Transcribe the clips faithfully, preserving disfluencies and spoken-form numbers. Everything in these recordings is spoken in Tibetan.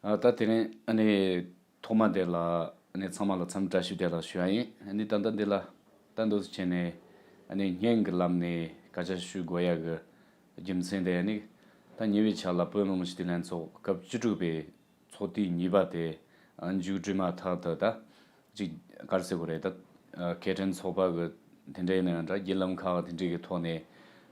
ཨ། ད་དེ་རིང་ཨ་ནི་ཐོག་མ་དེ་ལ་ཨ་ནི་ཚང་མ་ལ་འཚམས་འདྲི་བཀྲ་ཤིས་བདེ་ལེགས་ཞུ་ཡ་ཡིན། ཨ་ནི་ད་ལྟ་འདི་ལ་ད་འདུག་སེ་བྱས་ནས་ཨ་ནི་བརྙན་གྱི་ལམ་ནས་སྐད་ཆ་ཞུ་དགོས་ཡ་གི་རྒྱུ་མཚན་དེ། ཨ་ནི་ད་ཉེ་བའི་ཆར་ལ་བོད་མི་མང་སྤྱི་འཐུས་ལྷན་ཚོགས་སྐབས་བཅུ་དྲུག་པའི་ཚོགས་དུས་གཉིས་པ་དེ་མཇུག་སྒྲིལ་མ་ཐག་ཏུ། ད་ཅིག་ག་རེ་ཟེར་དགོས་རེད། ད་སྐད་འཕྲིན་ཚོགས་པ་གི་དེ་འདྲ་ཡིན་ན་ཡང་འདྲ། བརྒྱུད་ལམ་ཁག་དེ་འདྲའི་གི་ཐོག་ནས་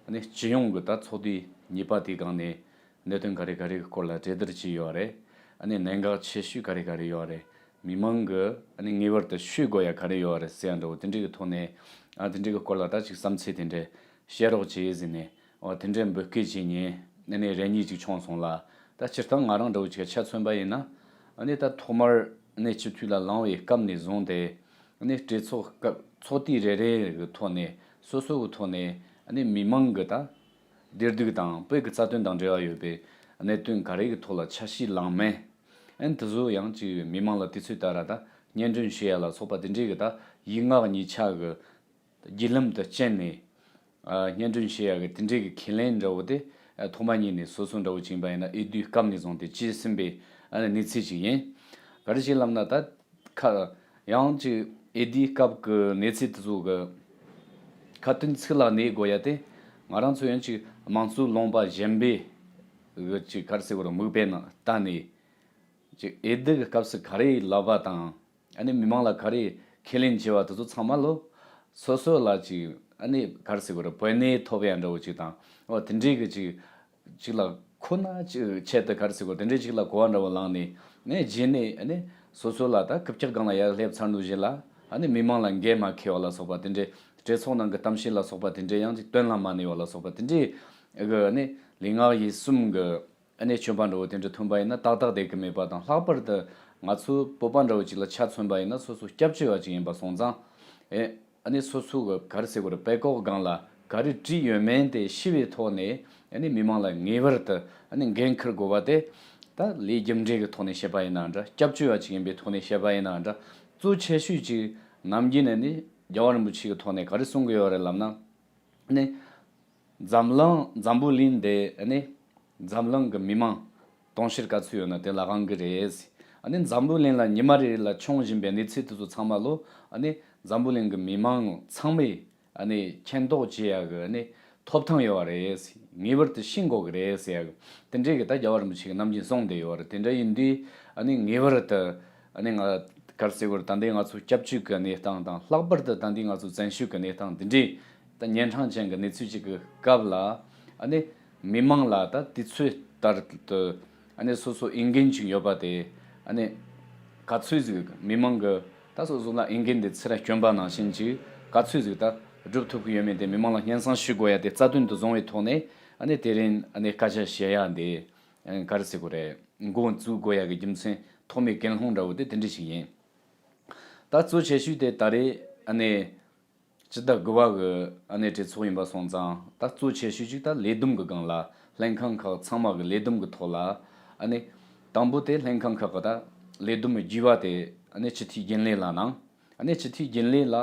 ཨ་ནི་སྤྱི་ཡོངས་ཀྱི་ད་ཚོགས་དུས་གཉིས་པ་དེའི་སྒང་ནས་གནད་དོན་ག་རེ་ག་རེ་གི་སྐོར་ལ་གྲོས་བསྡུར་བྱས་ཡོད་རེད། ཨ་ནི་གནད་འགག་ཆེ་ཤོས་ག་རེ་ག་རེ་ཡོད་རེད། མི་མང་གི་ཨ་ནི་ངེས་པར་དུ་ཤེས་དགོས་ཡ་ག་རེ་ཡོད་རེད་ཟེར་ཡ་འདྲ་བོ་དེ་འདྲའི་གི་ཐོག་ནས། ཨ། དེ་འདྲའི་གི་སྐོར་ལ་ད་ཅིག་བསམ་ཚུལ་དེ་འདྲ་བཤད་རོགས་བྱེད་ཟེར་ནས། འོ། དེ་འདྲའི་འབོད་སྐུལ་བྱས་ནས་ཨ་ནི་རེ་གཉིས་ཅིག་བྱུང་སོང་ལ། ད་སྤྱིར་བཏང་ང་རང་འདྲ་བོ་ཅིག་ཆ་མཚོན་པ་ཡིན་ན། ཨ་ནི་ད་ཐོག་མར་ཨ་ནི་སྤྱི་འཐུས་ལ་ལངས་པའི་སྐབས་ནས་བཟུང་སྟེ། ཨ་ནི་གྲོས་ཚོགས་སྐབས་ཚོགས་དུས་རེ་རེ་གི་ཐོག་ནས་སོ་སོ་གི་ཐོག་ནས་ཨ་ནི་མི་མང་གི་ད་བདེ་སྡུག་དང་བོད་ཀྱི་རྩ་དོན་དང་འབྲེལ་བ་ཡོད་པའི་གནད་དོན་ག་རེ་གི་ཐོག་ལ་ཆ་ཤས་ལངས་མིན། ཨ་ནི་དེ་ཚོ་ཡང་ཅིག་མི་མང་ལ་དུས་ཚོད་ལྟར་ད་སྙན་སྒྲོན་ཞུ་ཡ་ལ་སོགས་པ་དེ་འདྲའི་གི་ད་ཡིག་ངག་གཉིས་ཆ་གི་བརྒྱུད་ལམ་དུ་བསྐྱལ་ནས། ཨ། སྙན་སྒྲོན་ཞུ་ཡ་གི་དེ་འདྲའི་གི་ཁས་ལེན་འདྲ་བོ་དེ། ཨ། ཐོག་མ་ཉིད་ནས་སོ་སོ་འདྲ་བོ་ཅིག་ཡིན་པ་ཡིན་ན་འོས་བསྡུའི་སྐབས་ནས་བཟུང་སྟེ་བྱས་ཟིན་པའི་ཨ་ནི་གནས་ཚུལ་ཅིག་ཡིན། ག་རེ་ཞིག་ལབ་ན། ད་ཁ་ཡང་ཅིག་འོས་བསྡུའི་སྐབས་ཀྱི་གནས་ཚུལ་དེ་ཚོ་གི་ཁ་ཏོན་ཚིག་ལ་གནས་དགོས་ཡ་དེ། ང་རང་ཚོ་ཡང་ཅིག་དམངས་གཙོའི་ལུང་པ་གཞན་པའི་གི་ཅིག་ག་རེ་ཟེར་དགོས་རེད། མིག་དཔེ་ནང་ལྟ་ནས། ཅིག་འོས་བསྡུ་གི་སྐབས་སུ་ག་རེ་ལབ་པ་དང་། ཨ་ནི་མི་མང་ལ་ག་རེ་ཁས་ལེན་བྱས་པ་དེ་ཚོ་ཚང་མ་ལོ། སོ་སོ་ལ་ཅིག་ཨ་ནི་ག་རེ་ཟེར་དགོས་རེད། བོད་གནས་ཐོབ་ཡ་འདྲ་བོ་ཅིག་དང་། འོ། དེ་འདྲའི་གི་ཅིག་ཅིག་ལ་ཁོ་ན་ཅིག་ཆེད་དུ་ག་རེ་ཟེར་དགོས། དེ་འདྲའི་ཅིག་ལ་གོ་བ་འདྲ་བོ་ལངས་ནས། ཨ་ནི་རྗེས་ནས་ཨ་ནི་སོ་སོ་ལ་ད་རྐུབ་བཀྱག་སྒང་ལ་ཡར་སླེབས་ཚར་འདུག་བཞིན་ལ། ཨ་ནི་མི་མང་ལ་འགན་མ་འཁྱེར་བ་ལ་སོགས་པ་དེ་འདྲའི། གྲོས་ཚོགས་ནང་གི་གཏམ་བཤད་ལ་སོགས་པ་དེ་འདྲའི་ཡང་ཅིག་དོན་ལ་མ་གནས་པ་ལ་སོགས་པ་དེ་འདྲའི་གི་ཨ་ནི་ལུས་ངག་ཡིད་གསུམ་གི་ཨ་ནི་སྐྱོན་པ་འདྲ་བོ་དེ་འདྲ་ཐོན་པ་ཡིན་ན། ཏག་ཏག་བསྡད་ཀྱི་མེད་པ་དང་། ལྷག་པར་དུ་ང་ཚོ་བོད་པ་འདྲ་བོ་ཅིག་ལ་ཆ་མཚོན་པ་ཡིན་ན། སོ་སོ་སྐྱབས་བཅོལ་བ་ཅིག་ཡིན་པ་སོང་ཙང་། ཨེ། ཨ་ནི་སོ་སོ་གི་ག་རེ་ཟེར་དགོས་རེད། བོད་ལྐོག་སྒང་ལ་ག་རེ་བྲིས་ཡོད་མེད་དེ་ཤེས་པའི་ཐོག་ནས། ཨ་ནི་མི་མང་ལ་ངེས་པར་དུ་ཨ་ནི་འགན་འཁུར་དགོས་པ་དེ། ད་ལས་རྒྱུ་འབྲས་ཀྱི་ཐོག་ནས་བཤད་པ་ཡིན་ན་འདྲ། སྐྱབས་བཅོལ་བ་ཅིག་ཡིན་པའི་ཐོག་ནས་བཤད་པ་ཡིན་ན་འདྲ། གཙོ་ཆེ་ཤོས་ཅིག་ནམ་རྒྱུན་ནས་ནི་རྒྱལ་བ་རིན་པོ་ཆེ་གི་ཐོག་ནས་ག་རེ་གསུང་གི་ཡོད་རེད་ལབ་ན། ཨ་ནི། འཛམ་གླིང་། འཛམ་བུ་གླིང་འདི་ཨ་ནི་འཛམ་གླིང་གི་མི་མང་དུང་ཕྱུར་ག་ཚོད་ཡོད་ན་དེ་ལ་དབང་གི་རེད། ཨ་ནི་འཛམ་བུ་གླིང་ལ་ཉི་མ་རེ་རེ་ལ་བྱུང་བཞིན་པའི་གནས་ཚུལ་དེ་ཚོ་ཚང་མ་ལོ། ཨ་ནི་འཛམ་བུ་གླིང་གི་མི་མང་ཚང་མས་ཨ་ནི་མཁྱེན་རྟོགས་བྱེད་ཡ་གི་ཨ་ནི་ཐོབ་ཐང་ཡོད་པ་རེད། ངེས་པར་དུ་ཤེས་དགོས་གི་རེད་ཟེར་ཡ་གི་དེ་འདྲའི་གི་ད་རྒྱལ་བ་རིན་པོ་ཆེ་གི་ནམ་རྒྱུན་གསུངས་བསྡད་ཡོད་རེད། དེ་འདྲ་ཡིན་དུས་ཨ་ནི་ངེས་པར་དུ། ཨ་ནི་ང་ག་རེ་ཟེར་དགོས་རེད། ད་ལྟའི་ང་ཚོ་སྐྱབས་བཅོལ་གི་གནས་སྟངས་དང་། ལྷག་པར་དུ་ད་ལྟའི་ང་ཚོ་བཙན་བྱོལ་གི་གནས་སྟངས་འདི་འདྲའི་ད་ཉེ་འཕྲང་ཅན་གྱི་གནས་ཚུལ་ཅིག་གི་སྐབས་ལ། ཨ་ནི་མི་མང་ལ་ད་དུས་ཚོད་ལྟར་དུ་ཨ་ནི་སོ་སོ་འོས་འགན་ཅིག་ཡོད་པ་དེ། ཨ་ནི་ག་ཚོད་ཟིག་མི་མང་གི་ད་སོ་སོ་ལ་འོས་འགན་དེ་ཚུར་བསྐྱོན་པ་ནང་བཞིན་ཅིག་ག་ཚོད་ཟིག་ད་སྒྲུབ་ཐུབ་ཀྱི་ཡོད་མེད་དེ་མི་མང་ལ་སྙན་སེང་ཞུ་དགོས་ཡ་དེ་རྩ་དོན་དུ་བཟུང་བའི་ཐོག་ནས། ཨ་ནི་དེ་རིང་ཨ་ནི་སྐད་ཆ་བཤད་ཡ་འདི་ག་རེ་ཟེར་དགོས་རེད། འགོ་འཛུགས་དགོས་ཡ་གི་རྒྱུ་མཚན་ཐོག་མའི་ཀུན་སློང་འདྲ་བོ་དེ་དེ་འདྲ་ཞིག་ཡིན། ད་གཙོ་ཆེ་ཤོས་དེ་ད་རེས་ཨ་ནི་སྤྱི་ཟླ་དགུ་པ་གི་ཨ་ནི་གྲོས་ཚོགས་ཡིན་པ་སོང་ཙང་། ད་གཙོ་ཆེ་ཤོས་ཅིག་ད་ལས་བསྡོམས་གི་སྒང་ལ། ལྷན་ཁང་ཁག་ཚང་མ་གི་ལས་བསྡོམས་གི་ཐོག་ལ། ཨ་ནི་དང་པོ་དེ་ལྷན་ཁང་ཁག་གི་ད་ལས་བསྡོམས་རྒྱས་པ་དེ་ཨ་ནི་སྤྱི་འཐུས་རྒྱུན་ལས་ལ་གནང་། ཨ་ནི་སྤྱི་འཐུས་རྒྱུན་ལས་ལ་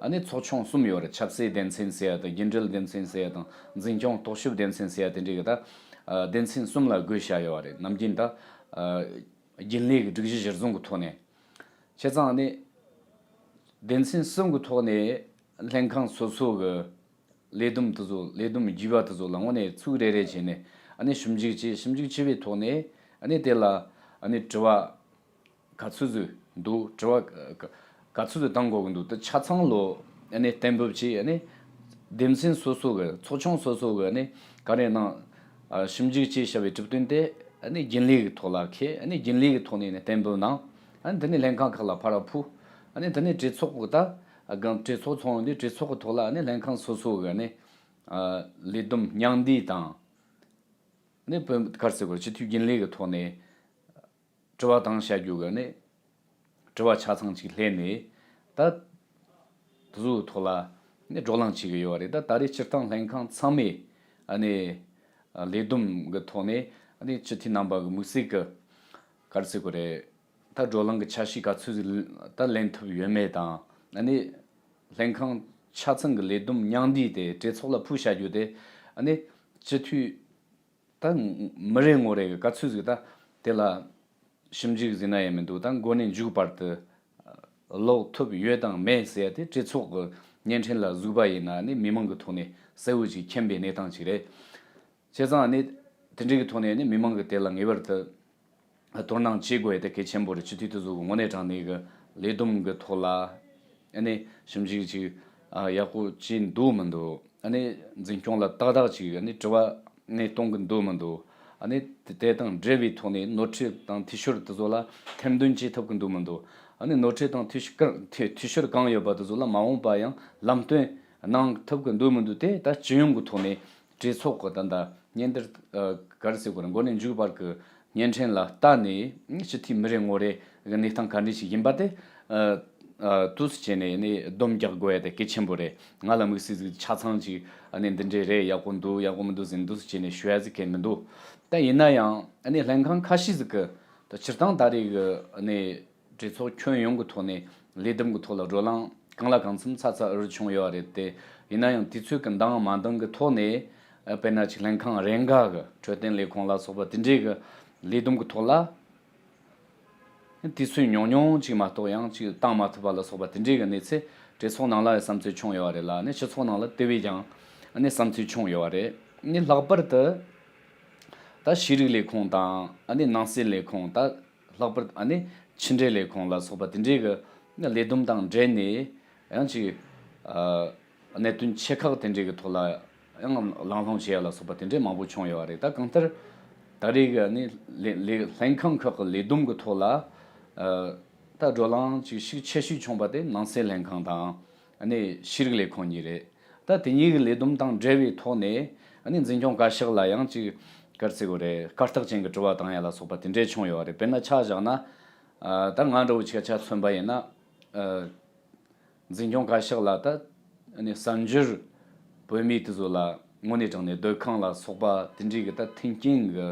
ཨ་ནི་ཚོགས་ཆུང་གསུམ་ཡོད་རེད། ཆབ་སྲིད་སྡེ་ཚན་ཟེར་ཡ་དང་། རྒྱུན་འབྲེལ་སྡེ་ཚན་ཟེར་ཡ་དང་། འཛིན་སྐྱོང་རྟོག་ཞིབ་སྡེ་ཚན་ཟེར་ཡ་དེ་འདྲའི་གི་ད་ཨ་སྡེ་ཚན་གསུམ་ལ་བགོས་བཞག་ཡོད་རེད། ནམ་རྒྱུན་ད་ཨ་རྒྱུན་ལས་ཀྱི་སྒྲིག་གཞི་གཞིར་བཟུང་གི་ཐོག་ནས། བྱས་ཙང་ཨ་ནི་སྡེ་ཚན་གསུམ་གི་ཐོག་ནས་ལྷན་ཁང་སོ་སོ་གི་ལས་བསྡོམས་དེ་ཚོ། ལས་བསྡོམས་རྒྱས་པ་དེ་ཚོ་ལ་དངོས་གནས་ཚིག་རེ་རེ་བྱས་ནས་ཨ་ནི་ཞིབ་འཇུག་བྱས། ཞིབ་འཇུག་བྱས་པའི་ཐོག་ནས་ཨ་ནི་དེ་ལ་ཨ་ནི་དྲི་བ་ག་ཚོད་ཟིག་འདུག། དྲི་བ་ག་ག་ཚོད་ཟིག་བཏང་དགོས་ཀྱི་འདུག། དེ་ཆ་ཚང་ལོ་ཨ་ནི་གཏན་འབེབས་བྱས། ཨ་ནི་སྡེ་ཚན་སོ་སོ་གི། ཚོགས་ཆུང་སོ་སོ་གི་ཨ་ནི་ག་རེ་གནང་། ཨ། ཞིབ་འཇུག་བྱས་བཞག་པའི་གྲུབ་དོན་དེ་ཨ་ནི་རྒྱུན་ལས་ཀྱི་ཐོག་ལ་འཁྱེར། ཨ་ནི་རྒྱུན་ལས་ཀྱི་ཐོག་ནས་ནི་གཏན་འབེབས་གནང་། ཨ་ནི་དེ་ནས་ལྷན་ཁང་ཁག་ལ་ཕར་ཕུལ། ཨ་ནི་དེ་ནས་གྲོས་ཚོགས་ཀྱི་ད་སྒང་། གྲོས་ཚོགས་ཚོགས་ཡོང་དུས་གྲོས་ཚོགས་ཀྱི་ཐོག་ལ་ཨ་ནི་ལྷན་ཁང་སོ་སོ་གི་ཨ་ནི་ཨ་ལས་བསྡོམས་མཉམ་འདུས་དང་། ཨ་ནི་བོད། ག་རེ་ཟེར་དགོས། སྤྱི་འཐུས་རྒྱུན་ལས་ཀྱི་ཐོག་ནས་དྲི་བ་བཏང་བྱ་རྒྱུ་གི་ནི་དྲི་བ་ཆ་ཚང་ཅིག་སླེབས་ནས། ད་དེ་ཚོའི་ཐོག་ལ་ནི་བགྲོ་གླེང་བྱེད་ཀྱི་ཡོད་རེད། ད་ད་རེས་སྤྱིར་བཏང་ལྷན་ཁང་ཚང་མས་ཨ་ནི་ལས་བསྡོམས་ཀྱི་ཐོག་ནས་ཨ་ནི་སྤྱི་འཐུས་རྣམ་པ་གི་དམིགས་བསལ་གྱི། ག་རེ་ཟེར་དགོས་རེད། ད་བགྲོ་གླེང་གི་འཆར་གཞི་ག་ཚོད་ཟིག་ད་ལེན་ཐུབ་ཡོད་མེད་དང་། ཨ་ནི་ལྷན་ཁང་ཆ་ཚང་གི་ལས་བསྡོམས་མཉམ་འདུས་དེ་གྲོས་ཚོགས་ལ་ཕུལ་བྱ་རྒྱུ་དེ། ཨ་ནི་སྤྱི་འཐུས་ད་མི་རེ་ངོ་རེ་གི་ག་ཚོད་ཟིག་ད་དེ་ལ་ ཞིབ་འཇུག་ཟེར་ན་ཡང་མི་འདུག་ད་མགོ་ནས་མཇུག་བར་དུ་ཀློག་ཐུབ་ཡོད་དང་མེད་ཟེར་ཡ་དེ་གྲོས་ཚོགས་ཀྱི་བརྙན་འཕྲིན་ལ་གཟིགས་པ་ཡིན་ན་ནི་མི་མང་གི་ཐོག་ནས་གསལ་བོ་ཅིག་མཁྱེན་པའི་གནས་སྟངས་ཅིག་རེད། བྱས་ཙང་ནི་དེ་འདྲའི་གི་ཐོག་ནས་ནི་མི་མང་གི་དེ་ལ་ངེས་པར་དུ་དོ་སྣང་བྱེད་དགོས་ཡ་དེ་གལ་ཆེན་པོ་རེད། སྤྱི་འཐུས་དེ་ཚོ་གི་དངོས་གནས་དྲང་གནས་གི་ལས་བསྡོམས་གི་ཐོག་ལ་ནི་ཞིབ་འཇུག་ཅིག་ཡག་པོ་བྱས་འདུག་མི་འདུག་ཨ་ནི་འཛིན་སྐྱོང་ལ་ཏག་ཏག་ཅིག་ཨ་ནི་དྲི་བ་ནི་གཏོང་གི་འདུག་མི་འདུག་ཨ་ནི་དེ་དང་འབྲེལ་བའི་ཐོག་ནས་ནོར་འཁྲུལ་དང་འཐུས་ཤོར་དེ་ཚོ་ལ་ཐེར་འདོན་བྱེད་ཐུབ་ཀྱི་འདུག་མི་འདུག་ཨ་ནི་ནོར་འཁྲུལ་དང་འཐུས་ཤོར་གང་འཐུས་འཐུས་ཤོར་གང་ཡོད་པ་དེ་ཚོ་ལ་མ་འོངས་པ་ཡང་ལམ་སྟོན་གནང་ཐུབ་ཀྱི་འདུག་མི་འདུག་དེ་ད་སྤྱི་ཡོངས་ཀྱི་ཐོག་ནས་གྲོས་ཚོགས་ཀྱི་ད་ལྟ་སྙན་དར་ག་རེ་ཟེར་དགོས་རེད། མགོ་ནས་མཇུག་བར་གྱི་བརྙན་འཕྲིན་ལ་ལྟ་ནས་སྤྱི་འཐུས་མི་རེ་ངོ་རེ་གི་གནས་སྟངས་ག་འདྲ་ཞིག་ཡིན་པ་དེ། ཨ། ཨ། དུས་སུ་བྱས་ནས་ནི་སྡོམ་རྒྱག་དགོས་ཡ་དེ་གལ་ཆེན་པོ་རེད། ང་ལ་དམིགས་བསལ་ཟིག་ཆ་ཚང་ཅིག་ཨ་ནི་འདི་འདྲས་རེད། ཡག་པོ་འདུག་ཡག་པོ་མི་འདུག་ཟེར་དུས་སུ་བྱས་ནས་ཞུ་ཡ་ཟིག་གལ་མི་འདུག་ད་ཡིན་ན་ཡང་ཨ་ནི་ལྷན་ཁང་ཁ་ཤས་ཟིག་གི་ད་སྤྱིར་བཏང་ད་རེས་གི་ཨ་ནི་གྲོས་ཚོགས་ཁྱོན་ཡོངས་ཀྱི་ཐོག་ནས་ལས་བསྡོམས་ཀྱི་ཐོག་ལ་བགྲོ་གླེང་གང་ལ་གང་འཚམ་ཚ་ཚ་འུར་བྱུང་ཡོད་རེད་དེ། ཡིན་ན་ཡང་དུས་ཚོད་ཀྱི་འདང་མ་འདང་གི་ཐོག་ནས་ཨ་དཔེར་ན་ཅིག་ལྷན་ཁང་རེ་འགའ་གི་འཕྲོད་བསྟེན་ལས་ཁུངས་ལ་སོགས་པ་དེ་འདྲས་གི་ལས་བསྡོམས་ཀྱི་ཐོག་ལ། དུས་ཚོད་ཉུང་ཉུང་ཅིག་མ་གཏོགས་ཡང་ཅིག་བཏང་མ་ཐུབ་པ་ལ་སོགས་པ་དེ་འདྲའི་གི་གནས་ཚུལ་གྲོས་ཚོགས་ནང་ལ་བསམ་ཚུལ་བྱུང་ཡོད་རེད་ལ་ནི་སྤྱི་ཚོགས་ནང་ལ་དེ་བས་ཀྱང་ཨ་ནི་བསམ་ཚུལ་བྱུང་ཡོད་རེད། ནི་ལྷག་པར་དུ་ད་ཤེས་རིག་ལས་ཁུངས་དང་ཨ་ནི་ནང་སྲིད་ལས་ཁུངས། ད་ལྷག་པར་ཨ་ནི་ཕྱི་འབྲེལ་ལས་ཁུངས་ལ་སོགས་པ་དེ་འདྲའི་གི་ལས་བསྡོམས་དང་འབྲེལ་ནས་ཡང་ཅིག་ཨ་གནད་དོན་ཆེ་ཁག་དེ་འདྲའི་གི་ཐོག་ལ་ཡང་གླེང་སློང་བྱེད་ཡ་ལ་སོགས་པ་དེ་འདྲའི་མང་པོ་བྱུང་ཡོད་རེད། ད་གང་ལྟར་ད་རེས་ཀྱི་ནི་ལས་ལས་ལྷན་ཁང་ཁག་གི་ལས་བསྡོམས་ཀྱི་ཐོག་ལ་ཨ་ད་བགྲོ་གླེང་ཅིག་ཤུགས་ཆེ་ཤོས་བྱུང་པ་དེ་ནང་སྲིད་ལྷན་ཁང་དང་ཨ་ནི་ཤེས་རིག་ལས་ཁུངས་གཉིས་རེད། ད་དེ་གཉིས་ཀྱི་ལས་བསྡོམས་དང་འབྲེལ་བའི་ཐོག་ནས་ཨ་ནི་འཛིན་སྐྱོང་བཀའ་ཤག་ལ་ཡང་ཅིག་ག་རེ་ཟེར་དགོས་རེད། བཀའ་རྟགས་ཅན་གྱི་དྲི་བ་བཏང་ཡ་ལ་སོགས་པ་དེ་འདྲས་བྱུང་ཡོད་རེད། དཔེར་ན་ཆ་བཞག་ན་ཨ་ད་ང་འདྲ་བོ་ཆ་ཆ་མཚོན་པ་ཡིན་ན་ཨ། འཛིན་སྐྱོང་བཀའ་ཤག་ལ་ད་ནི་གསར་འབྱོར་བོད་མི་དེ་ཚོ་ལ་དངོས་གནས་དྲང་གནས་སྡོད་ཁང་ལ་སོགས་པ་དེ་འདྲའི་གི་ད་མཐུན་རྐྱེན་གི་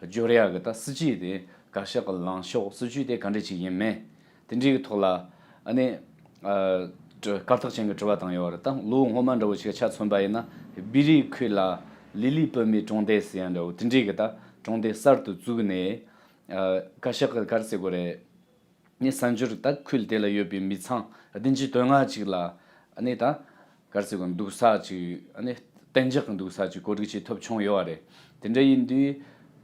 སྦྱོར་ཡ་གི་ད་སྲིད་ཇུས་དེ་བཀའ་ཤག་གི་ལངས་ཕྱོགས་སྲིད་ཇུས་དེ་ག་འདྲ་ཅིག་ཡིན་མིན་དེ་འདྲའི་གི་ཐོག་ལ་ཨ་ནི་ཨ་བཀའ་རྟགས་ཅན་གི་དྲི་བ་བཏང་ཡོད་རེད། ད་ལོ་སྔོན་མ་འདྲ་བོ་ཞིག་ཆ་མཚོན་པ་ཡིན་ན་བི་རི་ཁུལ་ལ་ལི་ལི་བོད་མིའི་གྲོང་སྡེ་ཟེར་ཡ་འདྲ་བོ་དེ་འདྲའི་གི་ད་གྲོང་སྡེ་གསར་དུ་བཙུགས་ནས་ཨ་བཀའ་ཤག་གི་ག་རེ་ཟེར་དགོས་རེད། ནས་གསར་འབྱོར་ད་ཁུལ་དེ་ལ་ཡོད་པའི་མི་ཚང་བདུན་ཅུ་དོན་ལྔ་ཅིག་ལ་ཨ་ནི་ད་ག་རེ་ཟེར་དགོས། འདུག་ས་ཅིག་ཨ་ནི་གཏན་འཇགས་ཀྱི་འདུག་ས་ཅིག་གོ་སྒྲིག་བྱེད་ཐུབ་བྱུང་ཡོད་རེད། དེ་འདྲ་ཡིན་དུས་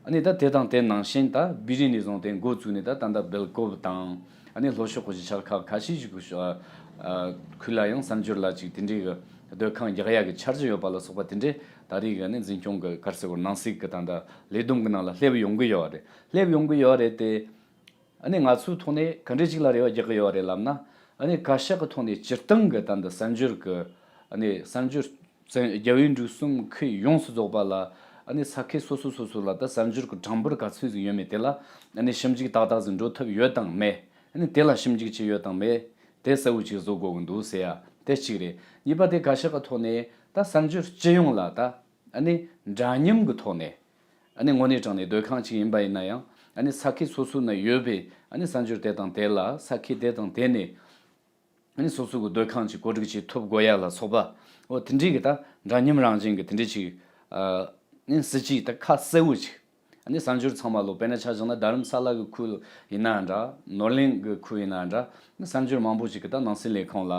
ཨ་ནི་ད་དེ་དང་དེ་ནང་བཞིན་ད་བི་རི་ནས་བཟུང་སྟེ་འགོ་བཙུགས་ནས་ད་ད་ལྟ་སྦེལ་ཀོབ་དང་ཨ་ནི་ལྷོ་ཕྱོགས་གཞིས་ཆགས་ཁག་ཁ་ཤས་ཤིག་གི་ཨ་ཨ་ཁུལ་ལ་ཡང་གསར་འབྱོར་ལ་ཅིག་དེ་འདྲའི་གི་སྡོད་ཁང་རྒྱག་ཡ་གི་འཆར་གཞི་ཡོད་པ་ལ་སོགས་པ་དེ་འདྲའི་ད་རེས་གི་ཨ་ནི་འཛིན་སྐྱོང་གི་ག་རེ་ཟེར་དགོས། ནང་སྲིད་གི་ད་ལྟ་ལས་བསྡོམས་གི་ནང་ལ་སླེབས་ཡོང་གི་ཡོད་རེད། སླེབས་ཡོང་གི་ཡོད་རེད་དེ། ཨ་ནི་ང་ཚོའི་ཐོག་ནས་ག་འདྲ་ཅིག་ལ་རེ་བ་རྒྱག་གི་ཡོད་རེད་ལབ་ན། ཨ་ནི་བཀའ་ཤག་གི་ཐོག་ནས་སྤྱིར་བཏང་གི་ད་འདི་གསར་འབྱོར་གི་ཨ་ནི་གསར་འབྱོར་བཙན་རྒྱལ་བའི་འབྲུག་གསུམ་ཁུལ་ཡོངས་སུ་རྫོགས་པ་ལ་ཨ་ནི་ས་ཁུལ་སོ་སོ་སོ་སོ་ལ་ད་གསར་འབྱོར་གི་གྲངས་འབོར་ག་ཚོད་ཟིག་ཡོད་མེད་དེ་ལ་ཨ་ནི་ཞིབ་འཇུག་ཏག་ཏག་ཟིག་འགྲོ་ཐུབ་ཡོད་དང་མེད། ཨ་ནི་དེ་ལ་ཞིབ་འཇུག་བྱས་ཡོད་དང་མེད་དེ་གསལ་བོ་ཅིག་བཟོ་དགོས་གི་འདུག་ཟེར་ཡ་དེ་གཅིག་རེད། གཉིས་པ་དེ་བཀའ་ཤག་གི་ཐོག་ནས་ད་གསར་འབྱོར་སྤྱི་ཡོངས་ལ་ད། ཨ་ནི་འདྲ་མཉམ་གྱི་ཐོག་ནས་ཨ་ནི་དངོས་གནས་དྲང་གནས་སྡོད་ཁང་ཅིག་ཡིན་པ་ཡིན་ན་ཡང་ཨ་ནི་ས་ཁུལ་སོ་སོ་ན་ཡོད་པའི་ཨ་ནི་གསར་འབྱོར་དེ་དང་དེ་ལ་ས་ཁུལ་དེ་དང་དེ་ནས་ཨ་ནི་སོ་སོ་གི་སྡོད་ཁང་ཅིག་གོ་སྒྲིག་བྱེད་ཐུབ་དགོས་ཡ་ལ་སོགས་པ་འོ་དེ་འདྲའི་གི་ད་འདྲ་མཉམ་རང་བཞིན་གི་དེ་འདྲའི་ཅིག་ཨ་ནི་སྲིད་ཇུས་ད་ཁ་གསལ་བོ་ཅིག་ཨ་ནི་གསར་འབྱོར་ཚང་མ་ལོ་དཔེར་ན་ཆ་བཞག་ན་རྡ་རམ་ས་ལ་གི་ཁུལ་ཡིན་ན་འདྲ། ནོར་གླིང་གི་ཁུལ་ཡིན་ན་འདྲ། གསར་འབྱོར་མང་པོ་ཅིག་གི་ད་ནང་སྲིད་ལས་ཁུངས་ལ།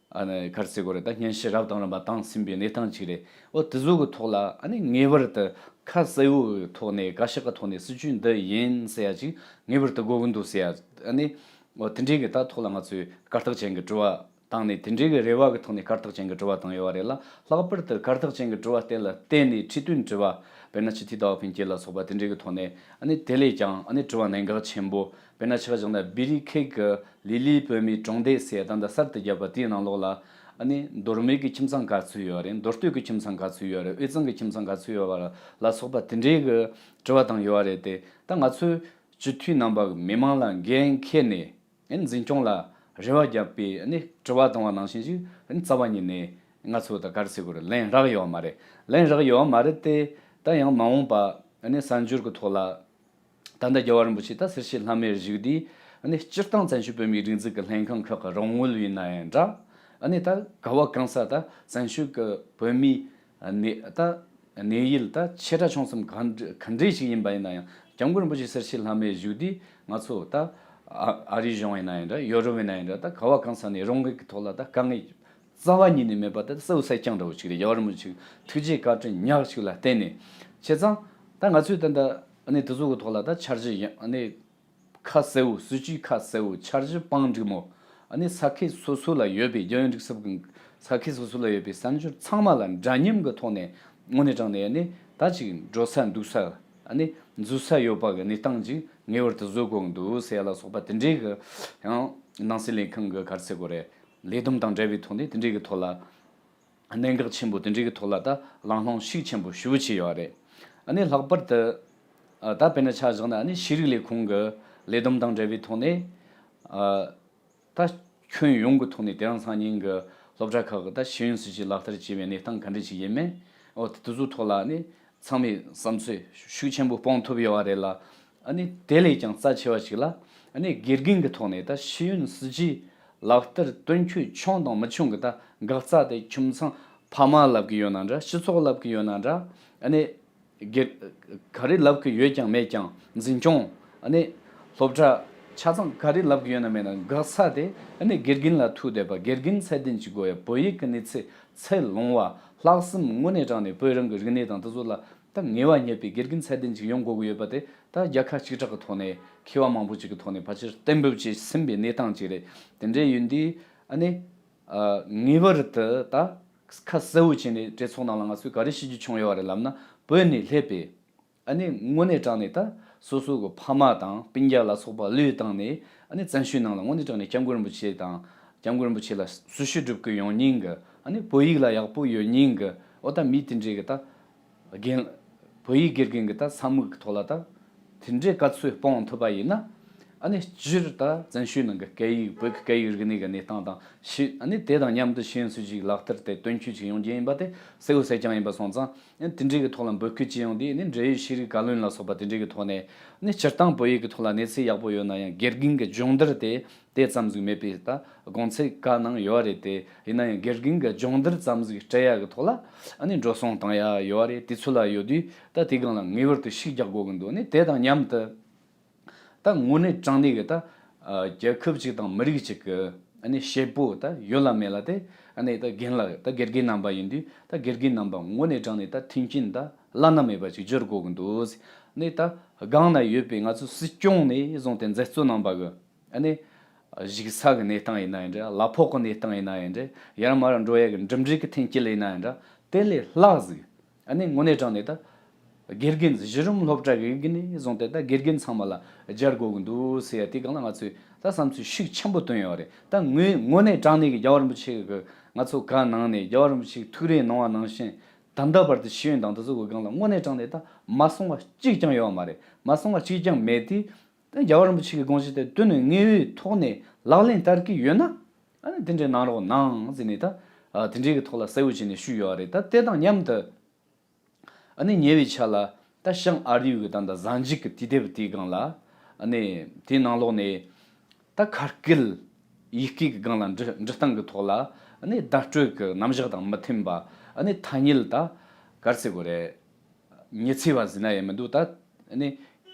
ཨ་ནི་ག་རེ་ཟེར་དགོས་རེད། ད་སྙན་ཞུ་རབ་དང་རིམ་པ་བཏང་ཟིན་པའི་གནས་སྟངས་ཅིག་རེད། འོ་དེ་ཚོ་གི་ཐོག་ལ་ཨ་ནི་ངེས་པར་དུ་ཁ་གསལ་བོའི་ཐོག་ནས་བཀའ་ཤག་གི་ཐོག་ནས་སྲིད་ཇུས་འདི་ཡིན་ཟེར་ཡ་ཅིག་ངེས་པར་དུ་དགོས་ཀྱི་འདུག་ཟེར་ཡ། ཨ་ནི་འོ་དེ་འདྲའི་གི་ད་ཐོག་ལ་ང་ཚོས་བཀའ་རྟགས་ཅན་གྱི་དྲི་བ་བཏང་ནས་དེ་འདྲའི་གི་རེ་བ་གི་ཐོག་ནས་བཀའ་རྟགས་ཅན་གྱི་དྲི་བ་བཏང་ཡོད་པ་རེད་ལ། ལྷག་པར་དུ་བཀའ་རྟགས་ཅན་གྱི་དྲི་བ་དེ་ལ་བརྟེན་ནས་ཁྲིད་སྟོན་དྲི་བ་དཔེར་ན་སྤྱི་འཐུས་ཟླ་བ་ཕུན་སྐྱིད་ལ་སོགས་པ་དེ་འདྲའི་གི་ཐོག་ནས་ཨ་ནི་དེ་ལས་ཀྱང་ཨ་ནི་དྲི་བ་གནད་འགག་ཆེན་པོ། དཔེར་ན་ཆ་བཞག་ན་བི་རི་ཁུལ་གྱི་ལི་ལི་བོད་མིའི་གྲོང་སྡེ་ཟེར་ད་ལྟ་གསར་དུ་བརྒྱབ་པ་དེའི་ནང་ལོགས་ལ་ཨ་ནི་མདོ་སྨད་ཀྱི་ཁྱིམ་ཚང་ག་ཚོད་ཡོད་རེད། མདོ་སྟོད་ཀྱི་ཁྱིམ་ཚང་ག་ཚོད་ཡོད་རེད། དབུས་གཙང་གི་ཁྱིམ་ཚང་ག་ཚོད་ཡོད་རེད་ལ་སོགས་པ་དེ་འདྲའི་གི་དྲི་བ་བཏང་ཡོད་རེད་དེ། ད་ང་ཚོའི་སྤྱི་འཐུས་རྣམ་པ་གི་མི་མང་ལ་འགན་འཁྱེར་ནས་ཨ་ནི་འཛིན་སྐྱོང་ལ་རེ་བ་བརྒྱབ་པའི་ཨ་ནི་དྲི་བ་བཏང་བ་ནང་བཞིན་ཞིག་ཨ་ནི་རྩ་བ་ཉིད་ནས་ང་ཚོ་ད་ག་རེ་ཟེར་དགོས་རེད། ལན་རག་ཡོད་མ་རེད། ལན་རག་ཡོད་མ་རེད་དེ། ད་ཡང་མ་འོངས་པ་ཨ་ནི་གསར་འབྱོར་གི་ཐོག་ལ། ད་ལྟ་རྒྱལ་བ་རིན་པོ་ཆེ་ད་གསེར་ཞུ་ལྷམ་མེར་བཞུགས་དུས་ཨ་ནི་སྤྱིར་བཏང་བཙན་བྱོལ་བོད་མིའི་སྒྲིག་འཛུགས་ཀྱི་ལྷན་ཁང་ཁག་གི་རོགས་དངུལ་ཡིན་ན་ཡང་འདྲ། ཨ་ནི་ད་ག་བ་གང་ས་ད་བཙན་བྱོལ་གྱི་བོད་མིའི་གནས་ད་གནས་ཡུལ་ད་ཆེ་ཕྲ་ཆུང་གསུམ་ག་འདྲ་ག་འདྲས་ཞིག་ཡིན་པ་ཡིན་ན་ཡང་སྐྱབས་མགོན་རིན་པོ་ཆེ་གསེར་ཞུ་ལྷམ་མེར་བཞུགས་དུས་ ང་ཚོ་ད་ཨ་ཨ་རིའི་གཞུང་ཡིན་ན་ཡིན་འདྲ། ཡོ་རོབ་ཡིན་ན་ཡིན་འདྲ། ད་ག་བ་གང་ས་ནས་རང་གི་ཐོག་ལ་ད་དཀའ་ངལ་རྩ་བ་ཉིད་ནས་མེད་པ། ད་གསལ་བོ་གསལ་རྐྱང་འདྲ་བོ་ཅིག་རེད། རྒྱལ་བ་རིན་པོ་ཆེ་ཐུགས་རྗེ་བཀའ་དྲིན་ཉག་ཅིག་ལ་བརྟེན་ནས། བྱས་ཙང་ད་ང་ཚོས་ད་ལྟ་ཨ་ནི་དེ་ཚོ་གི་ཐོག་ལ་ད་འཆར་གཞི་ཡང་ཨ་ནི་ཁ་གསལ་བོ། སྲིད་ཇུས་ཁ་གསལ་བོ། འཆར་གཞི་པང་འགྲིག་མོ། ཨ་ནི་ས་ཁུལ་སོ་སོ་ལ་ཡོད་པའི་རྒྱལ་ཡོངས་སྒྲིག་འཛུགས་ཀྱི་ས་ཁུལ་སོ་སོ་ལ་ཡོད་པའི་བསམ་འཆར་ཚང་མ་ལ་འདྲ་མཉམ་གྱི་ཐོག་ནས་དངོས་གནས་དྲང་ནས་ཨ་ནི་ད་ཅིག་འགྲོ་ས་འདུག་ས། ཨ་ནི་འཛུལ་ས་ཡོད་པ་གི་གནས་སྟངས་ཅིག་ངེས་པར་དུ་བཟོ་དགོས་འདུག་ཟེར་ཡ་ལ་སོགས་པ་དེ་འདྲའི་གི་ཡང་ནང་སྲིད་ལས་ཁུངས་གི་ག་རེ་ཟེར་དགོས་རེད། ལས་བསྡོམས་དང་འབྲེལ་བའི་ཐོག་ནས་དེ་འདྲའི་གི་ཐོག་ལ། གནད་འགག་ཆེན་པོ་དེ་འདྲའི་གི་ཐོག་ལ་ད་གླེང་སློང་ཤུགས་ཆེན་པོ་ཞེ་པོ་ཅིག་ཡོད་རེད། ཨ་ནི་ལྷག་པར་དུ་ཨ་ད་དཔེར་ན་ཆ་བཞག་ན། ཨ་ནི་ཤེས་རིག་ལས་ཁུངས་ཀྱི་ལས་བསྡོམས་དང་འབྲེལ་བའི་ཐོག་ནས། ཨ་ད་ཁྱོན་ཡོངས་ཀྱི་ཐོག་ནས་དེ་རིང་སང་ཉིན་གྱི་སློབ་གྲྭ་ཁག་གི་ད་ཤེས་ཡོན་སྲིད་ཇུས་ལག་བསྟར་བྱས་པའི་གནས་སྟངས་ག་འདྲ་ཅིག་ཡིན་མིན། འོ་དེ་ཚོའི་ཐོག་ལ་ཨ་ནི་ཚང་མས་བསམ་ཚུལ་ཤུགས་ཆེན་པོ་སྤུངས་ཐུབ་ཡོད་རེད་ལ། ཨ་ནི་དེ་ལས་ཀྱང་རྩ་ཆེ་བ་ཞིག་ལ། ཨ་ནི་དགེ་རྒན་གྱི་ཐོག་ནས་ད་ཤེས་ཡོན་སྲིད་ཇུས་ལག་བསྟར་དོན་འཁྱོལ་བྱུང་དང་མི་བྱུང་གི་ད་འགག་རྩ་དེ་ཁྱིམ་ཚང་ཕ་མ་ལབ་གི་ཡོད་ན་འདྲ། སྤྱི་ཚོགས་ལབ་གི་ཡོད་ན་འདྲ། ཨ་ནི་སྒེར་ག་རེ་ལབ་གི་ཡོད་ཀྱང་མེད་ཀྱང་། འཛིན་སྐྱོང་། ཨ་ནི་སློབ་གྲྭ་ཆ་ཚང་ག་རེ་ལབ་གི་ཡོད་ན་མེད་ན། འགག་རྩ་དེ་ཨ་ནི་དགེ་རྒན་ལ་ཐུག་བསྡད་པ། དགེ་རྒན་ཚད་ལྡན་ཅིག་དགོས་ཡ། བོད་ཡིག་གི་གནས་ཚད་ཚད་ལོངས་པ། ལྷག་བསམ་དངོས་གནས་དྲང་ནས་བོད་རང་གི་རིག་གནས་དང་དེ་ཚོ་ལ་ད་ངེས་པ་རྙེད་པའི་དགེ་རྒན་ཚད་ལྡན་ཅིག་ཡོང་དགོས་ཀྱི་ཡོད་པ་དེ་ད་རྒྱལ་ཁབ་གཅིག་གྲགས་ཀྱི་ཐོག་ནས། མཁས་པ་མང་པོ་ཅིག་གི་ཐོག་ནས་ཕལ་ཆེར་གཏན་འབེབས་བྱས་ཟིན་པའི་གནས་སྟངས་ཅིག་རེད། དེ་འདྲ་ཡིན་དུས་ཨ་ནི་ཨ་ངེས་པར་དུ་ད་ཁ་གསལ་བོ་བྱས་ནས་གྲོས་ཚོགས་ནང་ལ་ང་ཚོས་ག་རེ་བྱེད་རྒྱུ་བྱུང་ཡོད་པ་རེད་ལབ་ན། བོད་ནས་སླེབས་པའི་ཨ་ནི་དངོས་གནས་དྲང་ནས་ད་སོ་སོ་གི་ཕ་མ་དང་སྤུན་ཀྱག་ལ་སོགས་པ་བློས་བཏང་ནས། ཨ་ནི་བཙན་བྱོལ་ནང་ལ་དངོས་གནས་དྲང་ནས་སྐྱབས་མགོན་རིན་པོ་ཆེ་དང་། སྐྱབས་མགོན་རིན་པོ་ཆེ་ལ་གསོལ་ཞུ་སྒྲུབ་གི་ཡོང་མཁན་གྱི། ཨ་ནི་བོད་ཡིག་ལ་ཡག་པོ་ཡོད་མཁན་གྱི། འོ་ད་མི་དེ་འདྲའི་གི་ད་རྒན། བོད་ཡིག་དགེ་རྒན་གྱི་ད་ས་མིག་གི་ཐོག་ལ་ད་དེ་འདྲའི་དཀའ་ཚོད་སྤོང་ཐུབ་པ་ཡིན་ན། ཨ་ནི་སྤྱིར་ད་བཙན་བྱོལ་ནང་གི་སྐད་ཡིག་བོད་ཀྱི་སྐད་ཡིག་རིག་གནས་ཀྱི་གནས་སྟངས་དང་ཤེས། ཨ་ནི་དེ་དང་མཉམ་དུ་ཤེས་ཡོན་སྲིད་ཇུས་ལག་བསྟར་དེ་དོན་འཁྱོལ་ཅིག་ཡོང་རྒྱུ་ཡིན་པ་དེ་གསལ་བོ་གསལ་རྐྱང་ཡིན་པ་སོང་ཙང་། ཨ་ནི་དེ་འདྲའི་གི་ཐོག་ལ་འབོད་སྐུལ་བྱས་ཡོང་དུས། ཨ་ནི་འབྲེལ་ཡོད་ཤེས་རིག་བཀའ་བློན་ལ་སོགས་པ་དེ་འདྲའི་གི་ཐོག་ནས། ཨ་ནི་སྤྱིར་བཏང་བོད་ཡིག་གི་ཐོག་ལ་གནས་ཚད་ཡག་པོ་ཡོད་ན་ཡང་། དགེ་རྒན་གྱི་སྦྱོང་བརྡར་དེ་དེ་ཙམ་ཟིག་མེད་པའི་ད་དགོངས་ཚུལ་བཀའ་གནང་ཡོད་རེད་དེ། ཡིན་ན་ཡང་དགེ་རྒན་གྱི་སྦྱོང་བརྡར་ཙམ་ཟིག་སྤྲད་ཡ་གི་ཐོག་ལ་ཨ་ནི་འགྲོ་སོང་བཏང་ཡ་ཡོད་རེད། དུས་ཚོད་ལ་ཡོད་དུས་ད་དེ་སྒང་ལ་ངེས་པར་དུ་ཤུགས་རྒྱག་དགོས་ཀྱི་འདུག། ཨ་ནི་དེ་དང་མཉམ་དུ་ད་དངོས་གནས་དྲང་གནས་ཀྱི་ད་ཨ་རྒྱལ་ཁབ་ཅིག་དང་མི་རིགས་ཅིག་གི་ཨ་ནི་བྱེད་པོ་ད་ཡོད་ལ་མེད་ལ་དེ། ཨ་ནི་ད་རྒན་ལགས། ད་དགེ་རྒན་རྣམ་པ་ཡིན་དུས། ད་དགེ་རྒན་རྣམ་པ་དངོས་གནས་དྲང་གནས་ད་མཐུན་རྐྱེན་ད་བླ་ན་མེད་པ་ཅིག་སྦྱོར་དགོས་ཀྱི་འདུག། ཨ་ནི་ད་སྒང་ན་ཡོད་པའི་ང་ཚོ་སྲིད་སྐྱོང་ནས་བཟུང་སྟེ་མཛད་གཙོ་རྣམ་པ་གི། ཨ་ནི་བཞུགས་ས་གི་གནས་སྟངས་ཡིན་ན་ཡང་འདྲ། གླ་ཕོགས་ཀྱི་གནས་སྟངས་ཡིན་ན་ཡང་འདྲ། ཡར་མར་འགྲོ་ཡ་གི་འགྲིམ་འགྲུལ་གྱི་མཐུན་རྐྱེན་ཡིན་ན་ཡང་འདྲ། དེ་ལས་ལྷག་ཟིག། ཨ་ནི་དངོས་གནས་དྲང་གནས་ད་དགེ་རྒན། གཞི་རིམ་སློབ་གྲྭ་གི་དགེ་རྒན་ནས་བཟུང་སྟེ་ད་དགེ་རྒན་ཚང་མ་ལ་སྦྱར་དགོས་ཀྱི་འདུག་ཟེར་ཡ་དེ་སྒང་ལ་ང་ཚོས་ད་བསམ་ཚུལ་ཤུགས་ཆེན་པོ་བཏོན་ཡོད་རེད། ད་དངོས་དངོས་གནས་དྲང་གནས་ཀྱི་རྒྱལ་བ་རིན་པོ་ཆེ་གི་ང་ཚོ་བཀའ་གནང་ནས། རྒྱལ་བ་རིན་པོ་ཆེ་གི་ཐུགས་རེ་གནང་བ་ནང་བཞིན་ད་ལྟ་བར་དུ་ཤེས་ཡོན་དང་དེ་ཚོ་གི་སྒང་ལ་དངོས་གནས་དྲང་གནས་ད་མ་སོང་བ་གཅིག་ཀྱང་ཡོད་མ་རེད། མ་སོང་བ་གཅིག་ཀྱང་མེད་དུས། ད་རྒྱལ་བ་རིན་པོ་ཆེ་གི་དགོངས་གཞི་དེ་དོན་དངོས་པོའི་ཐོག་ནས་ལག་ལེན་བསྟར་གྱི་ཡོད་ན། ཨ་ནི་དེ་འདྲའི་གནང་རོགས་གནང་ཟེར་ནས་ད། ཨ་དེ་འདྲའི་གི་ཐོག་ལ་གསལ་བོ་བྱས་ནས་ཞུས་ཡོད་རེད། ད་དེ་དང་མཉམ་དུ་ཨ་ནི་ཉེ་བའི་ཆར་ལ་ད་བྱང་ཨ་རི་གི་ད་ད་གཟའ་མཇུག་གི་དུས་དེབ་དེའི་སྒང་ལ། ཨ་ནི་དེའི་ནང་ལོགས་ནས་ད་ཁ་སྐད་ཡིག་སྐད་ཀྱི་སྒང་ལ་འབྲི་འབྲི་སྟངས་ཀྱི་ཐོག་ལ། ཨ་ནི་བརྡ་སྤྲོད་ཀྱི་རྣམ་གཞག་དང་མི་མཐུན་པ། ཨ་ནི་ཐ་སྙད་ད་ག་རེ་ཟེར་དགོས་རེད། ཉི་ཚེ་བ་ཟེར་ན་ཡང་མི་འདུག། ད་ཨ་ནི་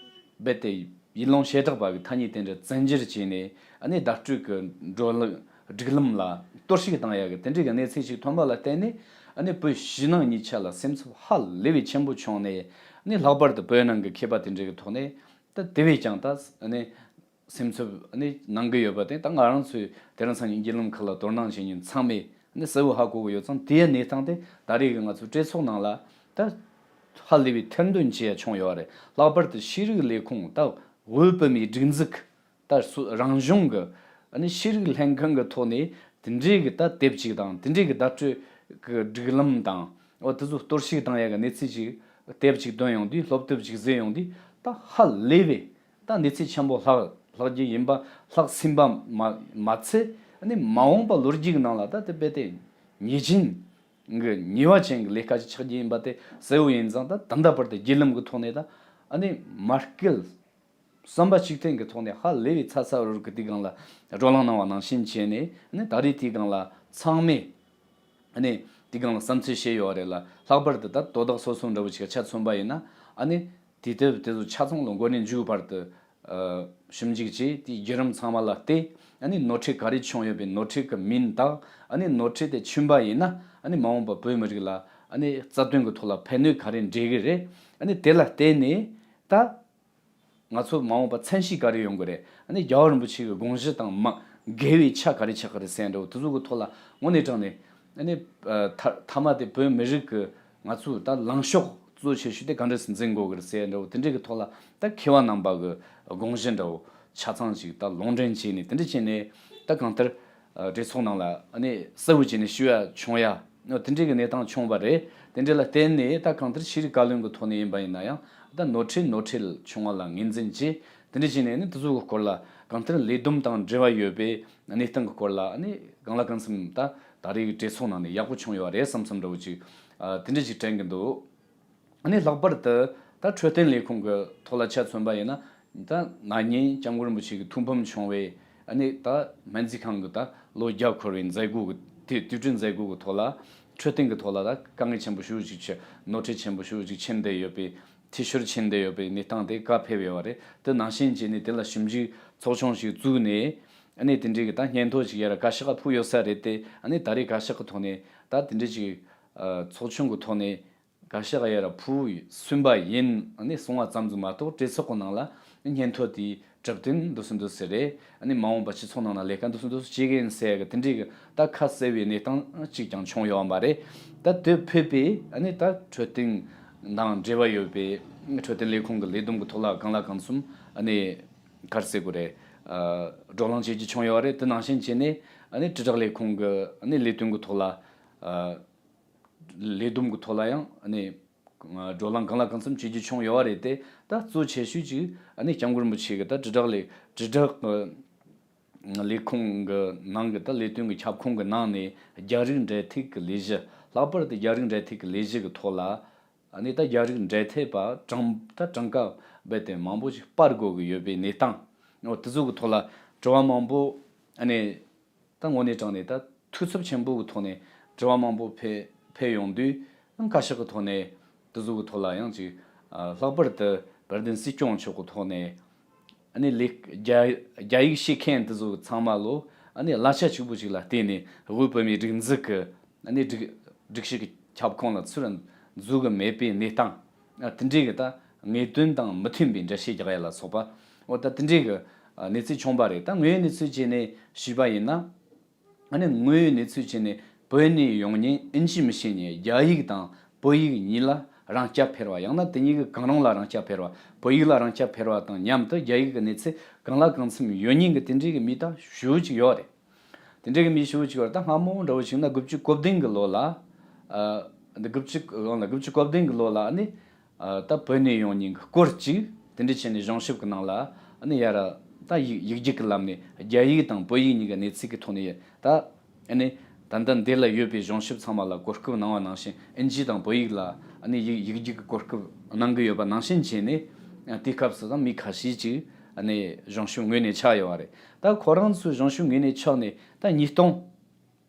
རྦད་དེ་ཡུལ་ལུང་བྱེ་བྲག་པ་གི་ཐ་སྙད་དེ་འདྲ་བཙན་སྒྱུར་བྱས་ནས། ཨ་ནི་བརྡ་སྤྲོད་ཀྱི་བགྲོ་གླེང་སྒྲིག་ལམ་ལ་གཏོར་བཤིག་བཏང་ཡག་གི་དེ་འདྲའི་གི་གནས་ཚུལ་ཞིག་ཐོན་པ་ལ་བརྟེན་ནས། ཨ་ནི་བོད་ཕྱི་ནང་གཉིས་ཆ་ལ་སེམས་འཚབ་ཧ་ལས་པའི་ཆེན་པོ་བྱུང་ནས། ཨ་ནི་ལྷག་པར་དུ་བོད་ནང་གི་མཁས་པ་དེ་འདྲའི་གི་ཐོག་ནས་ད་དེ་བས་ཀྱང་ད་ཨ་ནི། སེམས་འཚབ་ནི་གནང་གི་ཡོད་པ་དེ། ད་ང་རང་ཚོས་དེ་རིང་སང་ཉིན་བརྒྱུད་ལམ་ཁག་ལ་དོ་སྣང་བྱེད་མཁན་ཚང་མས་ནི་གསལ་བོ་ཧ་གོ་གི་ཡོད་ཙང་། དེའི་གནས་སྟངས་དེ་ད་རེས་ཀྱི་ང་ཚོའི་གྲོས་ཚོགས་ནང་ལ་ད་ཧ་ལས་པའི་ཐེར་འདོན་བྱས་ཡ་བྱུང་ཡོད་རེད། ལྷག་པར་དུ་ཤེས་རིག་ལས་ཁུངས། ད་དབུས་བོད་མིའི་སྒྲིག་འཛུགས། ད་སུ་རང་གཞུང་གི་ནི་ཤེས་རིག་ལྷན་ཁང་གི་ཐོག་ནས་དེ་འདྲའི་གི་ད་དེབ་ཅིག་དང་། དེ་འདྲའི་གི་བརྡ་སྤྲོད་ཀྱི་སྒྲིག་ལམ་དང་། འོ་དེ་ཚོ་གཏོར་བཤིག་བཏང་ཡ་གི་གནས་ཚུལ་ཅིག་དེབ་ཅིག་འདོན་ཡོང་དུས། སློབ་དེབ་ཅིག་བཟོས་ཡོང་དུས། ད་ཧ་ལས་པའི་ད་གནས་ཚུལ་ཆེན་པོ་ལྷག་ལྷག་རྒྱུ་ཡིན་པ། ལྷག་ཟིན་པ་མ་མ་ཚད། ཨ་ནི་མ་འོངས་པ་ལོ་རྒྱུས་ཀྱི་ནང་ལ་ད་དེ་རྦད་དེ་ཉེས་ཅན་གྱི་ཉེས་པ་ཅན་གྱི་ལས་ཀ་ཅིག་ཆགས་རྒྱུ་ཡིན་པ་དེ་གསལ་བོ་ཡིན་ཙང་། ད་ད་ལྟ་བར་དུ་བརྒྱུད་ལམ་གྱི་ཐོག་ནས་ད་ཨ་ནི་མ་སྐུལ་བསམ་པ་གཅིག་མཐུན་གྱི་ཐོག་ནས་ཧ་ལས་པའི་ཚ་ཚ་འུར་འུར་གྱི་དེའི་སྒང་ལ་བགྲོ་གླེང་གནང་བ་ནང་བཞིན་བྱས་ནས། ཨ་ནི་ད་རེས་དེའི་སྒང་ལ་ཚང་མས་ཨ་ནི་དེའི་སྒང་ལ་བསམ་ཚུལ་བཤད་ཡོད་རེད་ལ། ལྷག་པར་དུ་ད་དོ་བདག་སོ་སོ་འདྲ་བོ་ཅིག་ཆ་མཚོན་པ་ཡིན་ན། ཨ་ནི་དེ་དེབ་དེ་ཚོ་ཆ་ཚང་ལོ་འགོ་ནས་མཇུག་བར་དུ་ ཞིབ་འཇུག་བྱས། དེའི་བརྒྱུད་རིམ་ཚང་མ་ལ་བལྟས། ཨ་ནི་ནོར་འཁྲུལ་ག་རེ་བྱུང་ཡོད་པའི་ནོར་འཁྲུལ་གྱི་མིང་དང་། ཨ་ནི་ནོར་འཁྲུལ་དེ་ཆུན་པ་ཡིན་ན། ཨ་ནི་མ་འོངས་པ་བོད་མི་རིགས་ལ་ཨ་ནི་རྩ་དོན་གྱི་ཐོག་ལ་ཕན་གནོད་ག་རེ་འབྲེལ་གི་རེད། ཨ་ནི་དེ་ལ་བརྟེན་ནས་ད་ང་ཚོ་མ་འོངས་པ་མཚན་ཤས་ག་རེ་ཡོང་གི་རེད། ཨ་ནི་རྒྱལ་བ་རིན་པོ་ཆེ་གི་དགོངས་གཞི་དང་མ་འགལ་བའི་ཆ་ག་རེ་ཆགས་ཀྱི་རེད་ཟེར་འདྲ་བོ། དེ་ཚོ་གི་ཐོག་ལ་དངོས་གནས་དྲང་གནས་ཨ་ནི་ཨ་མཐའ་མཐའ་མ་དེ་བོད་མི་རིགས་ཀྱི་ང་ཚོའི་ད་ལངས་ཕྱོགས་གཙོ་ཆེ་ཤོས་དེ་ག་འདྲ་སེ་འཛིན་དགོས་ཀྱི་རེད་ཟེར་འདྲ་བོ། དེ་འདྲའི་གི་ཐོག་ལ་ད་མཁས་པ་རྣམ་པ་གི་དགོངས་གཞི་འདྲ་བོ་ཆ་ཚང་ཞིག་ད་ལུང་འདྲེན་བྱས་ནས། དེ་འདྲ་བྱས་ནས་ད་གང་ལྟར་ཨ་གྲོས་ཚོགས་ནང་ལ་ཨ་ནི་གསལ་བོ་བྱས་ནས་ཞུ་ཡ་བྱུང་ཡ། ཨ་དེ་འདྲའི་གི་གནས་སྟངས་བྱུང་བ་རེད། དེ་འདྲ་ལ་བརྟེན་ནས་ད་གང་ལྟར་ཤེས་རིག་བཀའ་བློན་གི་ཐོག་ནས་ཡིན་པ་ཡིན་ན་ཡང་། ད་ནོར་འཁྲུལ་ནོར་འཁྲུལ་བྱུང་བ་ལ་ངོས་འཛིན་བྱས། དེ་འདྲ་བྱས་ནས་ནི་དེ་ཚོ་གི་སྐོར་ལ་གང་ལྟར་ལས་བསྡོམས་དང་འབྲེལ་བ་ཡོད་པའི་གནས་སྟངས་གི་སྐོར་ལ་ཨ་ནི་གང་ལ་གང་འཚམ་ད་ད་རེས་ཀྱི་གྲོས་ཚོགས་ནང་ནས་ཡག་པོ་བྱུང་ཡོད་རེད་བསམ་བསམ་འདྲ་བོ་ཅིག་ཨ་དེ་འདྲ་ཅིག་དྲན་གི་འདུག་ཨ་ནི་ལྷག་པར་དུ་ད་འཕྲོད་བསྟེན་ལས་ཁུངས་ཀྱི་ཐོག་ལ་ཆ་མཚོན་པ་ཡིན་ན། ད་ན་ནིང་སྐྱབས་མགོན་རིན་པོ་ཆེ་གི་ཐུགས་ཕམ་བྱུང་བའི་ཨ་ནི་ད་སྨན་རྩིས་ཁང་གི་ད་ལོ་བརྒྱ་འཁོར་བའི་མཛད་སྒོ་གི་དེ་དུས་དྲན་མཛད་སྒོ་གི་ཐོག་ལ། འཕྲོད་བསྟེན་གི་ཐོག་ལ་ད་དཀའ་ངལ་ཆེན་པོ་ཞེ་པོ་ཅིག་ཆེ། ནོར་འཁྲུལ་ཆེན་པོ་ཞེ་པོ་ཅིག་ཕྱིན་བསྡད་ཡོད་པའི། འཐུས་ཤོར་ཕྱིན་བསྡད་ཡོད་པའི་གནས་སྟངས་དེ་བཀའ་ཕེབས་ཡོད་པ་རེད། དེ་ནང་བཞིན་བྱས་ནས་དེ་ལ་ཞིབ་འཇུག་ཚོགས་ཆུང་ཞིག་བཙུགས་ནས། ཨ་ནི་དེ་འདྲའི་གི་ད་སྙན་ཐོ་ཞིག་ཡར་བཀའ་ཤག་ཕུལ་ཡོད་ས་རེད་དེ། ཨ་ནི་ད་རེས་བཀའ་ཤག་གི་ཐོག་ནས་ད་དེ་འདྲ་ཅིག་ཨ་ཚོགས་ཆུང་གི་ཐོག་ནས་བཀའ་ཤག་ཡར་ཕུལ་ཟིན་པ་ཡིན། ཨ་ནི་གསུང་བ་ཙམ་ཟིག་མ་གཏོགས་གྲོས་ཚོགས་ཀྱི་ནང་ལ་སྙན་ཐོ་དེའི་གྲུབ་དོན་འདུག་སེ་འདུག་སེ་རེད། ཨ་ནི་མ་འོངས་པ་སྤྱི་ཚོགས་ནང་ལ་ལས་ཀ་འདུག་སེ་འདུག་སེ་བྱེད་གི་ཡིན་ཟེར་གི་དེ་འདྲའི་གི་ད་ཁ་གསལ་བའི་གནས་སྟངས་གཅིག་ཀྱང་བྱུང་ཡོད་མ་རེད། ད་དེ་ཕེབས་པའི་ཨ་ནི་ད་འཕྲོད་བསྟེན་དང་འབྲེལ་བ་ཡོད་པའི་འཕྲོད་བསྟེན་ལས་ཁུངས་ཀྱི་ལས་བསྡོམས་ཀྱི་ཐོག་ལ་གང་ལ་གང་འཚམ་ཨ་ནི་ག་རེ་ཟེར་དགོས་རེད། ཨ་བགྲོ་གླེང་བྱེད་རྒྱུ་བྱུང་ཡོད་རེད། དེ་ནང་བཞིན་བྱས་ནས་ཨ་ནི་དྲིལ་བསྒྲགས་ལས་ཁུངས་ཀྱི་ཨ་ནི་ལས་དོན་གྱི་ཐོག་ལ། ཨ་ལས་བསྡོམས་ཀྱི་ཐོག་ལ་ཡང་ཨ་ནི་བགྲོ་གླེང་གང་ལ་གང་འཚམ་བྱེད་རྒྱུ་བྱུང་ཡོད་རེད་དེ། ད་གཙོ་ཆེ་ཤོས་ཅིག་ཨ་ནི་སྐྱབས་མགོན་རིན་པོ་ཆེ་གི་ད་དྲིལ་བསྒྲགས་ལས་དྲིལ་བསྒྲགས་ཀྱི་ལས་ཁུངས་ཀྱི་ནང་གི་ད་ལས་དོན་གྱི་ཁྱབ་ཁོངས་ཀྱི་ནང་ནས་རྒྱ་རིགས་འབྲེལ་མཐུད་ཀྱི་ལས་གཞི། ལྷག་པར་དུ་རྒྱ་རིགས་འབྲེལ་མཐུད་ཀྱི་ལས་གཞི་གི་ཐོག་ལ། ཨ་ནི་ད་རྒྱ་རིགས་འབྲེལ་མཐུད་པ་གྲངས་ད་གྲངས་ཀ་རྦད་དེ་མང་པོ་ཞིག་སྤར་དགོས་ཀྱི་ཡོད་པའི་གནས་སྟངས། འོ་དེ་ཚོ་གི་ཐོག་ལ་དྲི་བ་མང་པོ་ཨ་ནི་ད་དངོས་གནས་དྲང་གནས་ད་ཐུགས་འཚབ་ཆེན་པོ་གི་ཐོག་ནས་དྲི་བ་མང་པོ་ཕེ་ཕེབས་ཡོང་དུས། བཀའ་ཤག་གི་ཐོག་ནས་དེ་ཚོ་གི་ཐོག་ལ་ཡང་ཅིག་ཨ་ལྷག་པར་དུ་དཔལ་ལྡན་སྲིད་སྐྱོང་མཆོག་གི་ཐོག་ནས། ཨ་ནི་ལས་རྒྱ་རྒྱ་ཡིག་ཤེས་མཁན་དེ་ཚོ་ཚང་མ་ལོ་ཨ་ནི་གླ་ཆ་གཅིག་པུ་ཅིག་ལ་བརྟེན་ནས་དབུས་བོད་མིའི་སྒྲིག་འཛུགས་ཀྱི་ཨ་ནི་སྒྲིག་སྒྲིག་གཞི་གི་ཁྱབ་ཁོངས་ལ་ཚུར་འཛུལ་གི་མེད་པའི་གནས་སྟངས། ཨ་དེ་འདྲའི་གི་ད་ངེས་དོན་དང་མི་མཐུན་པའི་འགྲེལ་བཤད་རྒྱག་ཡ་ལ་སོགས་པ། འོ་ད་དེ་འདྲའི་གི་ཨ་གནས་ཚུལ་བྱུང་བ་རེད། ད་དངོས་ཡོད་གནས་ཚུལ་བྱས་ནས་ཞུས་པ་ཡིན་ན། ཨ་ནི་དངོས་ཡོད་གནས་ཚུལ་བྱས་ནས་བོད་ནས་ཡོང་མཁན་ཨིན་ཇི་མི་ཤེས་མཁན་རྒྱ་ཡིག་དང་བོད་ཡིག་གཉིས་ལ་རང་སྐྱ་འཕེར་བ། ཡང་ན་དེ་གཉིས་ཀྱི་གང་རུང་ལ་རང་སྐྱ་འཕེར་བ། བོད་ཡིག་ལ་རང་སྐྱ་འཕེར་བ་དང་མཉམ་དུ་རྒྱ་ཡིག་གི་གནས་ཚད་གང་ལ་གང་འཚམ་ཡོད་མཁན་གྱི་དེ་འདྲའི་གི་མི་ད་ཞེ་པོ་ཅིག་ཡོད་རེད། དེ་འདྲའི་གི་མི་ཞེ་པོ་ཅིག་ཡོད་རེད། ད་སྔ་མོ་འདྲ་བོ་ཞིག་ན་དགུ་བཅུ་གོ་བདུན་གི་ལོ་ལ། ཨ་འདི་དགུ་བཅུ་ལོ་ལ་དགུ་བཅུ་གོ་བདུན་གི་ལོ་ལ་ཨ་ནི། ཨ་ད་བོད་ནས་ཡོང་མཁན་གྱི་སྐོར་གཅིག་དེ་འདྲ་བྱས་ནས་གཞུང་ཞིབ་ཀྱི་ནང་ལ་ཨ་ནི་ཡར་ད་ཡིག་ཡིག་རྒྱུགས་ཀྱི་ལམ་ནས་རྒྱ་ཡིག་དང་བོད་ཡིག་གཉིས་ཀྱི་གནས་ཚད་ཀྱི་ཐོག་ནས་ད་ཨ་ནི་ད་ལྟ་འདི་ལ་ཡོད་པའི་གཞུང་ཞིབ་ཚང་མ་ལ་གོ་སྐབས་གནང་བ་ནང་བཞིན། ཨིན་ཇི་དང་བོད་ཡིག་ལ་ཨ་ནི་ཡིག་ཡིག་རྒྱུགས་ཀྱི་གོ་སྐབས་གནང་གི་ཡོད་པ་ནང་བཞིན་བྱས་ནས། ཨ་དེའི་སྐབས་སུ་ད་མི་ཁ་ཤས་ཅིག་ཨ་ནི་གཞུང་ཞིབ་ངོས་ནས་ཆགས་ཡོད་པ་རེད། ད་ཁོ་རང་ཚོའི་གཞུང་ཞིབ་ངོས་ནས་ཆགས་ནས་ད་ཉིས་སྟོང་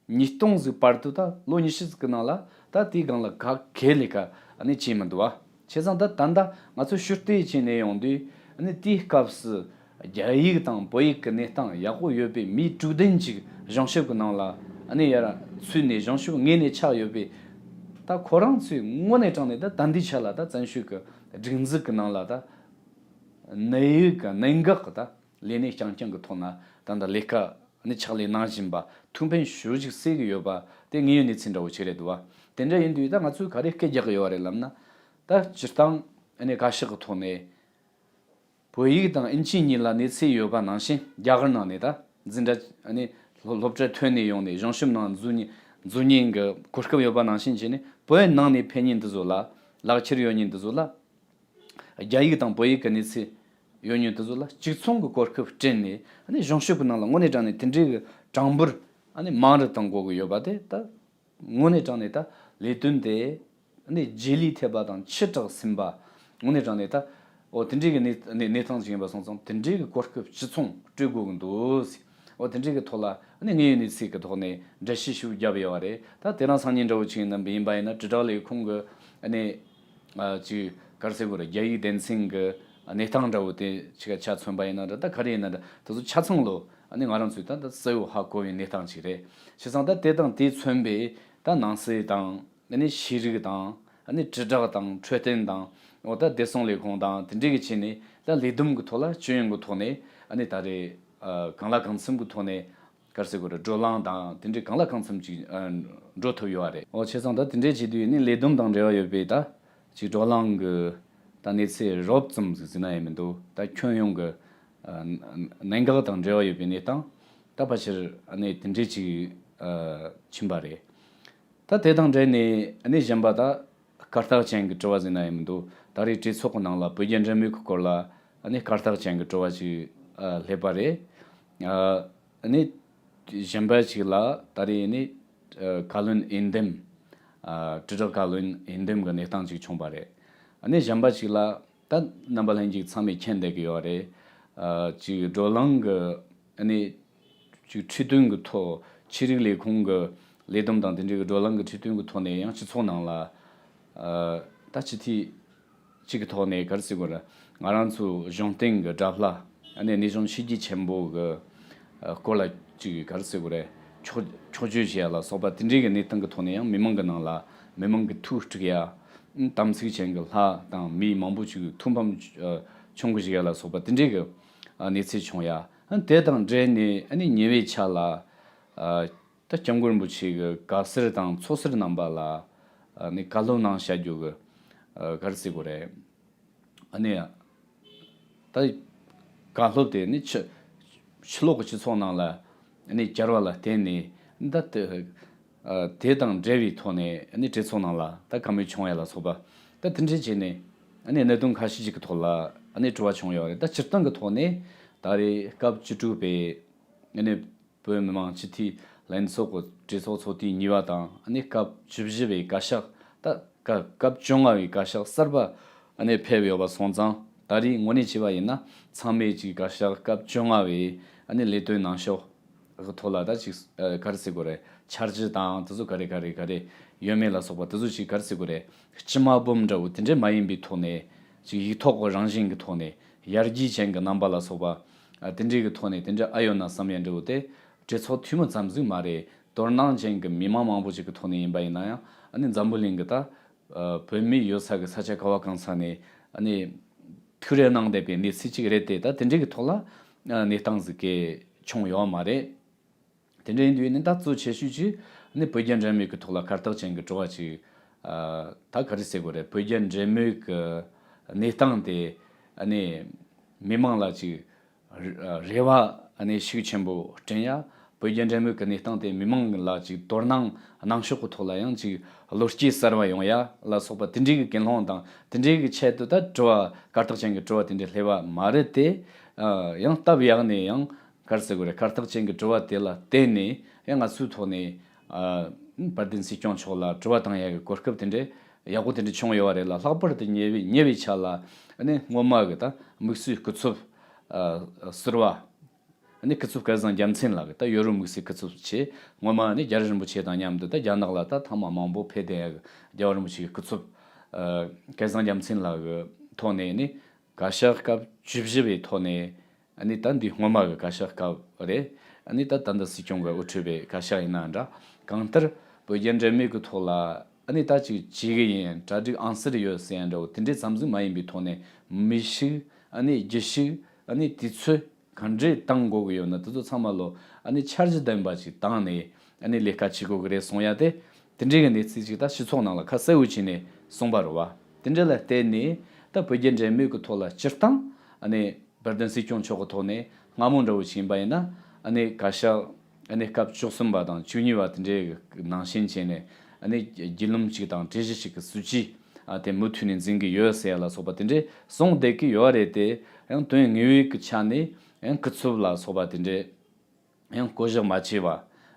ཉིས་སྟོང་ཟིག་བར་དུ་ད་ལོ་ཉི་ཤུ་ཟིག་གི་ནང་ལ་ད་དེའི་སྒང་ལ་ག་གེ་ལས་ཀ་ཨ་ནི་བྱས་མི་འདུག་བ། བྱས་ཙང་ད་ད་ལྟ་ང་ཚོ་ཞུ་གཏུག་བྱས་ནས་ཡོང་དུས། ཨ་ནི་དེའི་སྐབས་སུ་རྒྱ་ཡིག་དང་བོད་ཡིག་གི་གནས་སྟངས་ཡག་པོ་ཡོད་པའི་མི་དྲུག་བདུན་ཅིག་གཞུང་ཞིབ་ཀྱི་ནང་ལ་ཨ་ནི་ཡར་ཚུད་ནས་གཞུང་ཞིབ་ངོས་ནས་ཆགས་ཡོད་པའི། ད་ཁོ་རང་ཚོས་དངོས་གནས་དྲང་གནས་ད་ད་འདི་ཆ་ལ་ད་བཙན་བྱོལ་གྱི་སྒྲིག་འཛུགས་ཀྱི་ནང་ལ་ད་གནད་ཡོད་ཀྱི་གནད་འགག་གི་ད། ལས་གནས་རྐྱང་རྐྱང་གི་ཐོག་ན་ད་ལྟ་ལས་ཀ་ནི་ཕྱག་ལས་གནང་བཞིན་པ། ཐུགས་ཕན་ཞེ་པོ་ཅིག་གསོས་ཀྱི་ཡོད་པ་དེ་དངོས་ཡོད་གནས་ཚུལ་འདྲ་བོ་ཅིག་རེད་འདུག་བ། དེ་འདྲ་ཡིན་དུས་ད་ང་ཚོས་ག་རེ་སྐད་རྒྱག་གི་ཡོད་རེད་ལབ་ན། ད་སྤྱིར་བཏང་ཨ་ནི་བཀའ་ཤག་གི་ཐོག་ནས་བོད་ཡིག་དང་ཨིན་ཇི་གཉིས་ལ་གནས་ཚད་ཡོད་པ་ནང་བཞིན། རྒྱ་གར་ནང་ནས་ད་འཛིན་གྲྭ་ཨ་ནི་སློབ་སློབ་གྲྭ་ཐོན་ནས་ཡོང་ནས་གཞུང་ཞིབ་ནང་འཛུལ་ཉིན་འཛུལ་ཉིན་གྱི་གོ་སྐབས་ཡོད་པ་ནང་བཞིན་བྱས་ནས། བོད་ནང་ནས་ཕེབས་མཁན་འདི་ཚོ་ལ། ལག་ཁྱེར་ཡོད་མཁན་འདི་ཚོ་ལ། རྒྱ་ཡིག་དང་བོད་ཡིག་གི་གནས་ཚད་ཡོད་མཁན་དེ་ཚོ་ལ་གཅིག་མཚུངས་ཀྱི་གོ་སྐབས་སྤྲད་ནས། ཨ་ནི་གཞུང་ཞིབ་ཀྱི་ནང་ལ་དངོས་གནས་དྲང་གནས་དེ་འདྲའི་གི་གྲངས་འབོར་ཨ་ནི་མང་རུ་གཏོང་དགོས་ཀྱི་ཡོད་པ་དེ། ད་དངོས་གནས་དྲང་གནས་ད་ལས་དོན་དེ་ཨ་ནི་རྗེས་ལུས་ཐེབས་པ་དང་ཆུ་དྲག་ཟིན་པ། དངོས་གནས་དྲང་གནས་ད་འོ་དེ་འདྲའི་གི་གནས་གནས་གནས་སྟངས་ཅིག་ཡིན་པ་སོང་ཙང་། དེ་འདྲའི་གི་གོ་སྐབས་གཅིག་མཚུངས་སྤྲོད་དགོས་ཀྱི་འདུག་ཟེར། འོ་དེ་འདྲའི་གི་ཐོག་ལ་ཨ་ནི་དངོས་ཡོད་གནས་ཚུལ་གི་ཐོག་ནས་འགྲེལ་བཤད་ཞིག་བརྒྱབ་ཡོད་པ་རེད། ད་དེ་རིང་སང་ཉིན་འདྲ་བོ་ཅིག་ཡིན་ན་ཡིན་པ་ཡིན་ན། དྲིལ་བསྒྲགས་ལས་ཁུངས་གི་ཨ་ནི། ཨ་ཅིག་ག་རེ་ཟེར་དགོས་རེད། རྒྱ་ཡིག་སྡེ་ཚན་གྱི་ གནས་སྟངས་འདྲ་བོ་དེ་ཆི་ག་ཆ་མཚོན་པ་ཡིན་ན་འདྲ། ད་ག་རེ་ཡིན་ན་འདྲ། དེ་ཚོ་ཆ་ཚང་ལོ་ཨ་ནི་ང་རང་ཚོས་ད་ད་གསལ་བོ་ཧ་གོ་བའི་གནས་སྟངས་ཅིག་རེད། བྱས་ཙང་ད་དེ་དང་དེ་མཚོན་པའི་ད་ནང་སྲིད་དང་ཨ་ནི་ཤེས་རིག་དང་ཨ་ནི་དྲིལ་བསྒྲགས་དང་འཕྲོད་བསྟེན་དང་འོ་ད་བདེ་སྲུང་ལས་ཁུངས་དང་དེ་འདྲའི་གི་ཆེད་ནས་ད་ལས་བསྡོམས་གི་ཐོག་ལ་སྤྱི་ཡོངས་གི་ཐོག་ནས་ཨ་ནི་ད་རེས་ཨ་གང་ལ་གང་འཚམ་གི་ཐོག་ནས། ག་རེ་ཟེར་དགོས་རེད། བགྲོ་གླེང་དང་དེ་འདྲའི་གང་ལ་གང་འཚམ་ཅིག་ཨ་འགྲོ་ཐུབ་ཡོད་པ་རེད། འོ་བྱས་ཙང་ད་དེ་འདྲའི་བྱེད་དུས་ནི་ལས་བསྡོམས་དང་འབྲེལ་བ་ཡོད་པའི་ད་ཅིག་བགྲོ་གླེང་གི་ད་གནས་ཚད་རོབ་ཙམ་ཟིག་ཟེར་ན་ཡང་མི་འདུག་ད་ཁྱོན་ཡོངས་ཀྱི་ཨ་གནད་འགག་དང་འབྲེལ་བ་ཡོད་པའི་གནས་སྟངས་ད་ཕལ་ཆེར་ཨ་ནི་དེ་འདྲའི་ཅིག་ཨ་ཕྱིན་པ་རེད། ད་དེ་དང་འབྲེལ་ནས་ཨ་ནི་གཞན་པ་ད་སྐར་རྟགས་ཅན་གྱི་དྲི་བ་ཟེར་ན་ཡང་མི་འདུག་ད་རེས་གྲོས་ཚོགས་ཀྱི་ནང་ལ་བོད་རྒྱ་འབྲེལ་མོལ་གྱི་སྐོར་ལ་ཨ་ནི་སྐར་རྟགས་ཅན་གྱི་དྲི་བ་ཅིག་ཨ་སླེབས་པ་རེད། ཨ་ཨ་ནི་གཞན་པ་ཅིག་ལ་ད་རེས་ནི་ཨ་བཀའ་བློན་འོས་འདེམས། ཨ་དྲིལ་བསྒྲགས་བཀའ་བློན་འོས་འདེམས་ཀྱི་གནས་སྟངས་ཅིག་བྱུང་པ་རེད། ཨ་ནི་གཞན་པ་ཅིག་ལ་ད་རྣམ་པ་ལྷན་རྒྱས་ཚང་མས་མཁྱེན་བསྡད་ཀྱི་ཡོད་རེད། ཨ་ཅིག་བགྲོ་གླེང་གི་ཨ་ནི་ཅིག་ཁྲིད་སྟོན་གྱི་ཐོག་ཆོས་རིག་ལས་ཁུངས་ཀྱི་ལས་བསྡོམས་དང་དེ་འབྲེལ་གྱི་བགྲོ་གླེང་གི་ཁྲིད་སྟོན་གྱི་ཐོག་ནས་ཡང་སྤྱི་ཚོགས་ནང་ལ་ཨ་ད་སྤྱི་འཐུས་གཅིག་གི་ཐོག་ནས་ག་རེ་ཟེར་དགོས་རེད། ང་རང་ཚོ་གཞུང་བསྟེན་གྱི་དགྲ་ལྷ་ཨ་ནི་གནས་གཞུང་ཆོས་བརྒྱུད་ཆེན་པོ་གི་ཨ་སྐོར་ལ་ཅིག་ག་རེ་ཟེར་དགོས་རེད། ཕྱོགས་ཕྱོགས་བསྐྱོད་བྱེད་ཡ་ལ་སོགས་པ་དེ་འབྲེལ་གྱི་གནས་སྟངས་ཀྱི་ཐོག་ནས་ཡང་མི་མང་གི་ནང་ལ་མི་མང་གི་ཐུགས་དཀྲུགས་ཡ། དམ་ཚིག་ཅན་གྱི་ལྷ་དང་མི་མང་པོ་ཅིག་ཐུགས་ཕམ་ཨ་བྱུང་གི་བཞག་ཡ་ལ་སོགས་པ་དེ་འབྲེལ་གྱི་ཨ་གནས་ཚུལ་བྱུང་ཡ། ཨ་དེ་དང་འབྲེལ་ནས་ཨ་ནི་ཉེ་བའི་ཆར་ལ་ཨ་ད་སྐྱབས་མགོན་རིན་པོ་ཆེ་གི་དགའ་སར་དང་ཚོགས་ཟུར་རྣམ་པ་ལ་ཨ་ནི་བཀའ་སློབ་གནང་བྱ་རྒྱུ་གི་ཨ་ག་རེ་ཟེར་དགོས་རེད། ཨ་ནི་ད་བཀའ་སློབ་དེ་ནི་ཕྱི་ཕྱི་ལོགས་ཀྱི་སྤྱི་ཚོགས་ནང་ལ་ཨ་ནི་གྱར་བ་ལ་བརྟེན་ནས་ད་དེ་ཨ་དེ་དང་འབྲེལ་བའི་ཐོག་ནས་ཨ་ནི་གྲོས་ཚོགས་ནང་ལ་ད་བཀའ་མོལ་བྱུང་ཡ་ལ་སོགས་པ་ད་དེ་འདྲ་བྱས་ནས་ཨ་ནི་གནད་དོན་ཁ་ཤས་ཤིག་གི་ཐོག་ལ་ཨ་ནི་དྲི་བ་བྱུང་ཡོད་རེད། ད་སྤྱིར་བཏང་གི་ཐོག་ནས་ད་རེས་སྐབས་བཅུ་དྲུག་པའི་ཨ་ནི་བོད་མི་མང་སྤྱི་འཐུས་ལྷན་ཚོགས་ཀྱི་གྲོས་ཚོགས་ཚོགས་དུས་གཉིས་པ་དང་ཨ་ནི་སྐབས་བཅུ་བཞི་པའི་བཀའ་ཤག་ད་སྐབས་སྐབས་བཅོ་ལྔ་པའི་བཀའ་ཤག་གསར་པ་ཨ་ནི་ཕེབས་ཡོད་པ་སོང་ཙང་ད་རེས་དངོས་གནས་བྱས་པ་ཡིན་ན་ཚང་མས་ཀྱི་བཀའ་ཤག་སྐབས་བཅོ་ལྔ་པའི་ཨ་ནི་ལས་དོན་གནང་ཕྱོགས་ཀྱི་ཐོག་ལ་ད་ཅིག་ཨ་ག་རེ་ཟེར་དགོས་རེད། འཆར་གཞི་དང་དེ་ཚོ་ག་རེ་ག་རེ་ག་རེ་ཡོད་མེད་ལ་སོགས་པ་དེ་ཚོ་ཅིག་ག་རེ་ཟེར་དགོས་རེད། སྤྱི་མ་སྦོམ་འདྲ་བོ་དེ་འདྲས་མ་ཡིན་པའི་ཐོག་ནས་ཅིག་ཡིག་ཐོག་གི་རང་བཞིན་གྱི་ཐོག་ནས་ཡར་རྒྱས་ཅན་གྱི་རྣམ་པ་ལ་སོགས་པ་ཨ་དེ་འདྲས་ཀྱི་ཐོག་ནས་དེ་འདྲས་ཨ་ཡོད་ན་བསམ་ཡ་འདྲ་བོ་དེ་གྲོས་ཚོགས་འཐུས་མི་ཙམ་ཟིག་མ་རེད། དོ་སྣང་ཅན་གྱི་མི་མང་མང་པོ་ཅིག་གི་ཐོག་ནས་ཡིན་པ་ཡིན་ན་ཡང་ཨ་ནི་འཛམ་བུ་གླིང་གི་ད་ཨ་བོད་མི་ཡོད་ས་གི་ས་ཆ་ག་བ་གང་ས་ནས་ཨ་ནི་ཐུགས་རེ་གནང་བསྡད་པའི་གནས་ཚུལ་ཅིག་རེད་དེ། ད་དེ་འདྲའི་གི་ཐོག་ལ་ཨ་གནས་སྟངས་ཟིག་གི་བྱུང་ཡོད་མ་རེད། དེ་འདྲ་ཡིན་དུས་ནི་ད་གཙོ་ཆེ་ཤོས་ཅིག་ཨ་ནི་བོད་རྒྱ་འབྲེལ་མོལ་གི་ཐོག་ལ་ཁ་བཏགས་ཅན་གི་དྲི་བ་ཅིག་ཨ་ད་ག་རེ་ཟེར་དགོས་རེད། བོད་རྒྱ་འབྲེལ་མོལ་གི་གནས་སྟངས་དེ་ཨ་ནི་མི་མང་ལ་ཅིག་རེ་བ་ཨ་ནི་ཤུགས་ཆེན་པོ་བསྐྲུན་ཡ། བོད་རྒྱ་འབྲེལ་མོལ་གྱི་གནས་སྟངས་དེ་མི་མང་ལ་ཅིག་དོ་སྣང་གནང་ཕྱོགས་ཀྱི་ཐོག་ལ་ཡང་ཅིག་བློ་སྐྱེད་གསར་བ་ཡོང་ཡ་ལ་སོགས་པ་དེ་འདྲའི་གི་ཀུན་སློང་དང་དེ་འདྲའི་གི་ཆེད་དུ་ད་དྲི་བ་ཁ་བཏགས་ཅན་གྱི་དྲི་བ་དེ་འདྲ་སླེབས་པ་མ་རེད་དེ། ཨ་ཡང་སྟབས་ཡག་ནས་ཡང་ག་རེ་ཟེར་དགོས་རེད། ཁ་བཏགས་ཅན་གྱི་དྲི་བ་དེ་ལ་བརྟེན་ནས་ཡང་ང་ཚོའི་ཐོག་ནས་ཨ་དཔལ་ལྡན་སྲིད་སྐྱོང་མཆོག་ལ་དྲི་བ་བཏང་ཡ་གི་གོ་སྐབས་དེ་འདྲ་ཡག་པོ་དེ་འདྲ་བྱུང་ཡོད་པ་རེད་ལ། ལྷག་པར་དུ་ཉེ་བའི་ཉེ་བའི་ཆར་ལ་ཨ་ནི་སྔོན་མ་གི་ད་དམིགས་བསལ་སྐུ་ཚབ་ཨ་ཟུར་པ་ཨ་ནི་སྐུ་ཚབ་སྐལ་བཟང་རྒྱལ་མཚན་ལགས་ཀྱིས་ད་ཡོ་རོབ་དམིགས་བསལ་སྐུ་ཚབ་བྱས། སྔོན་མ་ཨ་ནི་རྒྱལ་བ་རིན་པོ་ཆེ་དང་མཉམ་དུ་ད་རྒྱ་ནག་ལ་ད་ཐེངས་མ་མང་པོ་ཕེབས་བསྡད་ཡ་གི་རྒྱལ་བ་རིན་པོ་ཆེ་གི་སྐུ་ཚབ་ཨ་སྐལ་བཟང་རྒྱལ་མཚན་ལགས་ཀྱི་ཐོག་ནས་ནི་བཀའ་ཤག་སྐབས་བཅུ་བཞི་པའི་ཐོག་ནས་ཨ་ནི་ད་འདི་སྔོན་མ་གི་བཀའ་ཤག་སྐབས་རེད། ཨ་ནི་ད་ད་འདི་སྲིད་སྐྱོང་གི་དབུ་ཁྲིད་པའི་བཀའ་ཤག་ཡིན་ན་འདྲ། གང་ལྟར་བོད་རྒྱ་འབྲེལ་མོལ་གྱི་ཐོག་ལ་ཨ་ནི་ད་ཅིག་བྱེད་གི་ཡིན། གྲ་སྒྲིག་ཨང་གསར་ཡོད་ཟེར་ཡ་འདྲ་བོ་དེ་འདྲའི་ཙམ་ཟིག་མ་ཡིན་པའི་ཐོག་ནས་མི་ཤུགས་ཨ་ནི་རྒྱུ་ཤུགས་ཨ་ནི་དུས་ཚོད་ག་འདྲས་བཏང་དགོས་གི་ཡོད་ན་དེ་ཚོ་ཚང་མ་ལོ་ཨ་ནི་འཆར་གཞི་ལྡན་པ་ཅིག་བཏང་ནས་ཨ་ནི་ལས་ཀ་བྱེད་དགོས་གི་རེད་གསུང་ཡ་དེ། དེ་འདྲའི་གི་གནས་ཚུལ་ཅིག་ད་སྤྱི་ཚོགས་ནང་ལ་ཁ་གསལ་བོ་བྱས་ནས་གསུངས་པ་རེད་བ། དེ་འདྲ་ལ་བརྟེན་ནས་ད་བོད་རྒྱ་འབྲེལ་མོལ་གྱི་ཐོག་ལ་སྤྱིར་བཏང་ཨ་ནི་དཔལ་ལྡན་སྲིད་སྐྱོང་མཆོག་གི་ཐོག་ནས་སྔ་མོ་འདྲ་བོ་ཞིག་ཡིན་པ་ཡིན་ན་ཨ་ནི་བཀའ་ཤག་ཨ་ནི་སྐབས་བཅུ་གསུམ་པ་དང་བཅུ་གཉིས་པ་དེ་འདྲའི་གི་ནང་བཞིན་བྱས་ནས་ཨ་ནི་བརྒྱུད་ལམ་ཅིག་དང་གྲོས་གཞི་ཞིག་གི་སྲིད་ཇུས་ཨ་དེ་མུ་མཐུད་ནས་འཛིན་གི་ཡོད་ཟེར་ཡ་ལ་སོགས་པ་དེ་འདྲའི་གསུངས་བསྡད་ཀྱི་ཡོད་རེད་དེ། ཡང་དོན་དངོས་ཡོད་ཀྱི་ཆ་ནས་ཡང་སྐུ་ཚབ་ལ་སོགས་པ་དེ་འདྲའི་ཡང་བསྐོ་གཞག་མ་བྱས་པ།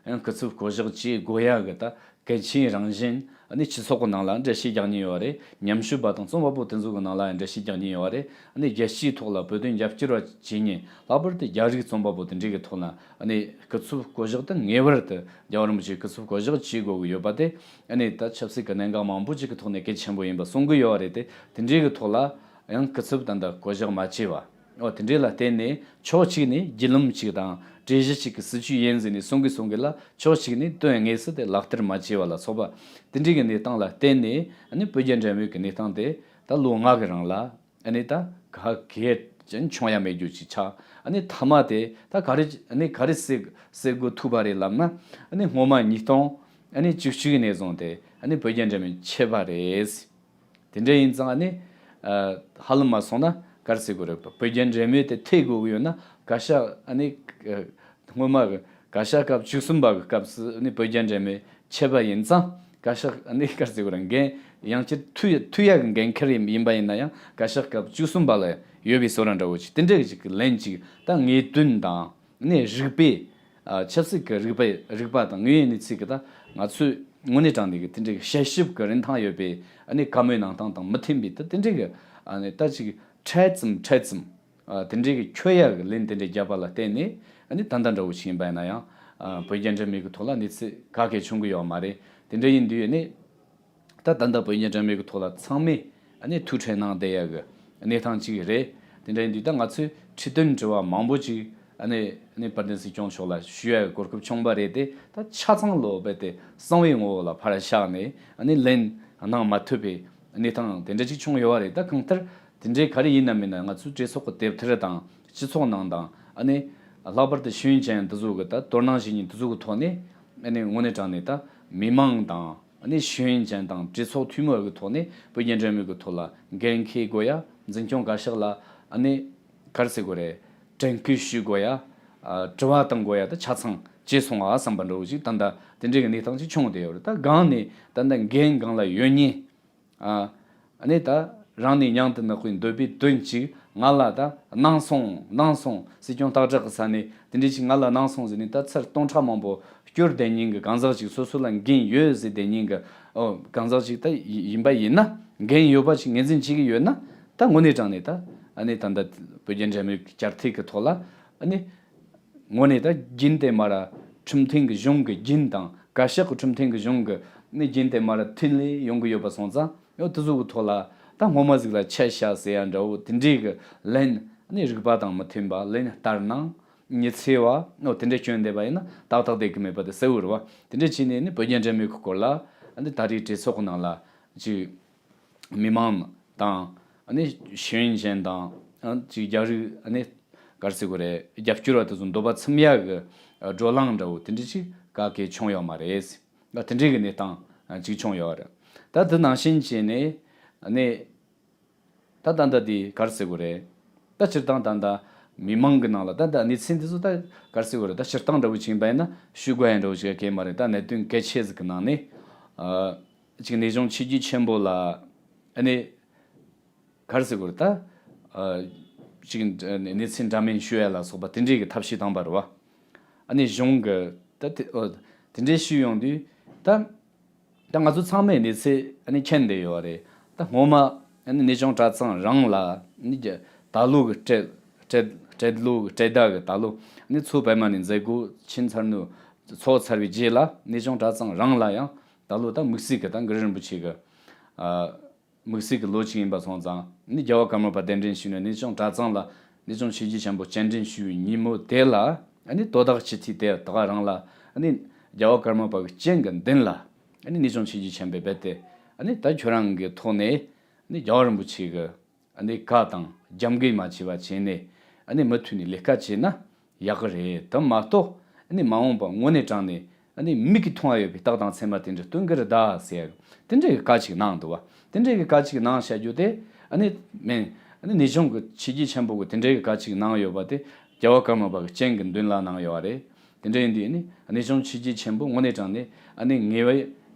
ཡང་སྐུ་ཚབ་བསྐོ་གཞག་བྱེད་དགོས་ཡ་གི་ད་གལ་ཆེན་རང་བཞིན་ཨ་ནི་སྤྱི་ཚོགས་ཀྱི་ནང་ལ་འགྲེལ་བཤད་རྒྱག་མཁན་ཡོད་རེད། ཉམས་ཞིབ་པ་དང་རྩོམ་པ་པོ་དེ་ཚོ་གི་ནང་ལ་འགྲེལ་བཤད་རྒྱག་མཁན་ཡོད་རེད། ཨ་ནི་རྒྱལ་སྤྱིའི་ཐོག་ལ་བོད་དོན་རྒྱབ་སྐྱོར་བ་བྱེད་མཁན་ལྷག་པར་དུ་རྒྱ་རིགས་རྩོམ་པ་པོ་དེ་འདྲའི་གི་ཐོག་ན་ཨ་ནི་སྐུ་ཚབ་བསྐོ་གཞག་དེ་ངེས་པར་དུ་རྒྱལ་བ་རིན་པོ་ཆེའི་སྐུ་ཚབ་བསྐོ་གཞག་བྱེད་དགོས་ཀྱི་ཡོད་པ་དེ་ཨ་ནི་ད་ཆབ་སྲིད་ཀྱི་གནད་འགག་མང་པོ་ཅིག་གི་ཐོག་ནས་གལ་ཆེན་པོ་ཡིན་པ་གསུང་གི་ཡོད་རེད་དེ། དེ་འདྲའི་གི་ཐོག་ལ་ ཡང་སྐུ་ཚབ་ད་ལྟ་བསྐོ་གཞག་མ་བྱས་པ། འོ་དེ་འདྲས་ལ་བརྟེན་ནས་ཕྱོགས་གཅིག་ནས་བརྒྱུད་ལམ་གཅིག་དང་གྲོས་གཞི་གཅིག་གི་སྲིད་བྱུས་ཡིན་ཟེར་ནས་གསུང་གི་གསུང་གི་ལ། ཕྱོགས་གཅིག་ནས་དོན་དངོས་སུ་དེ་ལག་བསྟར་མ་བྱས་པ་ལ་སོགས་པ་དེ་འདྲས་ཀྱི་གནས་སྟངས་ལ་བརྟེན་ནས། ཨ་ནི་བོད་རྒྱ་འབྲེལ་མོལ་གྱི་གནས་སྟངས་དེ་ད་ལོ་ལྔ་གི་རིང་ལ། ཨ་ནི་ད་ག་གེ་ཅན་ཆུང་ཡ་མེད་རྒྱུ་ཅིག་ཆགས། ཨ་ནི་མཐའ་མ་དེ་ད་ག་རེ། ཨ་ནི་ག་རེ་ཟེར་ཟེར་དགོས་ཐུག་པ་རེད་ལབ་ན། ཨ་ནི་སྔོན་མ་ཉིས་སྟོང་ཨ་ནི་བཅུ་གཅིག་ནས་བཟུང་སྟེ་ཨ་ནི་བོད་རྒྱ་འབྲེལ་མོལ་ཆད་པ་རེད། དེ་འདྲ་ཡིན་ཙང་ཨ་ནི། ཨ། ཧ་ལམ་མ་སོང་ན་ག་རེ་ཟེར་དགོས་རེད། བོད་རྒྱ་འབྲེལ་མོལ་དེ་ཐེ་དགོས་ཀྱི་ཡོད་ན། བཀའ་ཤག་ཨ་ནི། ཨ། སྔོན་མ་གི་བཀའ་ཤག་སྐབས་བཅུ་གསུམ་པ་གི་སྐབས་སུ་ཨ་ནི་བོད་རྒྱ་འབྲེལ་མོལ་ཆད་པ་ཡིན་ཙང་། བཀའ་ཤག་ཨ་ནི་ག་རེ་ཟེར་དགོས་རེད། འགན་ཡང་བསྐྱར་མཐུད་མཐུད་ཡག་གི་འགན་འཁུར་ཡིན་ཡིན་པ་ཡིན་ན་ཡང་། བཀའ་ཤག་སྐབས་བཅུ་གསུམ་པ་ལ་ཡོད་པའི་བཟོ་འདྲ་འདྲ་བོ་ཅིག་དེ་འདྲ་ཅིག་གི་ལན་ཅིག་ད་ངེས་དོན་དང་། ཨ་ནི་རིག་པའི། ཨ། ཆབ་སྲིད་ཀྱི་རིག་པའི་རིག་པ་དང་དངོས་ཡོད་གནས་ཚུལ་གྱི་ད་ང་ཚོས་དངོས་གནས་དྲང་གནས་ཀྱི་དེ་འདྲའི་དཔྱད་ཞིབ་ཀྱི་རིན་ཐང་ཡོད་པའི། ཨ་ནི་བཀའ་མོལ་གནང་སྟངས་དང་མི་མཐུན་པའི་ད་དེ་འདྲའི་གི། ཨ་ནི་ད་ཅིག་འཕྲལ་ཙམ་འཕྲལ་ཙམ། ཨ། དེ་འདྲའི་གི་འཁྱོལ་ཡག་གི་ལན་དེ་འདྲའི་བརྒྱབ་པ་ལ་བརྟེན་ནས། ཨ་ནི་ད་ལྟ་འདྲ་བོ་ཞིག་ཡིན་པ་ཡིན་ན་ཡང་། ཨ། བོད་རྒྱ་འབྲེལ་མོལ་གྱི་ཐོག་ལ་གནས་ཚུལ་ག་གེ་བྱུང་གི་ཡོད་མ་རེད། དེ་འདྲ་ཡིན་དུས་ནི། ད་ད་ལྟ་བོད་རྒྱ་འབྲེལ་མོལ་གྱི་ཐོག་ལ་ཚང་མས་ཨ་ནི་ཐུགས་ཁྲལ་གནང་བསྡད་ཡག་གི་གནས་སྟངས་ཅིག་རེད། དེ་འདྲ་ཡིན་དུས་ད་ང་ཚོས་ཁྲི་སྟོན་དྲི་བ་མང་པོ་ཅིག་ཨ་ནི་ཨ་ནི་དཔལ་ལྡན་སྲིད་སྐྱོང་མཆོག་ལ་ཞུ་ཡག་གི་གོ་སྐབས་བྱུང་བ་རེད་དེ། ད་ཆ་ཚང་ལོ་རྦད་དེ་གསང་བའི་ངོ་བོ་ལ་ཕར་བཞག་ནས་ཨ་ནི་ལན་གནང་མ་ཐུབ་པའི་གནས་སྟངས་དེ་འདྲ་ཅིག་བྱུང་ཡོད་པ་རེད། ད་གང་ལྟར་དེ་འདྲའི་ག་རེ་ཡིན་ན་མིན་ན། ང་ཚོའི་གྲོས་ཚོགས་ཀྱི་དེབ་ཐེར་དང་སྤྱི་ཚོགས་ནང་དང་། ཨ་ནི་ལྷག་པར་དུ་ཤེས་ཡོན་ཅན་འདི་ཚོ་གི་ད་དོ་སྣང་བྱེད་མཁན་འདི་ཚོ་གི་ཐོག་ནས། ཨ་ནི་དངོས་གནས་དྲང་གནས་ད་མི་མང་དང་། ཨ་ནི་ཤེས་ཡོན་ཅན་དང་གྲོས་ཚོགས་འཐུས་མི་གི་ཐོག་ནས་བོད་རྒྱ་འབྲེལ་མོལ་གི་ཐོག་ལ་འགན་འཁྱེར་དགོས་ཡ། འཛིན་སྐྱོང་བཀའ་ཤག་ལ་ཨ་ནི་ག་རེ་ཟེར་དགོས་རེད། དྲན་སྐུལ་ཞུ་དགོས་ཡ། ཨ། དྲི་བ་གཏོང་དགོས་ཡ་ད་ཆ་ཚང་བྱས་སོང་ཨ་བསམ་པ་འདྲ་བོ་ཞིག་ད་ལྟ་དེ་འདྲའི་གི་གནས་སྟངས་ཅིག་བྱུང་བསྡད་ཡོད་རེད། ད་སྒང་ནས་ད་ལྟ་འགན་སྒང་ལ་ཡོད་མཁན། ཨ། ཨ་ནི་ད་རང་ནས་མྱང་དུ་ནག་པོའི་འདོད་པའི་དོན་ཅིག་ང་ལ་ད་གནང་སོང་། གནང་སོང་། སྲིད་སྐྱོང་སྟག་བྲག་གི་ས་ནས་དེ་འདྲ་ཅིག་ང་ལ་གནང་སོང་ཟེར་ནས་ད་ཚུར་སྟོང་ཕྲག་མང་པོ་སྐྱོར་བསྡད་མཁན་གི་གང་ཟག་ཅིག་སོ་སོ་ལ་འགན་ཡོད་ཟེར་བསྡད་མཁན་གི། ཨོ། གང་ཟག་ཅིག་ད་ཡིན་པ་ཡིན་ན། འགན་ཡོད་པ་ཅིག་ངོས་འཛིན་བྱེད་ཀྱི་ཡོད་ན། ད་དངོས་གནས་དྲང་གནས་ད་ཨ་ནི་ད་ལྟ་བོད་རྒྱ་འབྲེལ་མོལ་བསྐྱར་ཐོན་གི་ཐོག་ལ་ཨ་ནི། དངོས་གནས་ད་རྒྱུན་དུ་མར་ཁྲིམས་མཐུན་གྱི་གཞུང་གི་རྒྱུན་དང་། བཀའ་ཤག་གི་ཁྲིམས་མཐུན་གྱི་གཞུང་གི་ནི་རྒྱུན་དུ་མར་མཐུན་ལས་ཡོང་གི་ཡོད་པ་སོང་ཙང་། ཡང་དེ་ཚོ་གི་ཐོག་ལ་ད་སྔོན་མ་ཟིག་ལ་ཆད་བཞག་ཟེར་ཡ་འདྲ་བོ་དེ་འདྲའི་གི་ལན་ནི་རིག་པ་དང་མི་མཐུན་པ། ལན་ལྟར་སྣང་ཉི་ཚེ་བ་ནོ་དེ་འདྲ་སྐྱོན་བསྡད་པ་ཡིན་ན་ཏག་ཏག་བསྡད་གི་མེད་པ་དེ་གསལ་བོ་རེད་བ། དེ་འདྲ་བྱས་ནས་ནི་བོད་རྒྱ་འབྲེལ་མོལ་གི་སྐོར་ལ་ནི་ད་རེས་གྲོས་ཚོགས་ནང་ལ་ཅིག་མི་མང་དང་། ཨ་ནི་ཤེས་ཡོན་ཅན་དང་། ཨ། ཅིག་རྒྱ་རིགས། ཨ་ནི་ག་རེ་ཟེར་དགོས་རེད། རྒྱབ་སྐྱོར་བ་དེ་ཚོ་འདོད་པ་ཚིམ་ཡག་གི། ཨ། བགྲོ་གླེང་འདྲ་བོ་དེ་འདྲ་ཅིག་ག་གེ་བྱུང་ཡོད་མ་རེད། ཨ། དེ་འདྲའི་གི་གནས་སྟངས་ཅིག་བྱུང་ཡོད་རེད། ད་དེ་ནང་བཞིན་བྱས་ནས། ཨ་ནི་ད་ད་ལྟ་དེ་ག་རེ་ཟེར་དགོས་རེད། ད་སྤྱིར་བཏང་ད་ལྟ་མི་མང་གི་ནང་ལ་ད་ལྟ་གནས་ཚུལ་འདི་ཚོ་ད་ག་རེ་ཟེར་དགོས་རེད། ད་སྤྱིར་བཏང་འདྲ་བོ་ཅིག་ཡིན་པ་ཡིན་ན་ཞུ་དགོས་ཡ་འདྲ་བོ་ཅིག་ག་གེ་མ་རེད། ད་གནད་དོན་གལ་ཆེ་ཟིག་གི་ནང་ནས། ཨ། ཅིག་ནས་གཞུང་ཆོས་བརྒྱུད་ཆེན་པོ་ལ། ཨ་ནི་ག་རེ་ཟེར་དགོས་རེད། ད། ཨ། ཅིག་གནས་ཚུལ་འདྲ་མིན་ཞུ་ཡ་ལ་སོགས་པ་དེ་འདྲའི་གི་ཐབས་ཤེས་བཏང་པ་རེད་བ། ཨ་ནི་གཞུང་གི་ད་དེ། ཨོ། དེ་འདྲའི་ཞུས་ཡོང་དུས་ད། ད་ང་ཚོ་ཚང་མས་གནས་ཚུལ་ཨ་ནི་མཁྱེན་བསྡད་ཡོད་རེད། ད་སྔོན་མ་ཨ་ནི་གནས་ཆུང་གྲྭ་ཚང་རང་ལ་ཨ་ནི་ད་ལོ་གི་སྤྲད་སྤྲད་སྤྲད་ལོ་གི་སྤྲད་ཟླ་གི་ད་ལོ་ཨ་ནི་མཚོ་པདྨ་ནས་མཛད་སྒོ་ཕྱིན་ཚར་ནོ། ཚོགས་ཚར་བའི་རྗེས་ལ་གནས་ཆུང་གྲྭ་ཚང་རང་ལ་ཡང་ད་ལོ་ད་དམིགས་བསལ་གི་ད་གུ་རུ་རིན་པོ་ཆེ་གི། ཨ། དམིགས་བསལ་གྱི་ལོ་གཅིག་ཡིན་པ་སོང་ཙང་། ནི་རྒྱལ་བ་ཀརྨ་པ་གདན་འདྲེན་ཞུས་ནས་གནས་ཆུང་གྲྭ་ཚང་ལ་གནས་ཆུང་ཆོས་བརྒྱུད་ཆེན་པོ་སྤྱན་འདྲེན་ཞུས་པའི་ཉིན་མོ་དེ་ལ། ཨ་ནི་དོ་བདག་སྤྱི་འཐུས་དེ་ད་ག་རང་ལ། ཨ་ནི་རྒྱལ་བ་ཀརྨ་པ་གི་སྤྱན་གྱི་མདུན་ལ། ཨ་ནི་གནས་ཆུང་ཆོས་བརྒྱུད་ཆེན་པོས་རྦད་དེ། ཨ་ནི་ད་ཁྱོད་རང་གི་ཐོག་ནས་ནི་རྒྱལ་བ་རིན་པོ་ཆེ་གི། ཨ་ནི་བཀའ་དང་རྒྱབ་འགལ་མ་བྱས་པ་བྱས་ནས། ཨ་ནི་མུ་མཐུད་ནས་ལས་ཀ་བྱས་ན། ཡག་གི་རེད། དེ་མ་གཏོགས་ཨ་ནི་མ་འོངས་པ་དངོས་གནས་དྲང་ནས་ཨ་ནི་མིག་གིས་མཐོང་བ་ཡོད་པའི་རྟགས་དང་མཚན་མ་དེ་འདྲ་སྟོན་གི་རེད་ད་ཟེར། དེ་འདྲའི་གི་བཀའ་ཅིག་གནང་འདུག་བ། དེ་འདྲའི་གི་བཀའ་ཅིག་གནང་བཤད་རྒྱུ་དེ་ཨ་ནི་མིན། ཨ་ནི་གནས་ཆུང་གི་ཆོས་བརྒྱུད་ཆེན་པོ་གི་དེ་འདྲའི་གི་བཀའ་ཅིག་གནང་ཡོད་པ་དེ་རྒྱལ་བ་ཀརྨ་པ་གི་སྤྱན་གི་མདུན་ལ་གནང་ཡོད་རེད། དེ་འདྲ་ཡིན་དུས་ཨ་ནི་གནས་ཆུང་ཆོས་བརྒྱུད་ཆེན་པོ་དངོས་གནས་དྲང་ནས་ཨ་ནི་ངེས་པའི་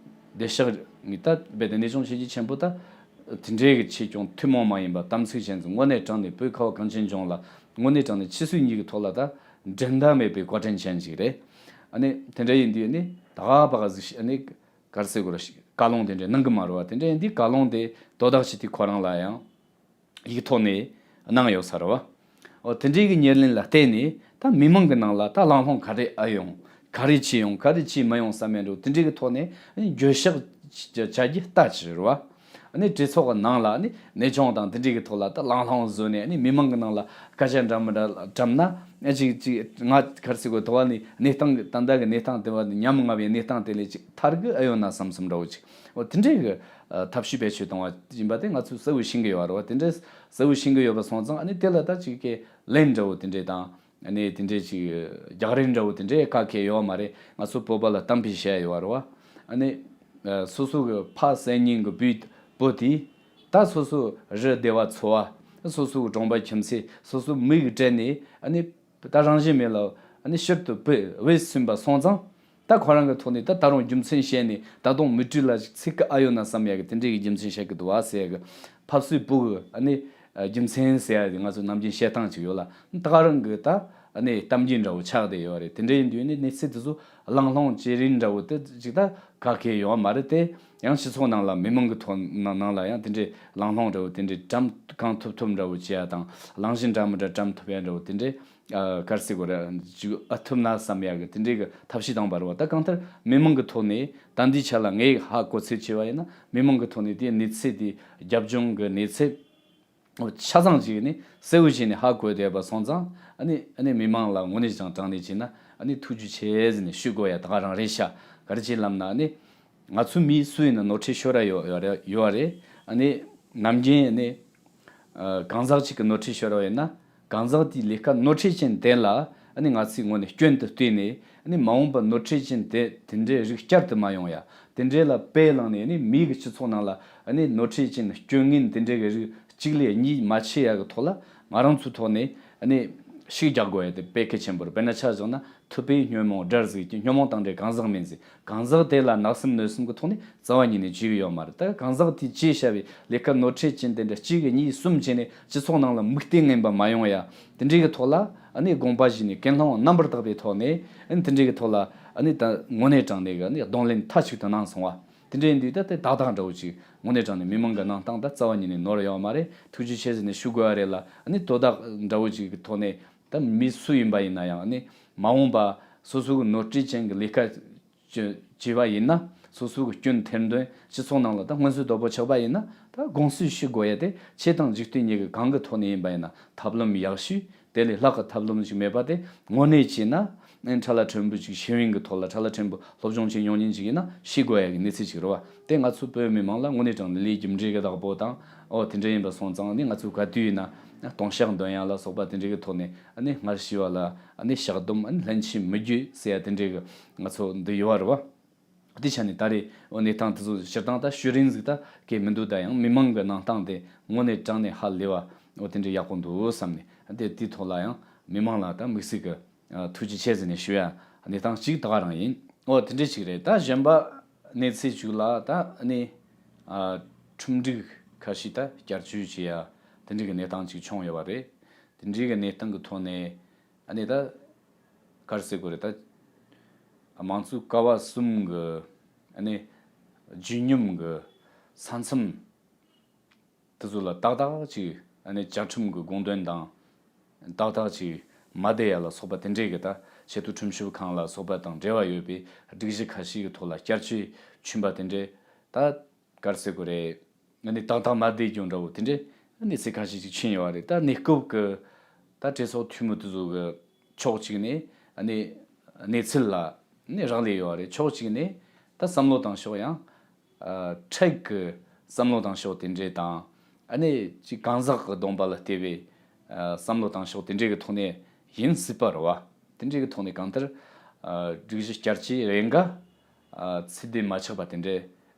བདེ་གཤེགས་ངེས་ད་རྦད་དེ་གནས་ཆུང་ཆོས་བརྒྱུད་ཆེན་པོ་ད་དེ་འདྲའི་གི་ཆེ་ཆུང་ཐུན་མོང་མ་ཡིན་པ་དམ་ཚིག་ཅན་ཚོ་དངོས་གནས་དྲང་ནས་བོད་ཁ་བ་གངས་ཅན་ལྗོངས་ལ། དངོས་གནས་དྲང་ནས་ཆོས་སྲིད་གཉིས་ཀྱི་ཐོག་ལ་ད་འགྲན་ཟླ་མེད་པའི་བཀའ་དྲིན་ཅན་ཞིག་རེད། ཨ་ནི་དེ་འདྲ་ཡིན་དུས་ནི་ད་ག་པ་ག་ཟིག་ཨ་ནི་ག་རེ་ཟེར་དགོས་རེད། བཀའ་ལུང་དེ་འདྲ་གནང་གི་མ་རེད་བ། དེ་འདྲ་ཡིན་དུས་བཀའ་ལུང་དེ་དོ་བདག་སྤྱི་འཐུས་ཁོ་རང་ལ་ཡང་ཡིག་ཐོག་ནས་གནང་ཡོད་ས་རེད་བ། འོ་དེ་འདྲའི་གི་ཉེར་ལེན་ལ་བརྟེན་ནས་ད་མི་མང་གི་ནང་ལ་ད་གླེང་སློང་ག་རེ་ཨེ་ཡོང་། ག་རེ་བྱས་ཡོང་། ག་རེ་བྱས་མི་ཡོང་བསམ་མེད་འགྲོ། དེ་འདྲའི་གི་ཐོག་ནས་འགྱོད་བཤགས་བྱ་རྒྱུ་ལྟ་ཅི་རེད་བ། ཨ་ནི་གྲོས་ཚོགས་ཀྱི་ནང་ལ་ཨ་ནི་གནས་ཆུང་དང་དེ་འདྲའི་གི་ཐོག་ལ་ད་ལང་ལྷང་བཟོས་ནས། ཨ་ནི་མི་མང་གི་ནང་ལ་སྐད་ཆ་འདྲ་མི་འདྲ་བཀྲམ་ན། ཨ་ཅིག་ཅིག་ང་ག་རེ་ཟེར་དགོས། ཐོག་ནས་གནས་སྟངས་ཀྱི་ད་ལྟ་གི་གནས་སྟངས་དེ་བ་ཉམ་ང་བའི་གནས་སྟངས་དེ་ལས་ཅིག་ཐར་གི་ཨེ་ཡོད་ན་བསམ་བསམ་འདྲ་བོ་ཅིག་འོ་དེ་འདྲའི་གི་ཨ་ཐབས་ཤེས་བེད་སྤྱོད་གཏོང་བ་ཡིན་པ་དེ་ང་ཚོས་གསལ་བོ་ཤེས་གི་ཡོད་རེད་བ། དེ་འདྲའི་གསལ་བོ་ཤེས་གི་ཡོད་པ་སོང་ཙང་། ཨ་ནི་དེ་ལ་ད་ཅིག་གི་ལན་འདྲ་བོ་དེ་འདྲའི་དང་། ཨ་ནི་དེ་འདྲའི་ཅིག་རྒྱག་རེས་འདྲ་བོ་དེ་འདྲའི་ག་གེ་ཡོད་མ་རེད། ང་ཚོ་བོད་པ་ལ་གཏམ་དཔེ་བཤད་ཡོད་རེད་བ། ཨ་ནི་ཨ་སོ་སོ་གི་ཕ་སེ་ཉིན་གི་བུའི་བུ་དེ་ད་སོ་སོ་རི་སྡེ་བ་ཚོ་བ། སོ་སོ་གི་གྲོང་པ་ཁྱིམ་མཚེས་སོ་སོ་མི་གི་སྤྲད་ནས། ཨ་ནི་ད་རང་བཞིན་མེད་ལ་ཨ་ནི་ཕྱིར་དུ་བུད་བུད་ཟིན་པ་སོང་ཙང་། ད་ཁོ་རང་གི་ཐོག་ནས་ད་ད་རུང་རྒྱུ་མཚན་བཤད་ནས་ད་དུང་མི་སྤྲུལ་ལ་ཅིག་ཚིག་གི་ཨ་ཡོད་ན་བསམ་ཡ་གི་དེ་འདྲའི་གི་རྒྱུ་མཚན་བཤད་གི་འདུག་བ་ཟེར་ཡ་གི་ཕབ་སུའི་བུ་གི་ཨ་ནི་རྒྱུ་མཚན་ཟེར་ཡ་དེ་ང་ཚོ་ནམ་རྒྱུན་བཤད་སྟངས་ཅིག་ཡོད་ལ། ད་ག་རང་གི་ད་ཨ་ནི་གཏམ་རྒྱུད་འདྲ་བོ་ཆགས་བསྡད་ཡོད་རེད། དེ་འདྲ་ཡིན་དུས་ནི་གནས་ཚུལ་དེ་ཚོ་གླེང་སློང་བྱེད་རིན་འདྲ་བོ་དེ་ཅིག་ད་ག་གེ་ཡོད་མ་རེད་དེ། ཡང་སྤྱི་ཚོགས་ནང་ལ་མི་མང་གི་ཐོག་ནང་ནང་ལ་ཡང་དེ་འདྲའི་གླེང་སློང་འདྲ་བོ་དེ་འདྲའི་བཀྲམ་གང་ཐུབ་ཐུབ་འདྲ་བོ་བྱེད་ཡ་དང་། གླེང་གཞི་འདྲ་མི་འདྲ་བཀྲམ་ཐུབ་ཡ་འདྲ་བོ་དེ་འདྲའི་ཨ་ག་རེ་ཟེར་དགོས་རེད། ཅིག་ཨ་ཐུབ་ན་བསམ་ཡ་གི་དེ་འདྲའི་གི་ཐབས་ཤེས་བཏང་བ་རེད་བ། ད་གང་ལྟར་མི་མང་གི་ཐོག་ནས་ད་འདིའི་ཆ་ལ་ངས་ཧ་གོ་ཚོད་བྱས་པ་ཡིན་ན། མི་མང་གི་ཐོག་ནས་དེའི་གནས་ཚུལ་དེ་རྒྱབ་ལྗོངས་གི་གནས་ཚུལ་ཆ་ཚང་ཅིག་ནས་གསལ་བོ་བྱས་ནས་ཧ་གོ་བསྡད་པ་སོང་ཙང་། ཨ་ནི་ཨ་ནི་མི་མང་ལ་དངོས་གནས་ཀྱང་དྲང་གནས་བྱས་ན་ཨ་ནི་ཐུགས་རྗེ་ཆེ་ཟེར་ནས་ཞུ་དགོས་ཡ་ད་ག་རང་རེད་ཤག་ག་རེ་བྱས་ལབ་ན། ཨ་ནི་ང་ཚོ་མི་སུ་ཡིན་ན་ནོར་འཁྲུལ་ཤོར་ར་ཡོད་ཡོད་རེད་ཡོད་རེད། ཨ་ནི་ནམ་རྒྱུན་ཨ་ནི་ཨ་གང་ཟག་ཅིག་གི་ནོར་འཁྲུལ་ཤོར་བ་ཡིན་ན། གང་ཟག་དེའི་ལས་ཀ་ནོར་འཁྲུལ་ཅན་དེ་ལ་ཨ་ནི་ང་ཚོས་ངོས་ནས་སྐྱོན་དུ་བལྟས་ནས། ཨ་ནི་མ་འོངས་པར་ནོར་འཁྲུལ་ཅན་དེ་དེ་འདྲའི་རིགས་བསྐྱར་དུ་མ་ཡོང་ཡ། དེ་འདྲའི་ལ་དཔེ་བླངས་ནས། ཨ་ནི་མིའི་གི་སྤྱི་ཚོགས་ནང་ལ་ཨ་ནི་ནོར་འཁྲུལ་ཅན་སྐྱོན་ངན་དེ་འདྲའི་གི་རིགས་གཅིག་ལས་གཉིས་མ་མཆེད་ཡ་གི་ཐོག་ལ་ང་རང་ཚོའི་ཐོག་ནས་ཨ་ནི་ཤུགས་རྒྱག་དགོས་ཡ་དེ་དཔེ་གལ་ཆེན་པོ་རེད། དཔེར་ན་ཆ་བཞག་ན་ཐུབ་པས་ཉོན་མོངས་དགྲར་གཟིགས་ཀྱི། ཉོན་མོངས་དང་འདྲེས་གང་ཟག་མིན་ཟེར། གང་ཟག་དེ་ལ་གནག་སེམས་གནོད་སེམས་ཀྱི་ཐོག་ནས་རྩ་བ་ཉིད་ནས་བྱེད་ཀྱི་ཡོད་མ་རེད། ད་གང་ཟག་དེས་བྱས་བཞག་པའི་ལས་ཀ་ནོར་འཁྲུལ་ཅན་དེ་འདྲ་གཅིག་གཉིས་གསུམ་བྱས་ནས་སྤྱི་ཚོགས་ནང་ལ་མིག་ལྟོས་ངན་པ་མ་ཡོང་ཡ། དེ་འདྲའི་གི་ཐོག་ལ་ཨ་ནི་དགོངས་པ་བཞེས་ནས་ཀུན་སློང་རྣམ་པར་དག་པའི་ཐོག་ནས། ཨ་ནི་དེ་འདྲའི་གི་ཐོག་ལ་ཨ་ནི་ད་དངོས་གནས་དྲང་གནས་གི་ཨ་ནི་གདོང་ལེན་མཐའ་གཅིག་ཏུ་གནང་སོང་བ། དེ་འདྲ་ཡིན་དུས་ད་དེ་ཏག་ཏག་འདྲ་བོ་ཅིག་དངོས་གནས་དྲང་གནས་མི་མང་གི་གནང་སྟངས་ད་རྩ་བ་ཉིད་ནས་ནོར་ཡོད་མ་རེད། ཐུགས་རྗེ་ཆེ་ཟེར་ནས་ཞུ་དགོས་པ་རེད་ལ། ཨ་ནི་དོ་བདག་འདྲ་བོ་ཅིག་གི་ཐོག་ནས། ད་མི་སུ་ཡིན་པ་ཡིན་ན་ཡང་། ཨ་ནི་མ་འོངས་པ་སོ་སོ་གི་ནོར་འཁྲུལ་ཅན་གྱི་ལས་ཀ་བྱེད་བྱས་པ་ཡིན་ན། སོ་སོ་གི་སྐྱོན་ཐེར་འདོན་སྤྱི་ཚོགས་ནང་ལ་ད་སྔོན་ཚུད་དོད་པོ་ཆགས་པ་ཡིན་ན། ད་དགོངས་སེལ་ཞུ་དགོས་ཡ་དེ་ཆོས་དང་འཇིག་རྟེན་གཉིས་ཀྱི་གང་གི་ཐོག་ནས་ཡིན་པ་ཡིན་ན་ཐབས་ལམ་ཡག་ཤོས། དེ་ལས་ལྷག་གི་ཐབས་ལམ་ཞིག་མེད་པ་དེ་དངོས་གནས་བྱས་ན། ཨ་ནི་ཁྲ་ལ་ཕྲན་བུ་ཅིག་ཤེས་ཡོན་གྱི་ཐོག་ལ། ཁྲ་ལ་ཕྲན་བུ་སློབ་སྦྱོང་བྱེད་མྱོང་མཁན་ཅིག་ཡིན་ན་ཤེས་དགོས་ཡ་གི་གནས་ཚུལ་ཅིག་རེད་བ། དེ་ང་ཚོ་བོད་མི་མང་ལ་དངོས་གནས་དྲང་གནས་ལས་རྒྱུ་འབྲས་ཀྱི་བདག་པོ་དང་། ཨོ་དེ་འདྲ་ཡིན་པ་སོང་ཙང་། ཨ་ནི་ང་ཚོ་ག་དུས་ཡིན་ན་སྟོང་ཤག་འདོན་ཡ་ལ་སོགས་པ་དེ་འདྲའི་གི་ཐོག་ནས། ཨ་ནི་སྔར་ཞུས་པ་ལ་ཨ་ནི་བཤགས་སྡོམ། ཨ་ནི་ལྷན་ཅིག་མི་དགོས་ཟེར་ཡ་དེ་འདྲའི་གི་ང་ཚོ་འདི་ཡོད་བ་རེད་བ། དེ་ཆ་ནས་ད་རེས་འོ་གནས་སྟངས་དེ་ཚོ་སྤྱིར་བཏང་ད་ཞུ་རིན་ཟིག་ད་གས་མི་འདུག་ད་ཡང་མི་མང་གི་གནང་སྟངས་དེ་དངོས་གནས་དྲང་གནས་ཧ་ལས་བ། འོ་དེ་འདྲ་ཡག་པོ་འདུག་བསམ་ནས། དེ་དེའི་ཐོག་ལ་ཡང་མི་མང་ལ་ད་དམིགས་བསལ་གི་ཨ་ཐུགས་རྗེ་ཆེ་ཟེར་ནས་ཞུ་ཡ་གནས་སྟངས་གཅིག་ད་ག་རང་ཡིན། འོ་དེ་འདྲ་ཅིག་རེད། ད་གཞན་པ་གནས་ཚུལ་ཅིག་ལ་ད་ཨ་ནི་ཨ་ཁྲིམས་སྒྲིག་ཁ་ཤས་ད་བསྐྱར་བཅོས་བྱེད་ཡ་དེ་འདྲ་གི་གནས་སྟངས་ཅིག་བྱུང་ཡོད་པ་རེད། དེ་འདྲའི་གི་གནས་སྟངས་གི་ཐོག་ནས། ཨ་ནི་ད་ག་རེ་ཟེར་དགོས་རེད། ད་དམངས་གཙོའི་ཀ་བ་གསུམ་གི་ཨ་ནི་བརྒྱུད་རིམ་གི་ས་མཚམས་དེ་ཚོ་ལ་ཏག་ཏག་ཅིག་ཨ་ནི་བཅའ་ཁྲིམས་ཀྱི་དགོངས་དོན་དང་ཏག་ཏག་ཅིག་མ་བསྡད་ཡ་ལ་སོགས་པ་དེ་འདྲའི་གི། ད་ཆེས་མཐོའི་ཁྲིམས་ཞིབ་ཁང་ལ་སོགས་པ་དང་འབྲེལ་བ་ཡོད་པའི་སྒྲིག་གཞི་ཁ་ཤས་ཀྱི་ཐོག་ལ་བསྐྱར་བཅོས་ཕྱིན་པ་དེ་འདྲའི། ད་ག་རེ་ཟེར་དགོས་རེད། ཨ་ནི་ཏག་ཏག་མ་བསྡད་རྒྱུ་འདྲ་བོ་དེ་འདྲའི་གནས་ཚུལ་ཁ་ཤས་ཅིག་ཕྱིན་ཡོད་པ་རེད། ད་གནས་སྐབས་ཀྱི་ད་གྲོས་ཚོགས་འཐུས་མི་དེ་ཚོ་གི་ཕྱོགས་གཅིག་ནས་ཨ་ནི་གནས་ཚུལ་ལ་ནི་རག་ལས་ཡོད་པ་རེད། ཕྱོགས་གཅིག་ནས་ད་བསམ་བློ་བཏང་ཕྱོགས་ཡང་། ཨ་འཕྲལ་གྱི་བསམ་བློ་བཏང་ཕྱོགས་དེ་འདྲས་དང་། ཨ་ནི་ཅིག་གང་ཟག་གི་སྡོམ་པ་ལ་བལྟས་པའི་ཨ་བསམ་བློ་བཏང་ཕྱོགས་དེ་འདྲས་ཀྱི་ཐོག་ནས་ཡིན་སྲིད་པ་རེད་བ། དེ་འདྲས་ཀྱི་ཐོག་ནས་གང་ལྟར་ཨ་སྒྲིག་གཞི་བསྐྱར་བཅོས་རེ་འགའ་ཨ་ཚུལ་ལྡན་མ་ཆགས་པ་དེ་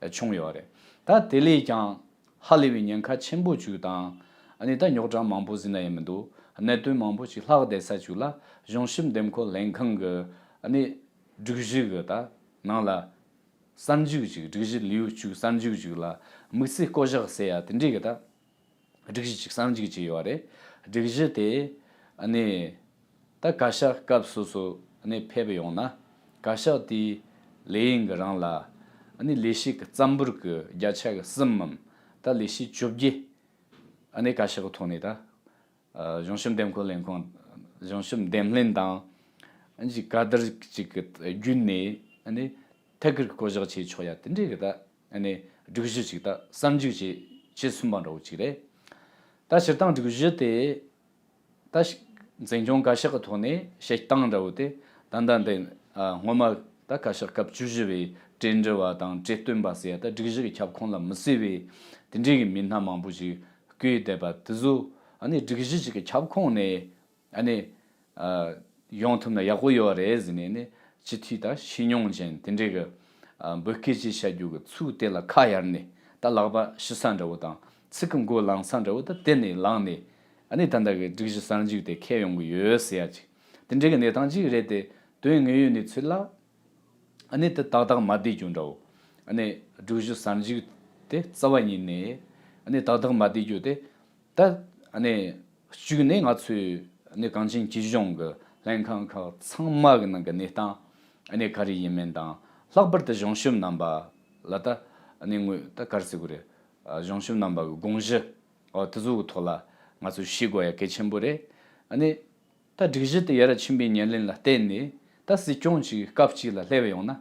འདྲས་བྱུང་ཡོད་རེད། ད་དེ་ལས་ཀྱང་ཧ་ལས་པའི་ཉེན་ཁ་ཆེན་པོ་བཅུག་དང་། ཨ་ནི་ད་རྙོག་དྲ་མང་པོ་ཟིན་ན་ཡང་མི་འདུག་གནད་དོན་མང་པོ་ཞིག་ལྷག་བསྡད་ས་བཅུག་ལ། གཞུང་ཞབས་འདེམས་བསྐོ་ལྷན་ཁང་གི་ཨ་ནི་སྒྲིག་གཞི་གི་ད་ནང་ལ་གསར་འཇུག་ཅིག་སྒྲིག་གཞི་ལེའུ་བཅུ་གསར་འཇུག་ཅིག་ལ་དམིགས་བསལ་བསྐོ་གཞག་ཟེར་ཡ་དེ་འདྲའི་གི་ད་སྒྲིག་གཞི་ཅིག་གསར་འཇུག་བྱས་ཡོད་རེད། སྒྲིག་གཞི་དེ་ཨ་ནི་ད་བཀའ་ཤག་སྐབས་སོ་སོ་ཨ་ནི་ཕེབས་ཡོང་ན། བཀའ་ཤག་དེའི་ལས་ཡུན་གི་རིང་ལ་ཨ་ནི་ལས་བྱེད་ཀྱི་རྩ་འབོར་གི་བརྒྱ་ཆ་གི་གསུམ་མམ་ད་ལས་བྱེད་བཅོ་བརྒྱད་ཨ་ནི་བཀའ་ཤག་གི་ཐོག་ནས། ད་ཨ་གཞུང་ཞབས་འདེམས་བསྐོ་ལྷན་ཁང་། གཞུང་ཞབས་འདེམས་ལྷན་དང་ཨ་ནི་ག་དར་ཅིག་གི་བརྒྱུད་ནས་ཨ་ནི་ཐད་ཀར་བསྐོ་གཞག་བྱས་ཆོག་ཡ་དེ་འདྲའི་གི་ད་ཨ་ནི་སྒྲིག་གཞི་ཅིག་ད་གསར་འཇུག་བྱས་ བཅུ་གསུམ་པ་འདྲ་བོ་ཅིག་རེད། ད་སྤྱིར་བཏང་སྒྲིག་གཞི་དེ་ད་འཛིན་སྐྱོང་བཀའ་ཤག་གི་ཐོག་ནས་བྱེད་སྟངས་འདྲ་བོ་དེ་ད་ལྟ་འདི་སྔོན་མ་ད་བཀའ་ཤག་སྐབས་བཅུ་བཞི་པའི་གྲོས་འགྲུལ་བ་དང་གྲོས་སྟོན་པ་ཟེར་ཡ་ད་སྒྲིག་གཞི་གི་ཁྱབ་ཁོངས་ལ་མི་གསོས་པའི་དེ་འདྲའི་གི་མི་སྣ་མང་པོ་ཞིག་བསྐོས་བསྡད་པ་དེ་ཚོ་ཨ་ནི་སྒྲིག་གཞི་ཞིག་གི་ཁྱབ་ཁོངས་ནས་ཨ་ནི་ཡོང་ཐུབ་ན་ཡག་པོ་ཡོད་རེད་ཟེར་ནས་ནི་སྤྱི་འཐུས་དང་ཕྱི་ཉུང་ཅན་དེ་འདྲའི་གི་འབོད་སྐུལ་ཅིག་བྱ་རྒྱུ་གི་ཚུགས་དེ་ལ་ཁ་གཡར་ནས་ད་ལག་པ་ཕྱི་ས་འདྲ་བོ་དང་ཚིག་གི་མགོ་ལངས་ས་འདྲ་བོ་ད་དེ་ནས་ལངས་ནས་ཨ་ནི་ད་ལྟ་གི་སྒྲིག་གཞི་གསར་འཇུག་དེ་འཁེལ་ཡོང་གི་ཡོད་ཟེར་ཡ་ཅིག་དེ་འདྲའི་གི་གནས་སྟངས་ཅིག་རེད་དེ། དོན་དངོས་ཡོད་གནས་ཚུལ་ལ་ཨ་ནི་དེ་ཏག་ཏག་མ་བསྡད་རྒྱུ་འདྲ་བོ། ཨ་ནི་སྒྲིག་གཞི་གསར་འཇུག་དེ་རྩ་བ་ཉིད་ནས་ཨ་ནི་ཏག་ཏག་མ་བསྡད་རྒྱུ་དེ། ད་ཨ་ནི་གཅིག་ནས་ང་ཚོས་ཨ་ནི་གངས་ཅན་སྐྱིད་གཤོངས་ཀྱི་ལྷན་ཁང་ཁག་ཚང་མ་གི་ནང་གི་གནས་སྟངས་ཨ་ནི་ག་རེ་ཡིན་མིན་དང་། ལྷག་པར་དུ་གཞུང་ཞབས་རྣམ་པ་ལ་ད་ཨ་ནི་ངོས་ད་ག་རེ་ཟེར་དགོས་རེད། ཨ་གཞུང་ཞབས་རྣམ་པ་གི་དགོངས་གཞི་འོ་དེ་ཚོ་གི་ཐོག་ལ་ང་ཚོས་ཤེས་དགོས་ཡ་གལ་ཆེན་པོ་རེད། ཨ་ནི་ད་སྒྲིག་གཞི་དེ་ཡར་ཕྱིན་པའི་ཉེར་ལེན་ལ་བརྟེན་ནས་ད་སྲིད་སྐྱོང་ཅིག་སྐབས་གཅིག་ལ་སླེབས་ཡོང་ན།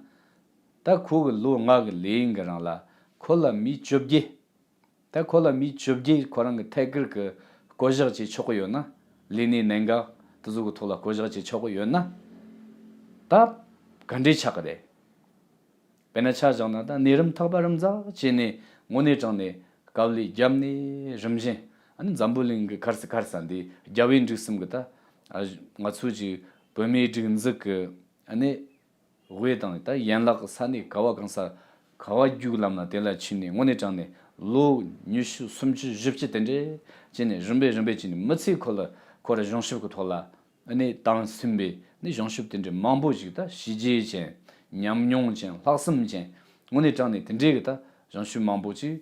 ད་ཁོ་གི་ལོ་ལྔ་གི་ལས་ཡུན་གི་རིང་ལ་ཁོ་ལ་མི་བཅོ་བརྒྱད། ད་ཁོ་ལ་མི་བཅོ་བརྒྱད་ཁོ་རང་གི་ཐད་ཀར་གི་བསྐོ་གཞག་བྱེད་ཆོག་གི་ཡོད་ན། ལས་གནས་གནད་འགག་དེ་ཚོ་གི་ཐོག་ལ་བསྐོ་གཞག་བྱེད་ཆོག་གི་ཡོད་ན། ད་ག་འདྲས་ཆགས་གི་རེད། དཔེར་ན་ཆ་བཞག་ན་ད་གནས་རིམ་ཐག་པ་རིམ་ཙག་བྱས་ནས་དངོས་གནས་དྲང་ནས་དཀའ་ལས་བརྒྱབ་ནས་རིམ་བཞིན་ཨ་ནི་འཛམ་བུ་གླིང་གི་ག་རེ་ཟེར་ག་རེ་ཟེར་འདི་རྒྱལ་བའི་འབྲུག་གསུམ་གི་ད་ང་ཚོའི་ཅིག་བོད་མིའི་སྒྲིག་འཛུགས་ཀྱི་ཨ་ནི་དབུས་དང་ད་ཡན་ལག་གི་ས་གནས་ག་བ་གང་ས་ག་བ་རྒྱུག་ལམ་ལ་དེ་ལ་ཕྱིན་ནས་དངོས་གནས་དྲང་ནས་ལོ་ཉི་ཤུ་སུམ་ཅུ་བཞི་བཅུ་དེ་འདྲས་བྱས་ནས་རིམ་པས་རིམ་པས་བྱས་ནས་མི་ཚེ་ཁོ་ལ་ཁོ་ར་གཞུང་ཞབས་ཀྱི་ཐོག་ལ། ཨ་ནི་དང་མཐུན་པའི་ནི་གཞུང་ཞབས་དེ་འདྲའི་མང་པོ་ཞིག་ད་བྱས་རྗེས་ཅན། ཉམས་མྱོང་ཅན། ལྷག་བསམ་ཅན། དངོས་གནས་དྲང་ནས་དེ་འདྲའི་གི་ད་གཞུང་ཞབས་མང་པོ་ཅིག་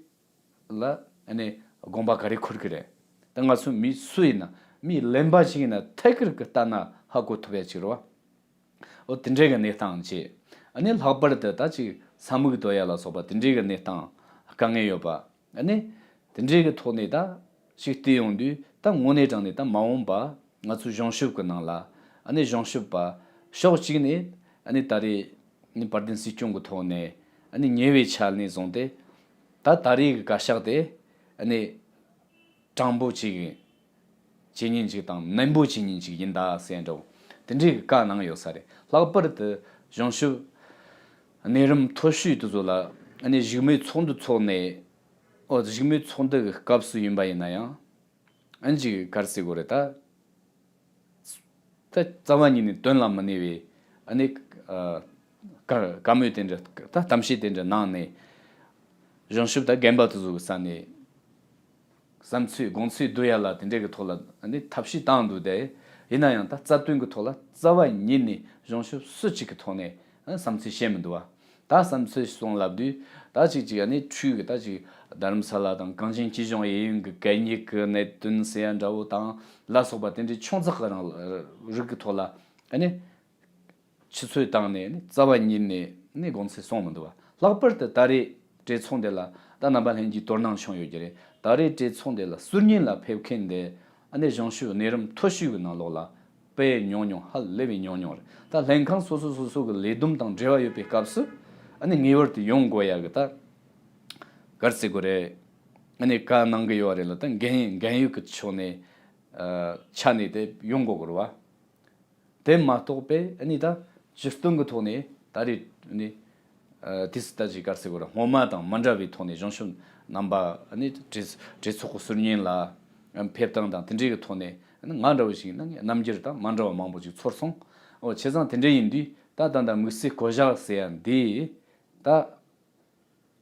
ལ་ཨ་ནི་དགོངས་པ་ག་རེ་འཁུར་གི་རེད། ད་ང་ཚོ་མི་སུ་ཡིན་ན་མི་གླེན་པ་ཞིག་ཡིན་ན་ཐད་ཀར་གི་ལྟ་ན་ཧ་གོ་ཐུབ་ཡ་ཅིག་རེད་བ། འོ་དེ་འདྲའི་གི་གནས་སྟངས་ཅིག་ཨ་ནི་ལྷག་པར་དུ་ད་ཅིག་ས་མིག་དོར་ཡ་ལ་སོགས་པ་དེ་འདྲའི་གི་གནས་སྟངས་དཀའ་ངལ་ཡོད་པ། ཨ་ནི། དེ་འདྲའི་གི་ཐོག་ནས་ད་ཞིག་བལྟས་ཡོང་དུས་ད་དངོས་གནས་དྲང་ནས་ད་མ་འོངས་པ་ང་ཚོའི་གཞུང་ཞབས་ཀྱི་ནང་ལ་ཨ་ནི་གཞུང་ཞབས་པ་ཕྱོགས་གཅིག་ནས་ཨ་ནི་ད་རེས་ནི་དཔལ་ལྡན་སྲིད་སྐྱོང་གི་ཐོག་ནས་ཨ་ནི་ཉེ་བའི་ཆ་ནས་བཟུང་སྟེ་ད་ད་རེས་ཀྱི་བཀའ་ཤག་དེ་ཨ་ནི་དྲང་པོ་ཅིག་བྱེད་མཁན་ཅིག་དང་ནན་པོ་བྱེད་མཁན་ཅིག་ཡིན་ད་ཟེར་འདྲ་བོ་དེ་འདྲའི་གི་བཀའ་གནང་ཡོད་ས་རེད། ལྷག་པར་དུ་གཞུང་ཞབས་གནས་རིམ་མཐོ་ཤོས་དེ་ཚོ་ལ་ཨ་ནི་བཞུགས་མོལ་ཚོགས་འདུ་ཚོགས་ནས། ཨོ་བཞུགས་མོལ་ཚོགས་འདུ་གི་སྐབས་སུ་ཡིན་པ་ཡིན་ན་ཡང་། ཨན་ཅིག་ག་རེ་ཟེར་དགོས་རེད་ད། ད་རྩ་བ་ཉིད་ནས་དོན་ལ་མི་གནས་པའི་ཨ་ནི་ཨ་བཀའ་བཀའ་མོལ་དེ་འདྲ་ད་གཏམ་བཤད་དེ་འདྲ་གནང་ནས། གཞུང་ཞབས་དང་རྒན་པ་དེ་ཚོ་གི་ས་ནས་བསམ་ཚུལ་དགོངས་ཚུལ་བསྡུ་ཡ་ལ་དེ་འདྲའི་གི་ཐོག་ལ་ཨ་ནི་ཐབས་ཤེས་བཏང་འདུག་སྟེ། ཡིན་ན་ཡང་ད་རྩ་དོན་གི་ཐོག་ལ་རྩ་བ་ཉིད་ནས་གཞུང་ཞབས་སུ་གཅིག་གི་ཐོག་ནས་ཨ་བསམ་ཚུལ་བཤད་མི་འདུག་བ། ད་བསམ་ཚུལ་གསུང་ལབ་དུས་ད་ཅིག་ཅིག་ཨ་ནི་འཕྲུལ་གི་ད་ཅིག་རྡ་རམ་ས་ལ་དང་གངས་ཅན་སྐྱིད་གཤོངས་གཡས་གཡོན་གི་གད་སྙིགས་གི་གནད་དོན་ཟེར་ཡ་འདྲ་བོ་དང་ལ་སོགས་པ་དེ་འདྲའི་ཆུང་ཙག་གི་རང་རིགས་གི་ཐོག་ལ་ཨ་ནི་ཆུ་ཚོད་བཏང་ནས་ཨ་ནི་རྩ་བ་ཉིད་ནས་ཨ་ནི་དགོངས་ཚུལ་གསུང་མི་འདུག་བ། ལྷག་པར་དུ་ད་རེས་གྲོས་ཚོགས་འདི་ལ་ད་རྣམ་པ་ལྷན་རྒྱས་དོ་སྣང་བྱུང་ཡོད་ཀྱི་རེད། ད་རེས་གྲོས་ཚོགས་འདི་ལ་ཟུར་ཉན་ལ་ཕེབས་མཁན་འདི་ཨ་ནི་གཞུང་ཞབས་གནས་རིམ་མཐོ་ཤོས་ཀྱི་ནང་ལོགས་ལ། དཔེ་ཉུང་ཉུང་ཧ་ལས་པའི་ཉུང་ཉུང་རེད། ད་ལྷན་ཁང་སོ་སོ་སོ་སོ་གི་ལས་བསྡོམས་དང་འབྲེལ་བ་ཡོད་པའི་སྐབས་སུ་ཨ་ནི་ངེས་པར་དུ་ཡོང་དགོས་ཡ་གི་ད་ག་རེ་ཟེར་དགོས་རེད། ཨ་ནི་བཀའ་གནང་གི་ཡོད་རེད་ལ་ད་འགན་འགན་ཡུལ་གི་ཕྱོགས་ནས་ཨ་ཆ་ནས་དེ་ཡོང་དགོས་གི་རེད་བ། དེ་མ་གཏོགས་པའི་ཨ་ནི་ད་སྤྱིར་བཏང་གི་ཐོག་ནས་ད་རེས་ཨ་ནི། ཨ་དེ་སྲིད་ད་ཅིག་ག་རེ་ཟེར་དགོས་རེད། སྔོན་མ་དང་མ་འདྲ་བའི་ཐོག་ནས་གཞུང་ཞབས་རྣམ་པ་ཨ་ནི་གྲོས་གྲོས་ཚོགས་ཀྱི་ཟུར་ཉན་ལ་ཕེབས་སྟངས་དང་དེ་འདྲའི་གི་ཐོག་ནས་ཨ་ནི་ང་འདྲ་བོ་ཞིག་ཡིན་ན་རྣམ་འགྱུར་དང་མ་འདྲ་བ་མང་པོ་ཅིག་ཚོར་སོང་། འོ་བྱས་ཙང་དེ་འདྲ་ཡིན་དུས་ད་ད་ལྟ་དམིགས་བསལ་བསྐོ་གཞག་ཟེར་ཡ་འདི་ད་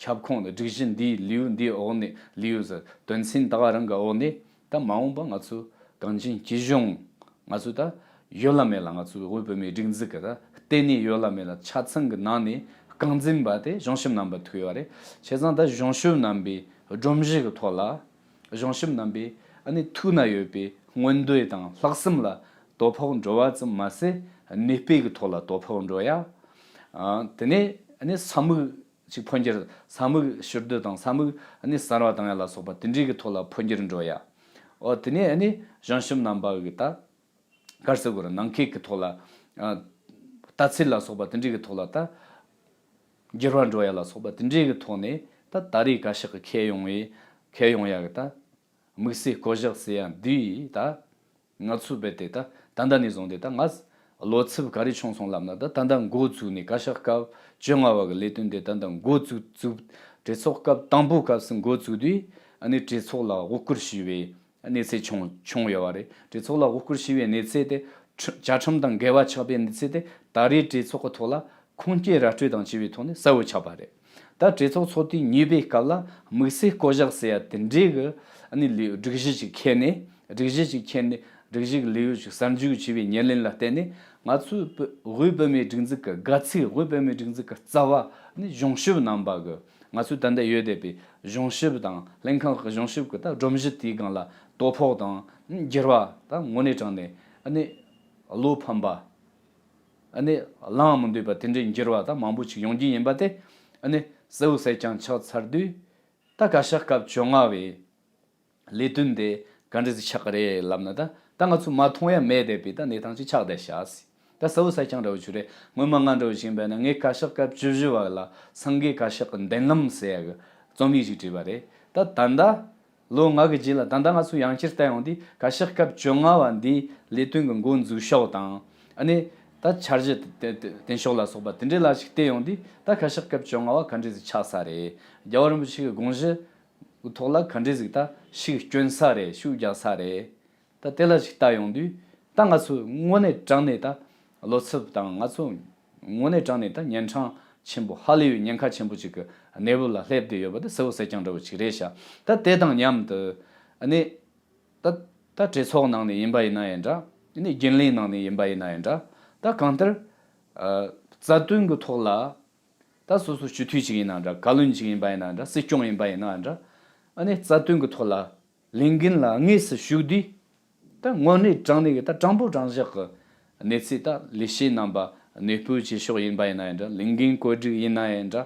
ཁྱབ་ཁོངས་ནི་སྒྲིག་གཞི་འདིའི་ལེའུ་འདིའི་འོག་ནས་ལེའུ་ཟེར་དོན་ཚན་ད་ག་རང་གི་འོག་ནས་ད་མ་འོངས་པ་ང་ཚོ་གངས་ཅན་སྐྱིད་གཤོངས་ང་ཚོ་ད། ཡོད་ལ་མེད་ལ་ང་ཚོའི་དབུས་བོད་མིའི་སྒྲིག་འཛུགས་ཀྱི་ད་ལྟེ་གནས་ཡོད་ལ་མེད་ལ་ཆ་ཚང་གི་ནང་ནས་རྐང་འཛིན་པ་དེ་གཞུང་ཞབས་རྣམ་པ་ཐུག་ཡོད་རེད། བྱས་ཙང་ད་གཞུང་ཞབས་རྣམ་པའི་སྒྲོམ་གཞི་གི་ཐོག་ལ་གཞུང་ཞབས་རྣམ་པའི་ཨ་ནི་ཐུགས་ན་ཡོད་པའི་མངོན་འདོད་དང་ལྷག་བསམ་ལ་དོ་ཕོག་འགྲོ་བ་ཙམ་མ་ཟད་གནས་སྤོས་ཀྱི་ཐོག་ལ་དོ་ཕོག་འགྲོ་ཡ། ཨ་དེ་ནས་ཨ་ནི་ས་མིག་ཅིག་འཕོ་འགྱུར་ས་མིག་ཕྱིར་བསྡུ་དང་ས་མིག་ཨ་ནི་གསར་བ་བཏང་ཡ་ལ་སོགས་པ་དེ་འདྲའི་གི་ཐོག་ལ་འཕོ་འགྱུར་འགྲོ་ཡ། འོ་དེ་ནས་ཨ་ནི་གཞུང་ཞབས་རྣམ་པ་གི་ད། ག་རེ་ཟེར་དགོས་རེད། ནང་ཁུལ་གྱི་ཐོག་ལ་ཨ་ལྟ་ཚུལ་ལ་སོགས་པ་དེ་འདྲའི་གི་ཐོག་ལ་ད་འགྱུར་བ་འགྲོ་ཡ་ལ་སོགས་པ་དེ་འདྲའི་གི་ཐོག་ནས་ད་ད་རེས་བཀའ་ཤག་གི་འཁེལ་ཡོང་བའི་ ཁེལ་ཡོང་ཡག་གི་ད་དམིགས་བསལ་བསྐོ་གཞག་ཟེར་ཡག་འདི་ད་ང་ཚོ་རྦད་དེ་ད་ད་ལྟ་ནས་བཟུང་སྟེ་ད་ང་བློ་འཚབ་ག་རེ་བྱུང་སོང་ལབ་ན། ད་ད་ལྟ་འགོ་བཙུགས་ནས་བཀའ་ཤག་སྐབས་བཅོ་ལྔ་བ་གི་ལས་དོན་དེ་ད་ལྟ་འགོ་བཙུགས་བཙུགས་གྲོས་ཚོགས་སྐབས་དང་པོ་སྐབས་སུ་འགོ་བཙུགས་དུས་ཨ་ནི་གྲོས་ཚོགས་ལ་དབུ་བསྐུར་ཞུས་པའི་གནས་ཚུལ་བྱུང་བྱུང་ཡོད་པ་རེད། གྲོས་ཚོགས་ལ་དབུ་བསྐུར་ཞུས་པའི་གནས་ཚུལ་དེ་ཁྲི- བཅའ་ཁྲིམས་དང་འགལ་བ་ཆགས་པའི་གནས་ཚུལ་དེ་ད་རེས་གྲོས་ཚོགས་ཀྱི་ཐོག་ལ་ཁུངས་སྐྱེལ་ར་སྤྲོད་དང་བཅས་པའི་ཐོག་ནས་གསལ་བོ་ཆགས་པ་རེད། ད་གྲོས་ཚོགས་ཚོགས་དུས་གཉིས་པའི་སྐབས་ལ་དམིགས་བསལ་བསྐོ་གཞག་ཟེར་ཡ་དེ་འདྲའི་གི་ཨ་ནི་ལས་སྒྲིག་གཞི་ཅིག་འཁྱེར་ནས། སྒྲིག་གཞི་ཅིག་འཁྱེར་ནས་སྒྲིག་གཞི་གི་ལས་ཡུལ་ཅིག་གསར་འཇུག་བྱས་པའི་ཉེར་ལེན་ལ་བརྟེན་ནས། ང་ཚོའི་བོད- དབུས་བོད་མིའི་སྒྲིག་འཛུགས་ཀྱི་དགའ་ཚིགས། དབུས་བོད་མིའི་སྒྲིག་འཛུགས་ཀྱི་རྩ་བ་ནི་གཞུང་ཞབས་རྣམ་པ་གི། ང་ཚོའི་ད་ལྟ་ཡོད་བསྡད་པའི་གཞུང་ཞབས་དང་ལྷན་ཁང་གི་གཞུང་ཞབས་ཀྱི་ད་སྒྲོམ་གཞི་དེའི་སྒང་ལ་དོ་ཕོག་དང་འགྱུར་བ་ད་དངོས་གནས་དྲང་གནས་ཨ་ནི་བློ་ཕམ་པ། ཨ་ནི་གླེང་མི་འདོད་པ་དེ་འདྲའི་འགྱུར་བ་ད་མང་པོ་ཅིག་ཡོང་རྒྱུ་ཡིན་པ་དེ་ཨ་ནི་གསལ་བོ་གསལ་རྐྱང་ཆགས་ཚར་དུས། ད་བཀའ་ཤག་སྐབས་བཅོ་ལྔ་བའི་ལས་དོན་དེ་ག་འདྲ་ཞིག་ཆགས་ཀྱི་རེད་ལབ་ན། ད་ད་ང་ཚོ་མ་མཐོང་ཡ་མེད་བསྡད་པའི་ད་གནས་སྟངས་ཅིག་ཆགས་བསྡད་ཤག་ཟེར། ད་གསལ་བོ་གསལ་རྐྱང་འདྲ་བོ་ཅིག་རེད། སྔོན་མ་ང་འདྲ་བོ་ཞིག་ཡིན་པ་ན་ངས་བཀའ་ཤག་སྐབས་བཅུ་བཞི་བ་ལ་སངས་རྒྱས་བཀའ་ཤག་གི་མདུན་ལམ་ཟེར་ཡ་གི་རྩོམ་ཡིག་ཅིག་བྲིས་པ་རེད། ད་ད་ལྟ་ལོ་ལྔ་གི་རྗེས་ལ་ད་ལྟ་ང་ཚོ་ཡང་བསྐྱར་བལྟ་ཡོང་དུས། བཀའ་ཤག་སྐབས་བཅོ་ལྔ་བ་འདིའི་ལས་དོན་གྱི་འགོ་འཛུགས་ཕྱོགས་དང་། ཨ་ནི་ད་འཆར་གཞི་དེ- དེ- དེ་ཕྱོགས་ལ་སོགས་པ་དེ་འདྲའི་ལ་ཞིག་བལྟས་ཡོང་དུས། ད་བཀའ་ཤག་སྐབས་བཅོ་ལྔ་བ་ག་འདྲ་ཞིག་ཆགས་ས་རེད། རྒྱལ་བ་རིན་པོ་ཆེ་གི་དགོངས་གཞི་གི་ཐོག་ལ་ག་འདྲ་ཞིག་ད་ཤུགས་བསྐྱོན་ས་རེད། ཤུགས་རྒྱག་ས་རེད། ད་དེ་ལ་ཞིག་བལྟ་ཡོང་དུས། ད་ང་ཚོ་དངོས་གནས་དྲང་གནས་ད་བློ་འཚབ་དང་། ང་ཚོ་དངོས་གནས་དྲང་གནས་ད་ཉེན་འཕྲང་ཆེན་པོ། ཧ་ལས་པའི་ཉེན་ཁ་ཆེན་པོ་ཅིག་གི་གནས་བབ་ལ་སླེབས་བསྡད་ཡོད་པ་དེ་གསལ་བོ་གསལ་རྐྱང་འདྲ་བོ་ཅིག་རེད་ཤག་ད་དེ་དང་མཉམ་དུ་ཨ་ནི་ད་ད་གྲོས་ཚོགས་ནང་ནས་ཡིན་པ་ཡིན་ན་ཡང་འདྲ། ཨ་ནི་རྒྱུན་ལས་ནང་ནས་ཡིན་པ་ཡིན་ན་ཡང་འདྲ། ད་གང་ལྟར་ཨ་རྩ་དོན་གྱི་ཐོག་ལ་ད་སོ་སོ་སྤྱི་འཐུས་ཅིག་ཡིན་ན་འདྲ། བཀའ་བློན་ཅིག་ཡིན་པ་ཡིན་ན་འདྲ། སྲིད་སྐྱོང་ཡིན་པ་ཡིན་ན་འདྲ། ཨ་ནི་རྩ་དོན་གྱི་ཐོག་ལ་ལས་འགན་ལ་དངོས་སུ་ཞུགས་དུས། ད་དངོས་གནས་དྲང་གནས་ཀྱི་ད་དྲང་པོ་དྲང་བཞག་གི་གནས་ཚུལ། ད་ལས་བྱེད་རྣམ་པ་གནས་སྤོས་བྱེད་ཕྱོགས་ཡིན་པ་ཡིན་ན་ཡང་འདྲ། ལས་འགན་བཀོད་སྒྲིག་ཡིན་ན་ཡང་འདྲ།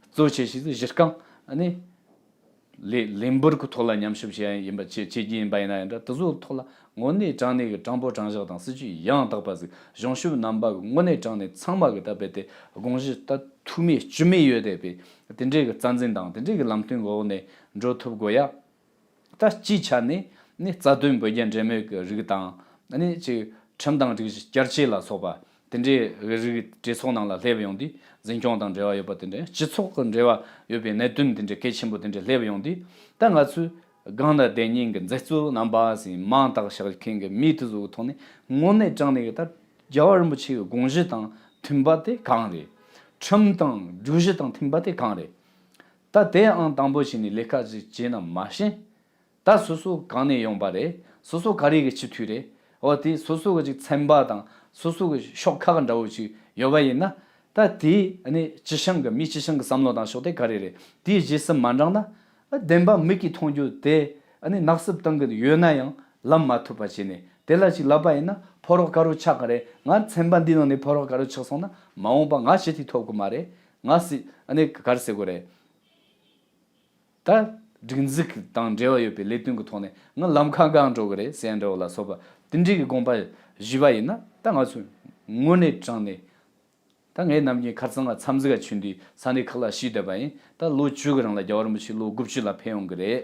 གཙོ་ཆེ་ཤོས་སུ་གཞི་རྐང་ཨ་ནི་ལས- ལས་འབོར་གྱི་ཐོག་ལ་ཉམས་ཞིབ་བྱེད་ཡ་ཡིན་པ། བྱེད- བྱེད་རྒྱུ་ཡིན་པ་ཡིན་ན་ཡང་འདྲ། དེ་ཚོའི་ཐོག་ལ་དངོས་གནས་དྲང་གནས་ཀྱི་དྲང་པོ་དྲང་བཞག་དང་སྲིད་ཇུས་ཡང་དག་པ་ཟིག་གཞུང་ཞབས་རྣམ་པ་གི་དངོས་གནས་དྲང་གནས་ཚང་མ་གི་ད་རྦད་དེ་དགོངས་གཞི་ད་ཐུག་མེད་སྐྱུར་མེད་ཡོད་བསྡད་པའི་དེ་འདྲའི་གི་རྩ་འཛིན་དང་དེ་འདྲའི་གི་ལམ་སྟོན་གི་འོག་ནས་འགྲོ་ཐུབ་དགོས་ཡ། ད་སྤྱིའི་ཆ་ནས་ནི་རྩ་དོན་བོད་རྒྱ་འབྲེལ་མོལ་གྱི་རིགས་དང་། ཨ་ནི་ཅིག་ཁྲིམས་དང་སྒྲིག་གཞི་བསྐྱར་བཅོས་ལ་སོགས་པ་དེ་འདྲའི་རིགས་གྲོས་ཚོགས་ནང་ལ་སླེབས་ཡོང་དུས། འཛིན་སྐྱོང་དང་འབྲེལ་བ་ཡོད་པ་དེ་འདྲ། སྤྱི་ཚོགས་ཀྱི་འབྲེལ་བ་ཡོད་པའི་གནད་དོན་དེ་འདྲའི་གལ་ཆེན་པོ་དེ་འདྲ་སླེབས་ཡོང་དུས། ད་ང་ཚོས་སྒང་ན་བསྡད་མཁན་གྱི་མཛད་གཙོ་རྣམ་པ་ཟེར། མིང་བཏགས་བཞག་མཁན་གྱི་མི་དེ་ཚོའི་ཐོག་ནས་དངོས་གནས་དྲང་གནས་ཀྱི་ད་རྒྱལ་བ་རིན་པོ་ཆེའི་དགོངས་གཞི་དང་མཐུན་པ་དེ་གང་རེད། ཁྲིམས་དང་སྒྲིག་གཞི་དང་མཐུན་པ་དེ་གང་རེད། ད་དེའང་དང་པོ་བྱས་ནས་ལས་ཀ་ཅིག་བྱས་ན་མ་ཤེས། ད་སོ་སོ་གང་ནས་ཡོང་པ་རེད། སོ་སོ་ག་རེ་གི་སྤྱི་འཐུས་རེད། འོ་དེ་སོ་སོ་གི་ཅིག་ཚན་པ་དང་སོ་སོ་གི་ཤོག་ཁག་འདྲ་བོ་ཅིག་ཡོད་པ་ཡིན་ན། ད་དེ་ཨ་ནི་སྤྱི་བྱིངས་གི་མི་སྤྱི་བྱིངས་གི་བསམ་བློ་དང་ཕྱོགས་དེ་ག་རེ་རེད། དེའི་རྗེས་སུ་མ་འབྲངས་ན། ཨ་བདེན་པ་མིག་གིས་མཐོང་རྒྱུ་དེ་ཨ་ནི་ནག་སུབ་བཏང་གི་ཡོད་ན་ཡང་ལབ་མ་ཐུབ་པ་བྱས་ནས། དེ་ལ་ཅིག་ལབ་པ་ཡིན་ན་ཕོ་རོག་དཀར་པོ་ཆགས་གི་རེད། ང་ཚན་པ་འདི་ནང་ནས་ཕོ་རོག་དཀར་པོ་ཆགས་སོང་ན་མ་འོངས་པ་ང་སྤྱི་འཐུས་ཐོབ་གི་མ་རེད། ང་སྲིད་ཨ་ནི་ག་རེ་ཟེར་དགོས་རེད། ད་སྒྲིག་འཛུགས་དང་འབྲེལ་བ་ཡོད་པའི་ལས་དོན་གྱི་ཐོག་ནས་ང་ལམ་ཁ་འགག་འགྲོ་གི་རེད་ཟེར་འདྲ་བོ་ལ་སོགས་པ་དེ་འདྲའི་གི་དགོངས་པ་ཞུས་པ་ཡིན་ན། ད་ང་ཚོས་དངོས་གནས་དྲང་གནས། ད་ངས་ནམ་རྒྱུན་ཁ་སང་ལ་འཚམས་གཟིགས་ག་ཕྱིན་དུས་ས་གནས་ཁག་ལ་ཞུས་བསྡད་པ་ཡིན། ད་ལོ་བཅུ་གི་རིང་ལ་རྒྱལ་བ་རིན་པོ་ཆེ་ལོ་དགུ་བཅུ་ལ་ཕེབས་ཡོང་གི་རེད།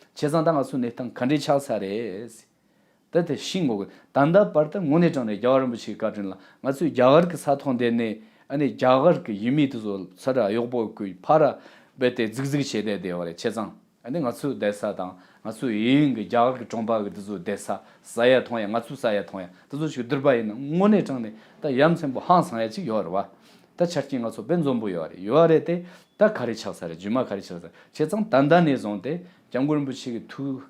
བྱས་ཙང་ད་ང་ཚོ་གནས་སྟངས་ག་འདྲས་ཆགས་ས་རེད། ད་དེ་ཤེས་དགོས་གི། ད་ལྟ་བར་དུ་དངོས་གནས་དྲང་གནས་རྒྱལ་བ་རིན་པོ་ཆེའི་བཀའ་དྲིན་ལ་ང་ཚོས་རྒྱ་གར་གྱི་ས་ཐོག་འདི་ནས་ཨ་ནི་རྒྱ་གར་གྱི་ཡུལ་མི་དེ་ཚོ་ཚུར་གཡོག་པོ་གི་ཕར་རྦད་དེ་རྫིག་རྫིག་བྱས་བསྡད་བསྡད་ཡོད་རེད། བྱས་ཙང་ཨ་ནི་ང་ཚོའི་བསྡད་ས་དང་ང་ཚོའི་གཡས་གཡོན་གྱི་རྒྱ་གར་གྱི་གྲོང་པ་གི་དེ་ཚོ་བསྡད་ས། ཟ་ཡ་འཐུང་ཡ། ང་ཚོས་ཟ་ཡ་འཐུང་ཡ་དེ་ཚོ་ཞིག་བསྡུར་བ་ཡིན་ན་དངོས་གནས་དྲང་གནས་ད་ཡ་མཚན་པོ་ཧང་སང་ཡ་ཅིག་ཡོད་རེད་བ། ད་ཆ་རྐྱེན་ང་ཚོ་དཔེ་འཛོམས་པོ་ཡོད་རེད། ཡོད་རེད་དེ། ད་ག་རེ་ཆགས་ས་རེད། རྗེས་མ་ག་རེ་ཆགས་ས་རེད། བྱས་ཙང་ད་ལྟ་ནས་བཟུང་སྟེ་སྐྱབས་མགོན་རིན་པོ་ཆེ་གི་ཐུགས་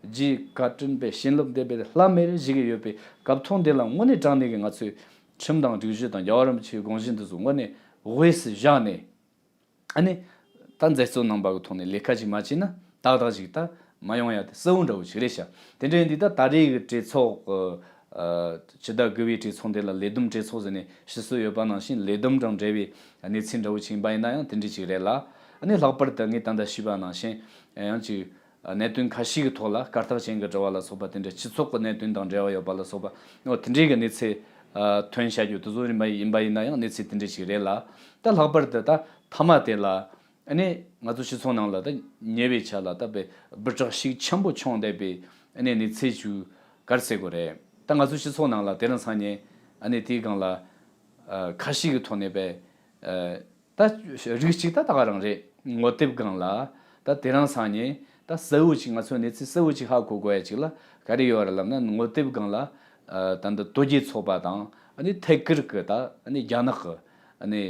རྗེ་བཀའ་དྲིན་པའི་བྱིན་རླབས་འདི་བས་ལྷམ་མེར་བཞེས་ཀྱི་ཡོད་པའི་སྐབས་ཐོག་འདི་ལ་དངོས་གནས་དྲང་གནས་ཀྱི་ང་ཚོས་ཁྲིམས་དང་སྒྲིག་གཞི་དང་རྒྱལ་བ་རིན་པོ་ཆེའི་དགོངས་གཞི་འདི་ཚོ་དངོས་གནས་དབུས་སུ་བཞག་ནས། ཨ་ནི་ད་མཛད་གཙོ་རྣམ་པ་གི་ཐོག་ནས་ལས་ཀ་ཅིག་མ་བྱས་ན་ཏག་ཏག་ཅིག་ད་མ་ཡོང་ཡ་དེ་གསལ་བོ་འདྲ་བོ་ཞིག་རེད་ཤག་དེ་འདྲ་ཡིན་དུས་ད་ད་རེས་ཀྱི་གྲོས་ཚོགས་ཀྱི་ཨ་ཕྱི་ཟླ་དགུ་པའི་གྲོས་ཚོགས་འདི་ལ་ལས་བསྡོམས་གྲོས་ཚོགས་ཟེར་ནས་ཞུ་སྲོལ་ཡོད་པ་ནང་བཞིན་ལས་བསྡོམས་དང་འབྲེལ་བའི་གནས་ཚུལ་འདྲ་བོ་ཅིག་ཡིན་པ་ཡིན་ན་ཡང་དེ་འདྲ་ཅིག་རེད་ལ། ཨ་ནི་ལྷག་པར་དུ་ངས་ད་ལྟ་ཞུས་པ་ནང་བཞིན་ཡང་ཅིག་གནད་དོན་ཁ་ཤས་ཀྱི་ཐོག་ལ་སྐར་རྟགས་ཅན་གྱི་དྲི་བ་ལ་སོགས་པ་དེ་འདྲ་སྤྱི་ཚོགས་ཀྱི་གནད་དོན་དང་འབྲེལ་བ་ཡོད་པ་ལ་སོགས་པ་འོ་དེ་འདྲའི་གི་གནས་ཚུལ་ཐོན་བྱ་རྒྱུ་དེ་ཚོ་ཡིན་པ་ཡིན་པ་ཡིན་ན་ཡང་གནས་ཚུལ་དེ་འདྲ་ཅིག་རེད་ལ། ད་ལྷག་པར་དུ་ད་མཐའ་མ་དེ་ལ། ཨ་ནི་ང་ཚོ་སྤྱི་ཚོགས་ནང་ལ་ད་ཉེ་བའི་ཆ་ལ་ད་དཔེ་སྦུ་དྲག་ཤུགས་ཆེན་པོ་བྱུང་བསྡད་པའི་ཨ་ནི་གནས་ཚུལ་ཅིག་ག་རེ་ཟེར་དགོས་རེད། ད་ང་ཚོ་སྤྱི་ཚོགས་ནང་ལ་དེ་རིང་སང་ཉིན་ཨ་ནི་དེའི་སྒང་ལ་ཨ་ཁ་ཤས་ཀྱི་ཐོག་ནས་དཔེ་ཨ་ད་རིགས་གཅིག་ད་ད་ག་རང་རེད། ངོ་དེབ་སྒང་ལ་ད་དེ་རིང་སང་ཉིན་ད་གསལ་བོ་ཅིག་ང་ཚོ་གནས་ཚུལ་གསལ་བོ་ཅིག་ཧ་གོ་དགོས་ཡ་ཅིག་ལ་ག་རེ་ཡོད་རེད་ལབ་ན། ངོ་དེབ་སྒང་ལ་ཨ་ད་འདི་དོལ་རྒྱལ་ཚོགས་པ་དང་ཨ་ནི་ཐད་ཀར་གྱི་ད་ཨ་ནི་རྒྱ་ནག་གི་ཨ་ནི་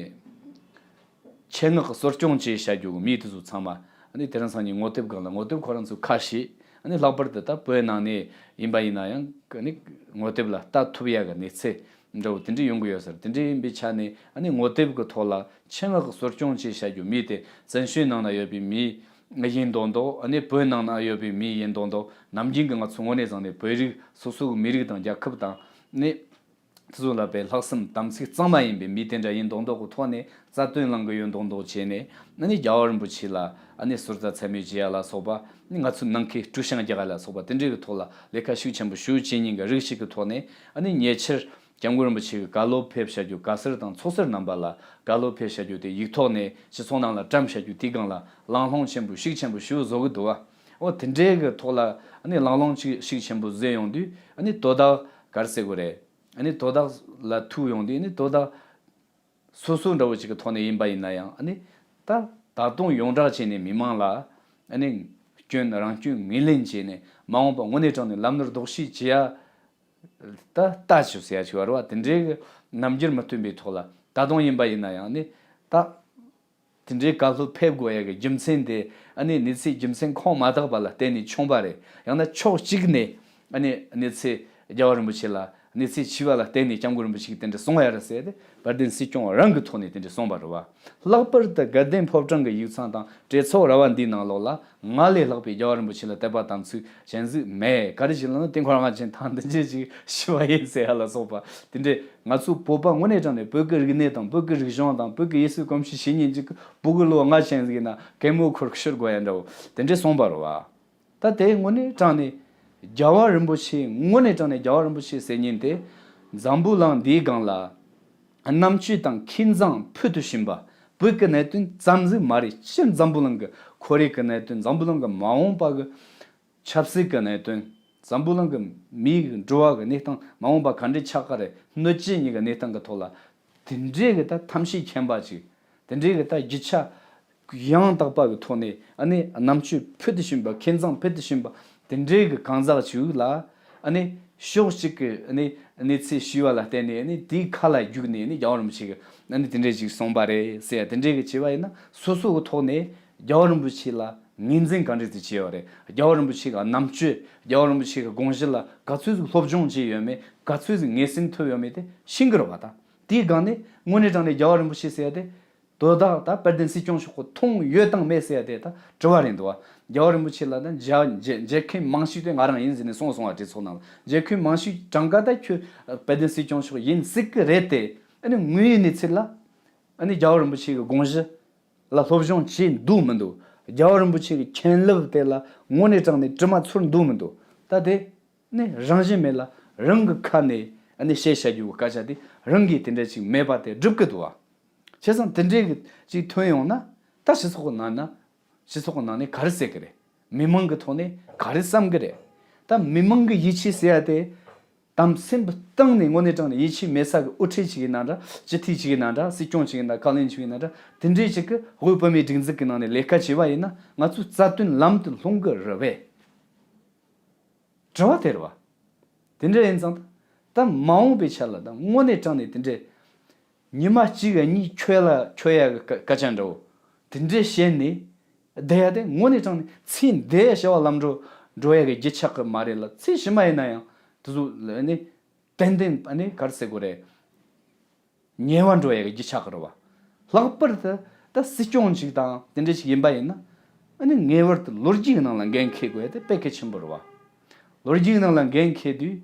ཆེད་མངགས་གསོ་སྐྱོང་བཅས་བྱ་རྒྱུ་གི་མི་དེ་ཚོ་ཚང་མ་ཨ་ནི་དེ་རིང་སང་ཉིན་ངོ་དེབ་སྒང་ལ། ངོ་དེབ་ཁོ་རང་ཚོ་ཁ་ཤས་ཨ་ནི་ལྷག་པར་དུ་ད་བོད་ནང་ནས་ཡིན་པ་ཡིན་ན་ཡང་ཨ་ནི་ངོ་དེབ་ལ་ལྟ་ཐུབ་ཡ་གི་གནས་ཚུལ་འདྲ་བོ་དེ་འདྲ་ཡོང་གི་ཡོད་ས་རེད། དེ་འདྲ་ཡིན་པའི་ཆ་ནས་ཨ་ནི་ངོ་དེབ་ཀྱི་ཐོག་ལ་ཆེད་མངགས་གསོ་སྐྱོང་བཅས་བྱ་རྒྱུ་མི་དེ་བཙན་བྱོལ་ནང་ན་ཡོད་པའི་མི་ཡིན་མདོག་མདོག་ཨ་ནི་བོད་ནང་ན་ཡོད་པའི་མི་ཡིན་མདོག་མདོག་ནམ་རྒྱུན་གྱི་ང་ཚོ་དངོས་གནས་བཟང་ནས་བོད་རིགས་སོ་སོ་གི་མི་རིགས་དང་རྒྱལ་ཁབ་དང་ནི་དེ་ཚོ་ལ་དཔེ་ལྷག་བསམ་དམ་ཚིག་གཙང་མ་ཡིན་པའི་མི་དེ་འདྲ་ཡིན་མདོག་མདོག་གི་ཐོག་ནས་རྩ་དོན་བླང་གི་ཡོད་མདོག་མདོག་བྱས་ནས་ཨ་ནི་རྒྱལ་བ་རིན་པོ་ཆེ་ལ་ཨ་ནི་ཟུར་ཟ་མཚན་སྨད་བྱེད་ཡ་ལ་སོགས་པ་ནི་ང་ཚོའི་ནང་ཁུལ་དཀྲུག་ཤིང་རྒྱག་ཡ་ལ་སོགས་པ་དེ་འདྲའི་གི་ཐོག་ལ་ལས་ཀ་ཤུགས་ཆེན་པོ་ཞེ་པོ་བྱེད་མཁན་གྱི་རིགས་ཤིག་གི་ཐོག་ནས་ཨ་ནི་ཉེ་ཆར་སྐྱབས་མགོན་རིན་པོ་ཆེ་གི་བཀའ་སློབ་ཕེབས་བྱ་རྒྱུ། བཀའ་ཟུར་དང་ཚོགས་ཟུར་རྣམ་པ་ལ་བཀའ་སློབ་ཕེབས་བྱ་རྒྱུ་དེ་ཡིག་ཐོག་ནས་སྤྱི་ཚོགས་ནང་ལ་བཀྲམ་བྱ་རྒྱུ་དེའི་སྒང་ལ་གླེང་སློང་ཆེན་པོ་ཤུགས་ཆེན་པོ་ཞེ་པོ་བཟོ་གི་འདུག་བ། འོ་དེ་འདྲའི་གི་ཐོག་ལ་ཨ་ནི་གླེང་སློང་ཅིག་ཤུགས་ཆེན་པོ་བཟོས་ཡོང་དུས་ཨ་ནི་དོ་བདག་ག་རེ་ཟེར་དགོས་རེད། ཨ་ནི་དོ་བདག་ལ་ཐུག་ཡོང་དུས་ཨ་ནི་དོ་བདག་སོ་སོ་འདྲ་བོ་ཅིག་གི་ཐོག་ནས་ཡིན་པ་ཡིན་ན་ཡང་ཨ་ནི་ད་ད་དུང་ཡོངས་གྲགས་བྱས་ནས་མི་མང་ལ་ཨ་ནི་སྐྱོན་རང་སྐྱོན་ངོས་ལེན་བྱས་ནས་མ་འོངས་པ་དངོས་གནས་དྲང་ནས་ལམ་ནོར་ལྡོག་ཤེས་བྱེད་ཡ་ད་ལྟ་ཞིག་ཟེར་ཡ་ཞིག་བར་བ་དེ་འདྲའི་གི་རྣམ་འགྱུར་མི་སྟོན་པའི་ཐོག་ལ་ད་དུང་ཡིན་པ་ཡིན་ན་ཡང་ཨ་ནི་ད། དེ་འདྲའི་བཀའ་སློབ་ཕེབས་དགོས་ཡ་གི་རྒྱུ་མཚན་དེ་ཨ་ནི་གནས་ཚུལ་རྒྱུ་མཚན་ཁུངས་མ་དག་པ་ལ་བརྟེན་ནས་བྱུང་བ་རེད། ཡང་ན་ཕྱོགས་གཅིག་ནས་ཨ་ནི་གནས་ཚུལ་རྒྱལ་བ་རིན་པོ་ཆེ་ལ་གནས་ཚུལ་ཕྱེ་བ་ལ་བརྟེན་ནས་སྐྱབས་མགོན་རིན་པོ་ཆེ་གིས་དེ་འདྲ་གསུངས་ཡ་རེད་ཟེར་ཏེ་དཔལ་ལྡན་སྲིད་སྐྱོང་རང་གི་ཐོག་ནས་དེ་འདྲ་གསུངས་པ་རེད་བ། ལྷག་པར་དུ་དགའ་ལྡན་ཕོ་བྲང་གི་ཡིག་ཚང་དང་གྲོས་ཚོགས་ར་བ་འདིའི་ནང་ལོགས་ལ་ང་ལས་ལྷག་པའི་རྒྱལ་བ་རིན་པོ་ཆེ་ལ་དད་པ་དམ་ཚིག་ཅན་ཟིག་མེད། ག་རེ་བྱས་ལབ་ན་དེ་ཁོ་རང་ང་ཅན་ཐང་འདི་འཇལ་ཅིག་ཞུ་བ་ཡིན་ཟེར་ཡ་ལ་སོགས་པ་དེ་འདྲས། ང་ཚོ་བོད་པ་དངོས་གནས་དྲང་ནས་བོད་ཀྱི་རིག་གནས་དང་བོད་ཀྱི་རིག་གཞུང་དང་བོད་ཀྱི་ཡུལ་སྲོལ་གོམས་གཤིས་ཤེས་མཁན་ཅིག་གི་བོད་ཀྱི་ལོ་ལྔ་ཅན་ཟིག་ཡིན་ན་གད་མོ་ཁུར་ཤོར་དགོས་ཡ་འདྲ་བོ་དེ་འདྲས་གསུངས་པ་རེད་བ། ད་དེ་དངོས་གནས་དྲང་ནས་རྒྱལ་བ་རིན་པོ་ཆེ་དངོས་གནས་དྲང་ནས་རྒྱལ་བ་རིན་པོ་ཆེ་ཟེར་མཁན་དེ་འཛམ་བུ་གླིང་འདིའི་སྒང་ལ་རྣམ་དཔྱོད་དང་མཁས་མཛངས་ཕུལ་དུ་ཕྱིན་པ། བོད་ཀྱི་གནད་དོན་ཙམ་ཟིག་མ་རེད། སྤྱིར་འཛམ་བུ་གླིང་གི་ཁོར་ཡུག་གི་གནད་དོན། འཛམ་བུ་གླིང་གི་མ་འོངས་པ་གི་ཆབ་སྲིད་ཀྱི་གནད་དོན། འཛམ་བུ་གླིང་གི་མིའི་འགྲོ་བ་གི་གནས་སྟངས་མ་འོངས་པ་ག་འདྲའི་ཆགས་ཀྱི་རེད། སྣོད་བཅུད་གཉིས་ཀྱི་གནས་སྟངས་ཀྱི་ཐོག་ལ་དེ་འདྲའི་གི་ད་ཐམས་ཅད་མཁྱེན་པ་ཅིག་དེ་འདྲའི་གི་ད་རྒྱུ་ཆ་ཡང་དག་པ་གི་ཐོག་ནས་ཨ་ནི་རྣམ་དཔྱོད་ཕུལ་དུ་ཕྱིན་པ། མཁས་མཛངས་ཕུལ་དུ་ཕྱིན་པ་དེ་འདྲའི་གི་གང་ཟག་ཅིག་ལ་ཨ་ནི་ཕྱོགས་གཅིག་གི་ཨ་ནི་གནས་ཚུལ་ཞུས་པ་ལ་བརྟེན་ནས་ཨ་ནི་དེའི་ཁ་ལ་རྒྱུག་ནས་ཨ་ནི་རྒྱལ་བ་རིན་པོ་ཆེ་གི་ཨ་ནི་དེ་འདྲའི་ཅིག་གསུངས་པ་རེད་ཟེར་ཡ་དེ་འདྲའི་གི་བྱས་པ་ཡིན་ན་སོ་སོ་གི་ཐོག་ནས་རྒྱལ་བ་རིན་པོ་ཆེ་ལ་ངོས་འཛིན་ག་འདྲ་ཞིག་བྱས་ཡོད་རེད། རྒྱལ་བ་རིན་པོ་ཆེ་གི་རྣམ་དཔྱོད། རྒྱལ་བ་རིན་པོ་ཆེ་གི་དགོངས་གཞི་ལ་ག་ཚོད་ཅིག་སློབ་སྦྱོང་བྱས་ཡོད་མེད། ག་ཚོད་ཅིག་ངོས་ཟིན་ཐུབ་ཡོད་མེད་དེ་ཤེས་ཀྱི་རེད་བ། ད་དེའི་སྒང་ནས་དངོས་གནས་དྲང་ནས་རྒྱལ་བ་རིན་པོ་ཆེ་ཟེར་ཡ་དེ་དོ་བདག་ད་དཔལ་ལྡན་སྲིད་སྐྱོང་མཆོག་གིས་མཐོང་ཡོད་དང་མེད་ཟེར་ཡ་དེ་ད་དྲི་བ་རེད་འདུག་བ། རྒྱལ་བ་རིན་པོ་ཆེ་ལ་ད་མཇལ་མཇལ་མཇལ་མཁན་མང་ཤོས་དེ་ང་རང་ཡིན་ཟེར་ནས་གསུངས་སོང་བ། གྲོས་ཚོགས་ནང་ལ་མཇལ་མཁན་མང་ཤོས་གྲངས་ཀ་ད་ཁྱོད་དཔལ་ལྡན་སྲིད་སྐྱོང་མཆོག་ཡིན་སྲིད་ཀྱི་རེད་དེ། ཨ་ནི་དངོས་ཡོད་གནས་ཚུལ་ལ་ཨ་ནི་རྒྱལ་བ་རིན་པོ་ཆེ་གི་དགོངས་གཞི་ལ་སློབ་སྦྱོང་བྱས་འདུག་མི་འདུག་རྒྱལ་བ་རིན་པོ་ཆེ་གི་མཁྱེན་རླབས་དེ་ལ་དངོས་གནས་དྲང་ནས་དྲི་མ་ཚོར་འདུག་མི་འདུག་ད་དེ་ནི་རང་བཞིན་མེད་ལ་རང་གི་ཁ་ནས་ཨ་ནི་བཤད་བྱ་རྒྱུ་གི་སྐད་ཆ་དེ་རང་གིས་དེ་འདྲ་ཅིག་མེད་པ་དེ་སྒྲུབ་ཀྱི་འདུག་བ། བྱས་ཙང་དེ་འདྲའི་གི་ཅིག་ཐོན་ཡོང་ན་ད་སྤྱི་ཚོགས་ཀྱི་ནང་ན་སྤྱི་ཚོགས་ཀྱི་ནང་ནས་ག་རེ་ཟེར་གི་རེད། མི་མང་གི་ཐོག་ནས་ག་རེ་བསམ་གི་རེད། ད་མི་མང་གི་ཡིད་ཆེས་ཟེར་ཡ་དེ་དམ་སེམས་གཏིང་ནས་དངོས་གནས་དྲང་ནས་ཡིད་ཆེས་མེད་ས་གི་དབུ་ཁྲིད་ཅིག་ཡིན་ན་འདྲ། སྤྱི་འཐུས་ཅིག་ཡིན་ན་འདྲ། སྲིད་སྐྱོང་ཅིག་ཡིན་ན། བཀའ་བློན་ཅིག་ཡིན་ན་འདྲ། དེ་འདྲའི་ཅིག་གི་དབུས་བོད་མིའི་སྒྲིག་འཛུགས་ཀྱི་ནང་ནས་ལས་ཀ་བྱས་པ་ཡིན་ན་ང་ཚོའི་རྩ་དོན་ལམ་དུ་ལྷུང་གི་རེད་པས། དྲི་བ་དེ་རེད་བ། དེ་འདྲ་ཡིན་ཙང་ད་མ་འོངས་པའི་ཆ་ལ་ད་དངོས་གནས་དྲང་ནས་དེ་འདྲའི་ཉི་མ་གཅིག་གཉིས་འཁྱོལ་ལ་འཁྱོལ་ཡ་གི་སྐད་ཆ་འདྲ་བོ་དེ་འདྲའི་བཤད་ནས་བསྡད་ཡ་དེ་དངོས་གནས་དྲང་ནས་ཚེ་འདས་བྱ་བ་ལམ་འགྲོ་འགྲོ་ཡ་གི་རྒྱུ་ཆ་གི་མ་རེད་ལ། ཚེ་ཕྱི་མ་ཡིན་ན་ཡང་དེ་ཚོ་ནི་ཏན་ཏན་ཨ་ནི་ག་རེ་ཟེར་དགོས་རེད། ཉེ་བར་འགྲོ་ཡ་གི་རྒྱུ་ཆ་གི་རེད་བ། ལྷག་པར་དུ་ད་སྲིད་སྐྱོང་ཅིག་དང་དེ་འདྲ་ཞིག་ཡིན་པ་ཡིན་ན་ཨ་ནི་ངེས་པར་དུ་ལོ་རྒྱུས་ཀྱི་ནང་ལ་འགན་འཁྱེར་དགོས་ཡ་དེ་དཔེ་གལ་ཆེན་པོ་རེད་བ། ལོ་རྒྱུས་ཀྱི་ནང་ལ་འགན་འཁྱེར་དུས་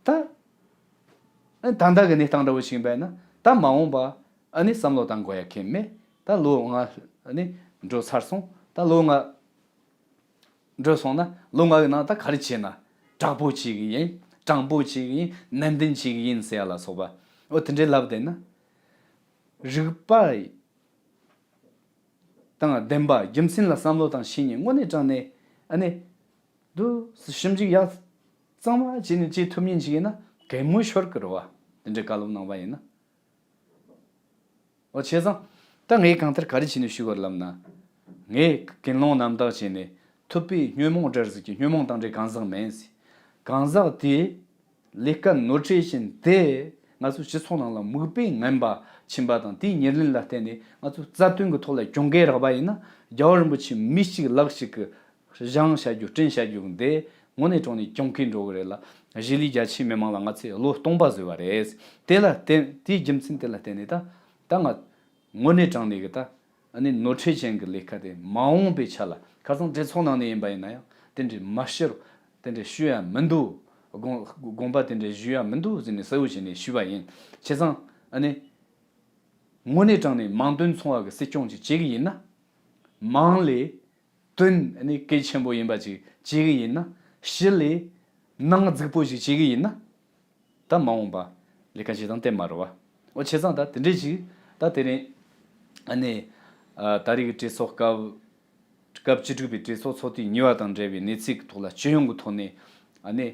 ད་ཨ་ནི་ད་ལྟ་གི་གནས་སྟངས་འདྲ་བོ་ཞིག་ཡིན་པ་ཡིན་ན་ད་མ་འོངས་པ་ཨ་ནི་བསམ་བློ་བཏང་དགོས་ཡ་གལ་མེད། ད་ལོ་ལྔ་ཨ་ནི་འགྲོ་ཚར་སོང་། ད་ལོ་ལྔ་འགྲོ་སོང་ན་ལོ་ལྔ་གི་ནང་ད་ག་རེ་བྱས་ན་དྲག་པོ་བྱེད་གི་ཡིན། དྲང་པོ་བྱེད་གི་ཡིན། ནན་ཏན་བྱེད་གི་ཡིན་ཟེར་ཡ་ལ་སོགས་པ། འོ་དེ་འདྲའི་ལབ་བསྡད་ན། རིག་པ་ དང་ལྡན་པ། རྒྱུ་མཚན་ལ་བསམ་བློ་བཏང་ཤེས་མཁན། དངོས་གནས་དྲང་གནས་ཨ་ནི་འདུག་ཞིབ་འཇུག་ཡག་གཙང་མ་བྱས་ནས་བྱེད་ཐུབ་མཁན་ཞིག་ཡིན་ན་གད་མོ་ཤོར་གི་རེད་བ། དེ་འདྲའི་བཀའ་སློབ་གནང་བ་ཡིན་ན། འོ་བྱས་ཙང་ད་ངས་གང་ལྟར་ག་རེ་བྱས་ནས་ཞུ་དགོས་ལབ་ན། ངས་ཀུན་སློང་རྣམ་དག་བྱས་ནས་ཐུབ་པས་ཉོན་མོངས་བསྒྲལ་ཟེར་གྱི་ཉོན་མོངས་དང་འབྲེལ་གང་ཟག་མེད་ཟེར། གང་ཟག་དེས་ལས་ཀ་ནོར་འཁྲུལ་ཕྱིན་ཏེ་ང་ཚོའི་སྤྱི་ཚོགས་ནང་ལ་མིག་དཔེ་ངན་པ་ཕྱིན་པ་དང་དེའི་ཉེར་ལེན་ལ་བརྟེན་ནས་ང་ཚོའི་རྩ་དོན་གྱི་ཐོག་ལ་གྱོང་གུན་རག་པ་ཡིན་ན། རྒྱལ་བ་རིན་པོ་ཆེ་མི་གཅིག་ལག་གཅིག་གིས་བཞེངས་བྱ་རྒྱུ་བསྐྲུན་བྱ་རྒྱུ་འདི་དངོས་གནས་དྲང་གནས་གྱོང་གུན་འགྲོ་གི་རེད་ལ། གཞིས་ལུས་རྒྱ་ཆེའི་མི་མང་ལ་ང་ཚོས་བློས་གཏོང་པ་བཟོས་པ་རེད། དེ་ལ་བརྟེན་དེའི་རྒྱུ་མཚན་དེ་ལ་བརྟེན་ནས་ད་ད་ང་དངོས་གནས་དྲང་གནས་ཀྱི་ད། ཨ་ནི་ནོར་འཁྲུལ་ཅན་གྱི་ལས་ཀ་དེ་མ་འོངས་པའི་ཆ་ལ་ཁ་སང་གྲོས་ཚོགས་ནང་ནས་ཡིན་པ་ཡིན་ན་ཡང་དེ་འདྲའི་མ་ཤི་རུ་དེ་འདྲའི་ཞུ་ཡ་མི་འདུག་དགོངས་དགོངས་པ་དེ་འདྲའི་ཞུ་ཡ་མི་འདུག་ཟེར་ནས་གསལ་བོ་བྱས་ནས་ཞུས་པ་ཡིན། བྱས་ཙང་ཨ་ནི་དངོས་གནས་དྲང་གནས་མིང་དོན་མཚུངས་པ་གི་སྲིད་སྐྱོང་ཅིག་བྱེད་གི་ཡིན་ན། མིང་ལས་དོན་ཨ་ནི་གལ་ཆེན་པོ་ཡིན་པ་ཅིག་བྱེད་གི་ཡིན་ན། ཕྱི་ལས་ནང་རྫིག་པོ་ཞིག་བྱེད་གི་ཡིན་ན། ད་མ་འོངས་པ་ལས་ཀ་བྱེད་སྟངས་དེ་མ་རེད་བ། འོ་བྱས་ཙང་ད་དེ་འདྲས་ཅིག་ད་དེ་རིང་ཨ་ནི་ཨ་ད་རེས་ཀྱི་གྲོས་ཚོགས་སྐབས་སྐབས་བཅུ་དྲུག་པའི་གྲོས་ཚོགས་ཚོགས་དུས་གཉིས་པ་དང་འབྲེལ་བའི་གནས་ཚུལ་གྱི་ཐོག་ལ་སྤྱི་ཡོངས་ཀྱི་ཐོག་ནས་ཨ་ནི་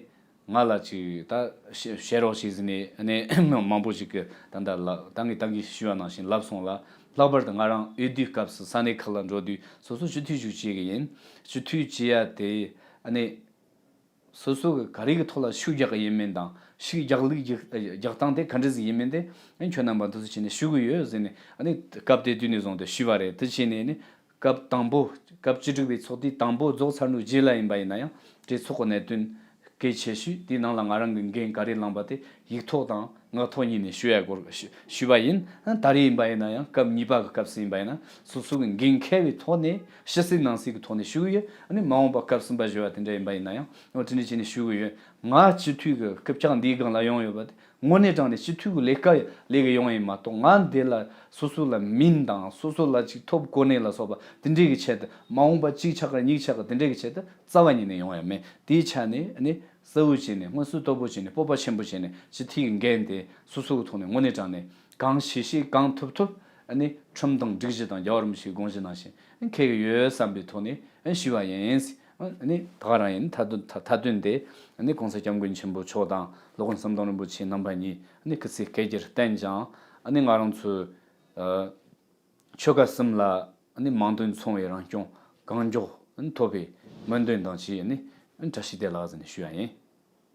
ང་ལ་ཅིག་ད་བཤད་བཤད་རོགས་ཞེས་ཟེར་ནས་ཨ་ནི་མང་པོ་ཞིག་གིས་ད་ལྟ་ལ་ད་ངས་ད་གིན་ཞུས་པ་ནང་བཞིན་ལབ་སོང་ལ། ལྷག་པར་དུ་ང་རང་འོས་བསྡུའི་སྐབས་སུ་ས་གནས་ཁག་ལ་འགྲོ་དུས་སོ་སོ་སྤྱི་འཐུས་ཞིག་བྱེད་ཀྱི་ཡིན། སྤྱི་འཐུས་བྱེད་ཡ་དེ་ཨ་ནི། སོ་སོ་གི་ག་རེ་གི་ཐོག་ལ་ཤུགས་རྒྱག་གི་ཡིན་མིན་དང་ཤུགས་རྒྱག་ལུགས་རྒྱག་རྒྱག་སྟངས་དེ་ག་འདྲ་ཟིག་ཡིན་མིན་དེ་ཨ་ནི་ཁྱོད་རྣམ་པ་འདུག་སེ་བྱས་ནས་ཞུ་གི་ཡོད་ཟེར་ནས་ཨ་ནི་སྐབས་དེ་དུས་ནས་བཟུང་སྟེ་ཞུས་པ་རེད། དེ་བྱས་ནས་ནི་སྐབས་དང་པོ་སྐབས་བཅུ་དྲུག་པའི་ཚོགས་དུས་དང་པོ་རྫོགས་ཚར་ནོ་རྗེས་ལ་ཡིན་པ་ཡིན་ན་ཡང་གྲོས་ཚོགས་ཀྱི་གནད་དོན་གལ་ཆེ་ཤོས་དེའི་ནང་ལ་ང་རང་གི་འགན་ག་རེ་བླངས་པ་དེ་ཡིག་ཐོག་དང་ངག་ཐོག་གཉིས་ནས་ཞུ་ཡ་སྐོར་ཞུ་ཞུས་པ་ཡིན། ཨ་ད་རེས་ཡིན་པ་ཡིན་ན་ཡང་སྐབས་གཉིས་པ་གི་སྐབས་སུ་ཡིན་པ་ཡིན་ན་སོ་སོ་གི་འགན་འཁྱེར་བའི་ཐོག་ནས་ཕྱི་གསལ་ནང་གསལ་གྱི་ཐོག་ནས་ཞུ་གི་ཡོད། ཨ་ནི་མ་འོངས་པ་སྐབས་གསུམ་པ་ཞུ་བ་དེ་འདྲ་ཡིན་པ་ཡིན་ན་ཡང་འོ་དེ་འདྲ་བྱས་ནས་ཞུ་གི་ཡོད། ང་སྤྱི་འཐུས་ཀྱི་རྐུབ་བཀྱག་འདིའི་སྒང་ལ་ཡོང་ཡོད་པ་དེ་དངོས་གནས་དྲང་གནས་སྤྱི་འཐུས་ཀྱི་ལས་ཀ་ལས་ཀྱི་ཡོང་ཡིན་མ་གཏོགས། ང་འདི་ལ་སོ་སོ་ལ་མིང་དང་སོ་སོ་ལ་ཅིག་ཐོབ་གོ་གནས་ལ་སོགས་པ་དེ་འདྲའི་གི་ཆེད་དུ་མ་འོངས་པ་གཅིག་ཆགས་ཀྱི་གཉིས་ཆགས་ཀྱི་དེ་འདྲའི་གི་ཆེད་དུ་རྩ་བ་ཉིད་ནས་ཡོང་ཡ་མེད། དེའི་ཆ་ནས་ཨ་ནི་གསལ་བོ་བྱས་ནས་མངོན་གསལ་དོད་པོ་བྱས་ནས་སྤོབས་པ་ཆེན་པོ་བྱས་ནས་སྤྱི་འཐུས་ཀྱི་འགན་དེ་སོ་སོ་གི་ཐོག་ནས་དངོས་གནས་དྲང་གནས་གང་ཤེས་ཤེས་གང་ཐུབ་ཐུབ་ཨ་ནི་ཁྲིམས་དང་སྒྲིག་གཞི་དང་རྒྱལ་བ་རིན་པོ་ཆེའི་དགོངས་གཞི་ནང་བཞིན་འཁེལ་གྱི་ཡོད་བསམ་པའི་ཐོག་ནས་ཞུས་པ་ཡིན། ཨ་ནི་ད་ག་རང་ཡིན། མཐའ་དོན་མཐའ་མཐའ་དོན་དེ་ཨ་ནི་གོང་ས་སྐྱབས་མགོན་ཆེན་པོ་མཆོག་དང་སློབ་དཔོན་ཟམ་གདོང་རིན་པོ་ཆེ་རྣམ་པ་གཉིས་ཨ་ནི་སྐུ་ཚེ་བསྐལ་བརྒྱར་བརྟན་ཅིང་ཨ་ནི་ང་རང་ཚོའི་ཨ་ཆོལ་ཁ་གསུམ་ལ་ཨ་ནི་མིང་དོན་མཚུངས་པའི་རང་སྐྱོང་གང་མགྱོགས་ཨ་ནི་ཐོབ་པའི་སྨོན་འདུན་དང་བཅས་ཨ་ནི་བཀྲ་ཤིས་བདེ་ལེགས་ཟེར་ནས་ཞུ་ཡ་ཡིན།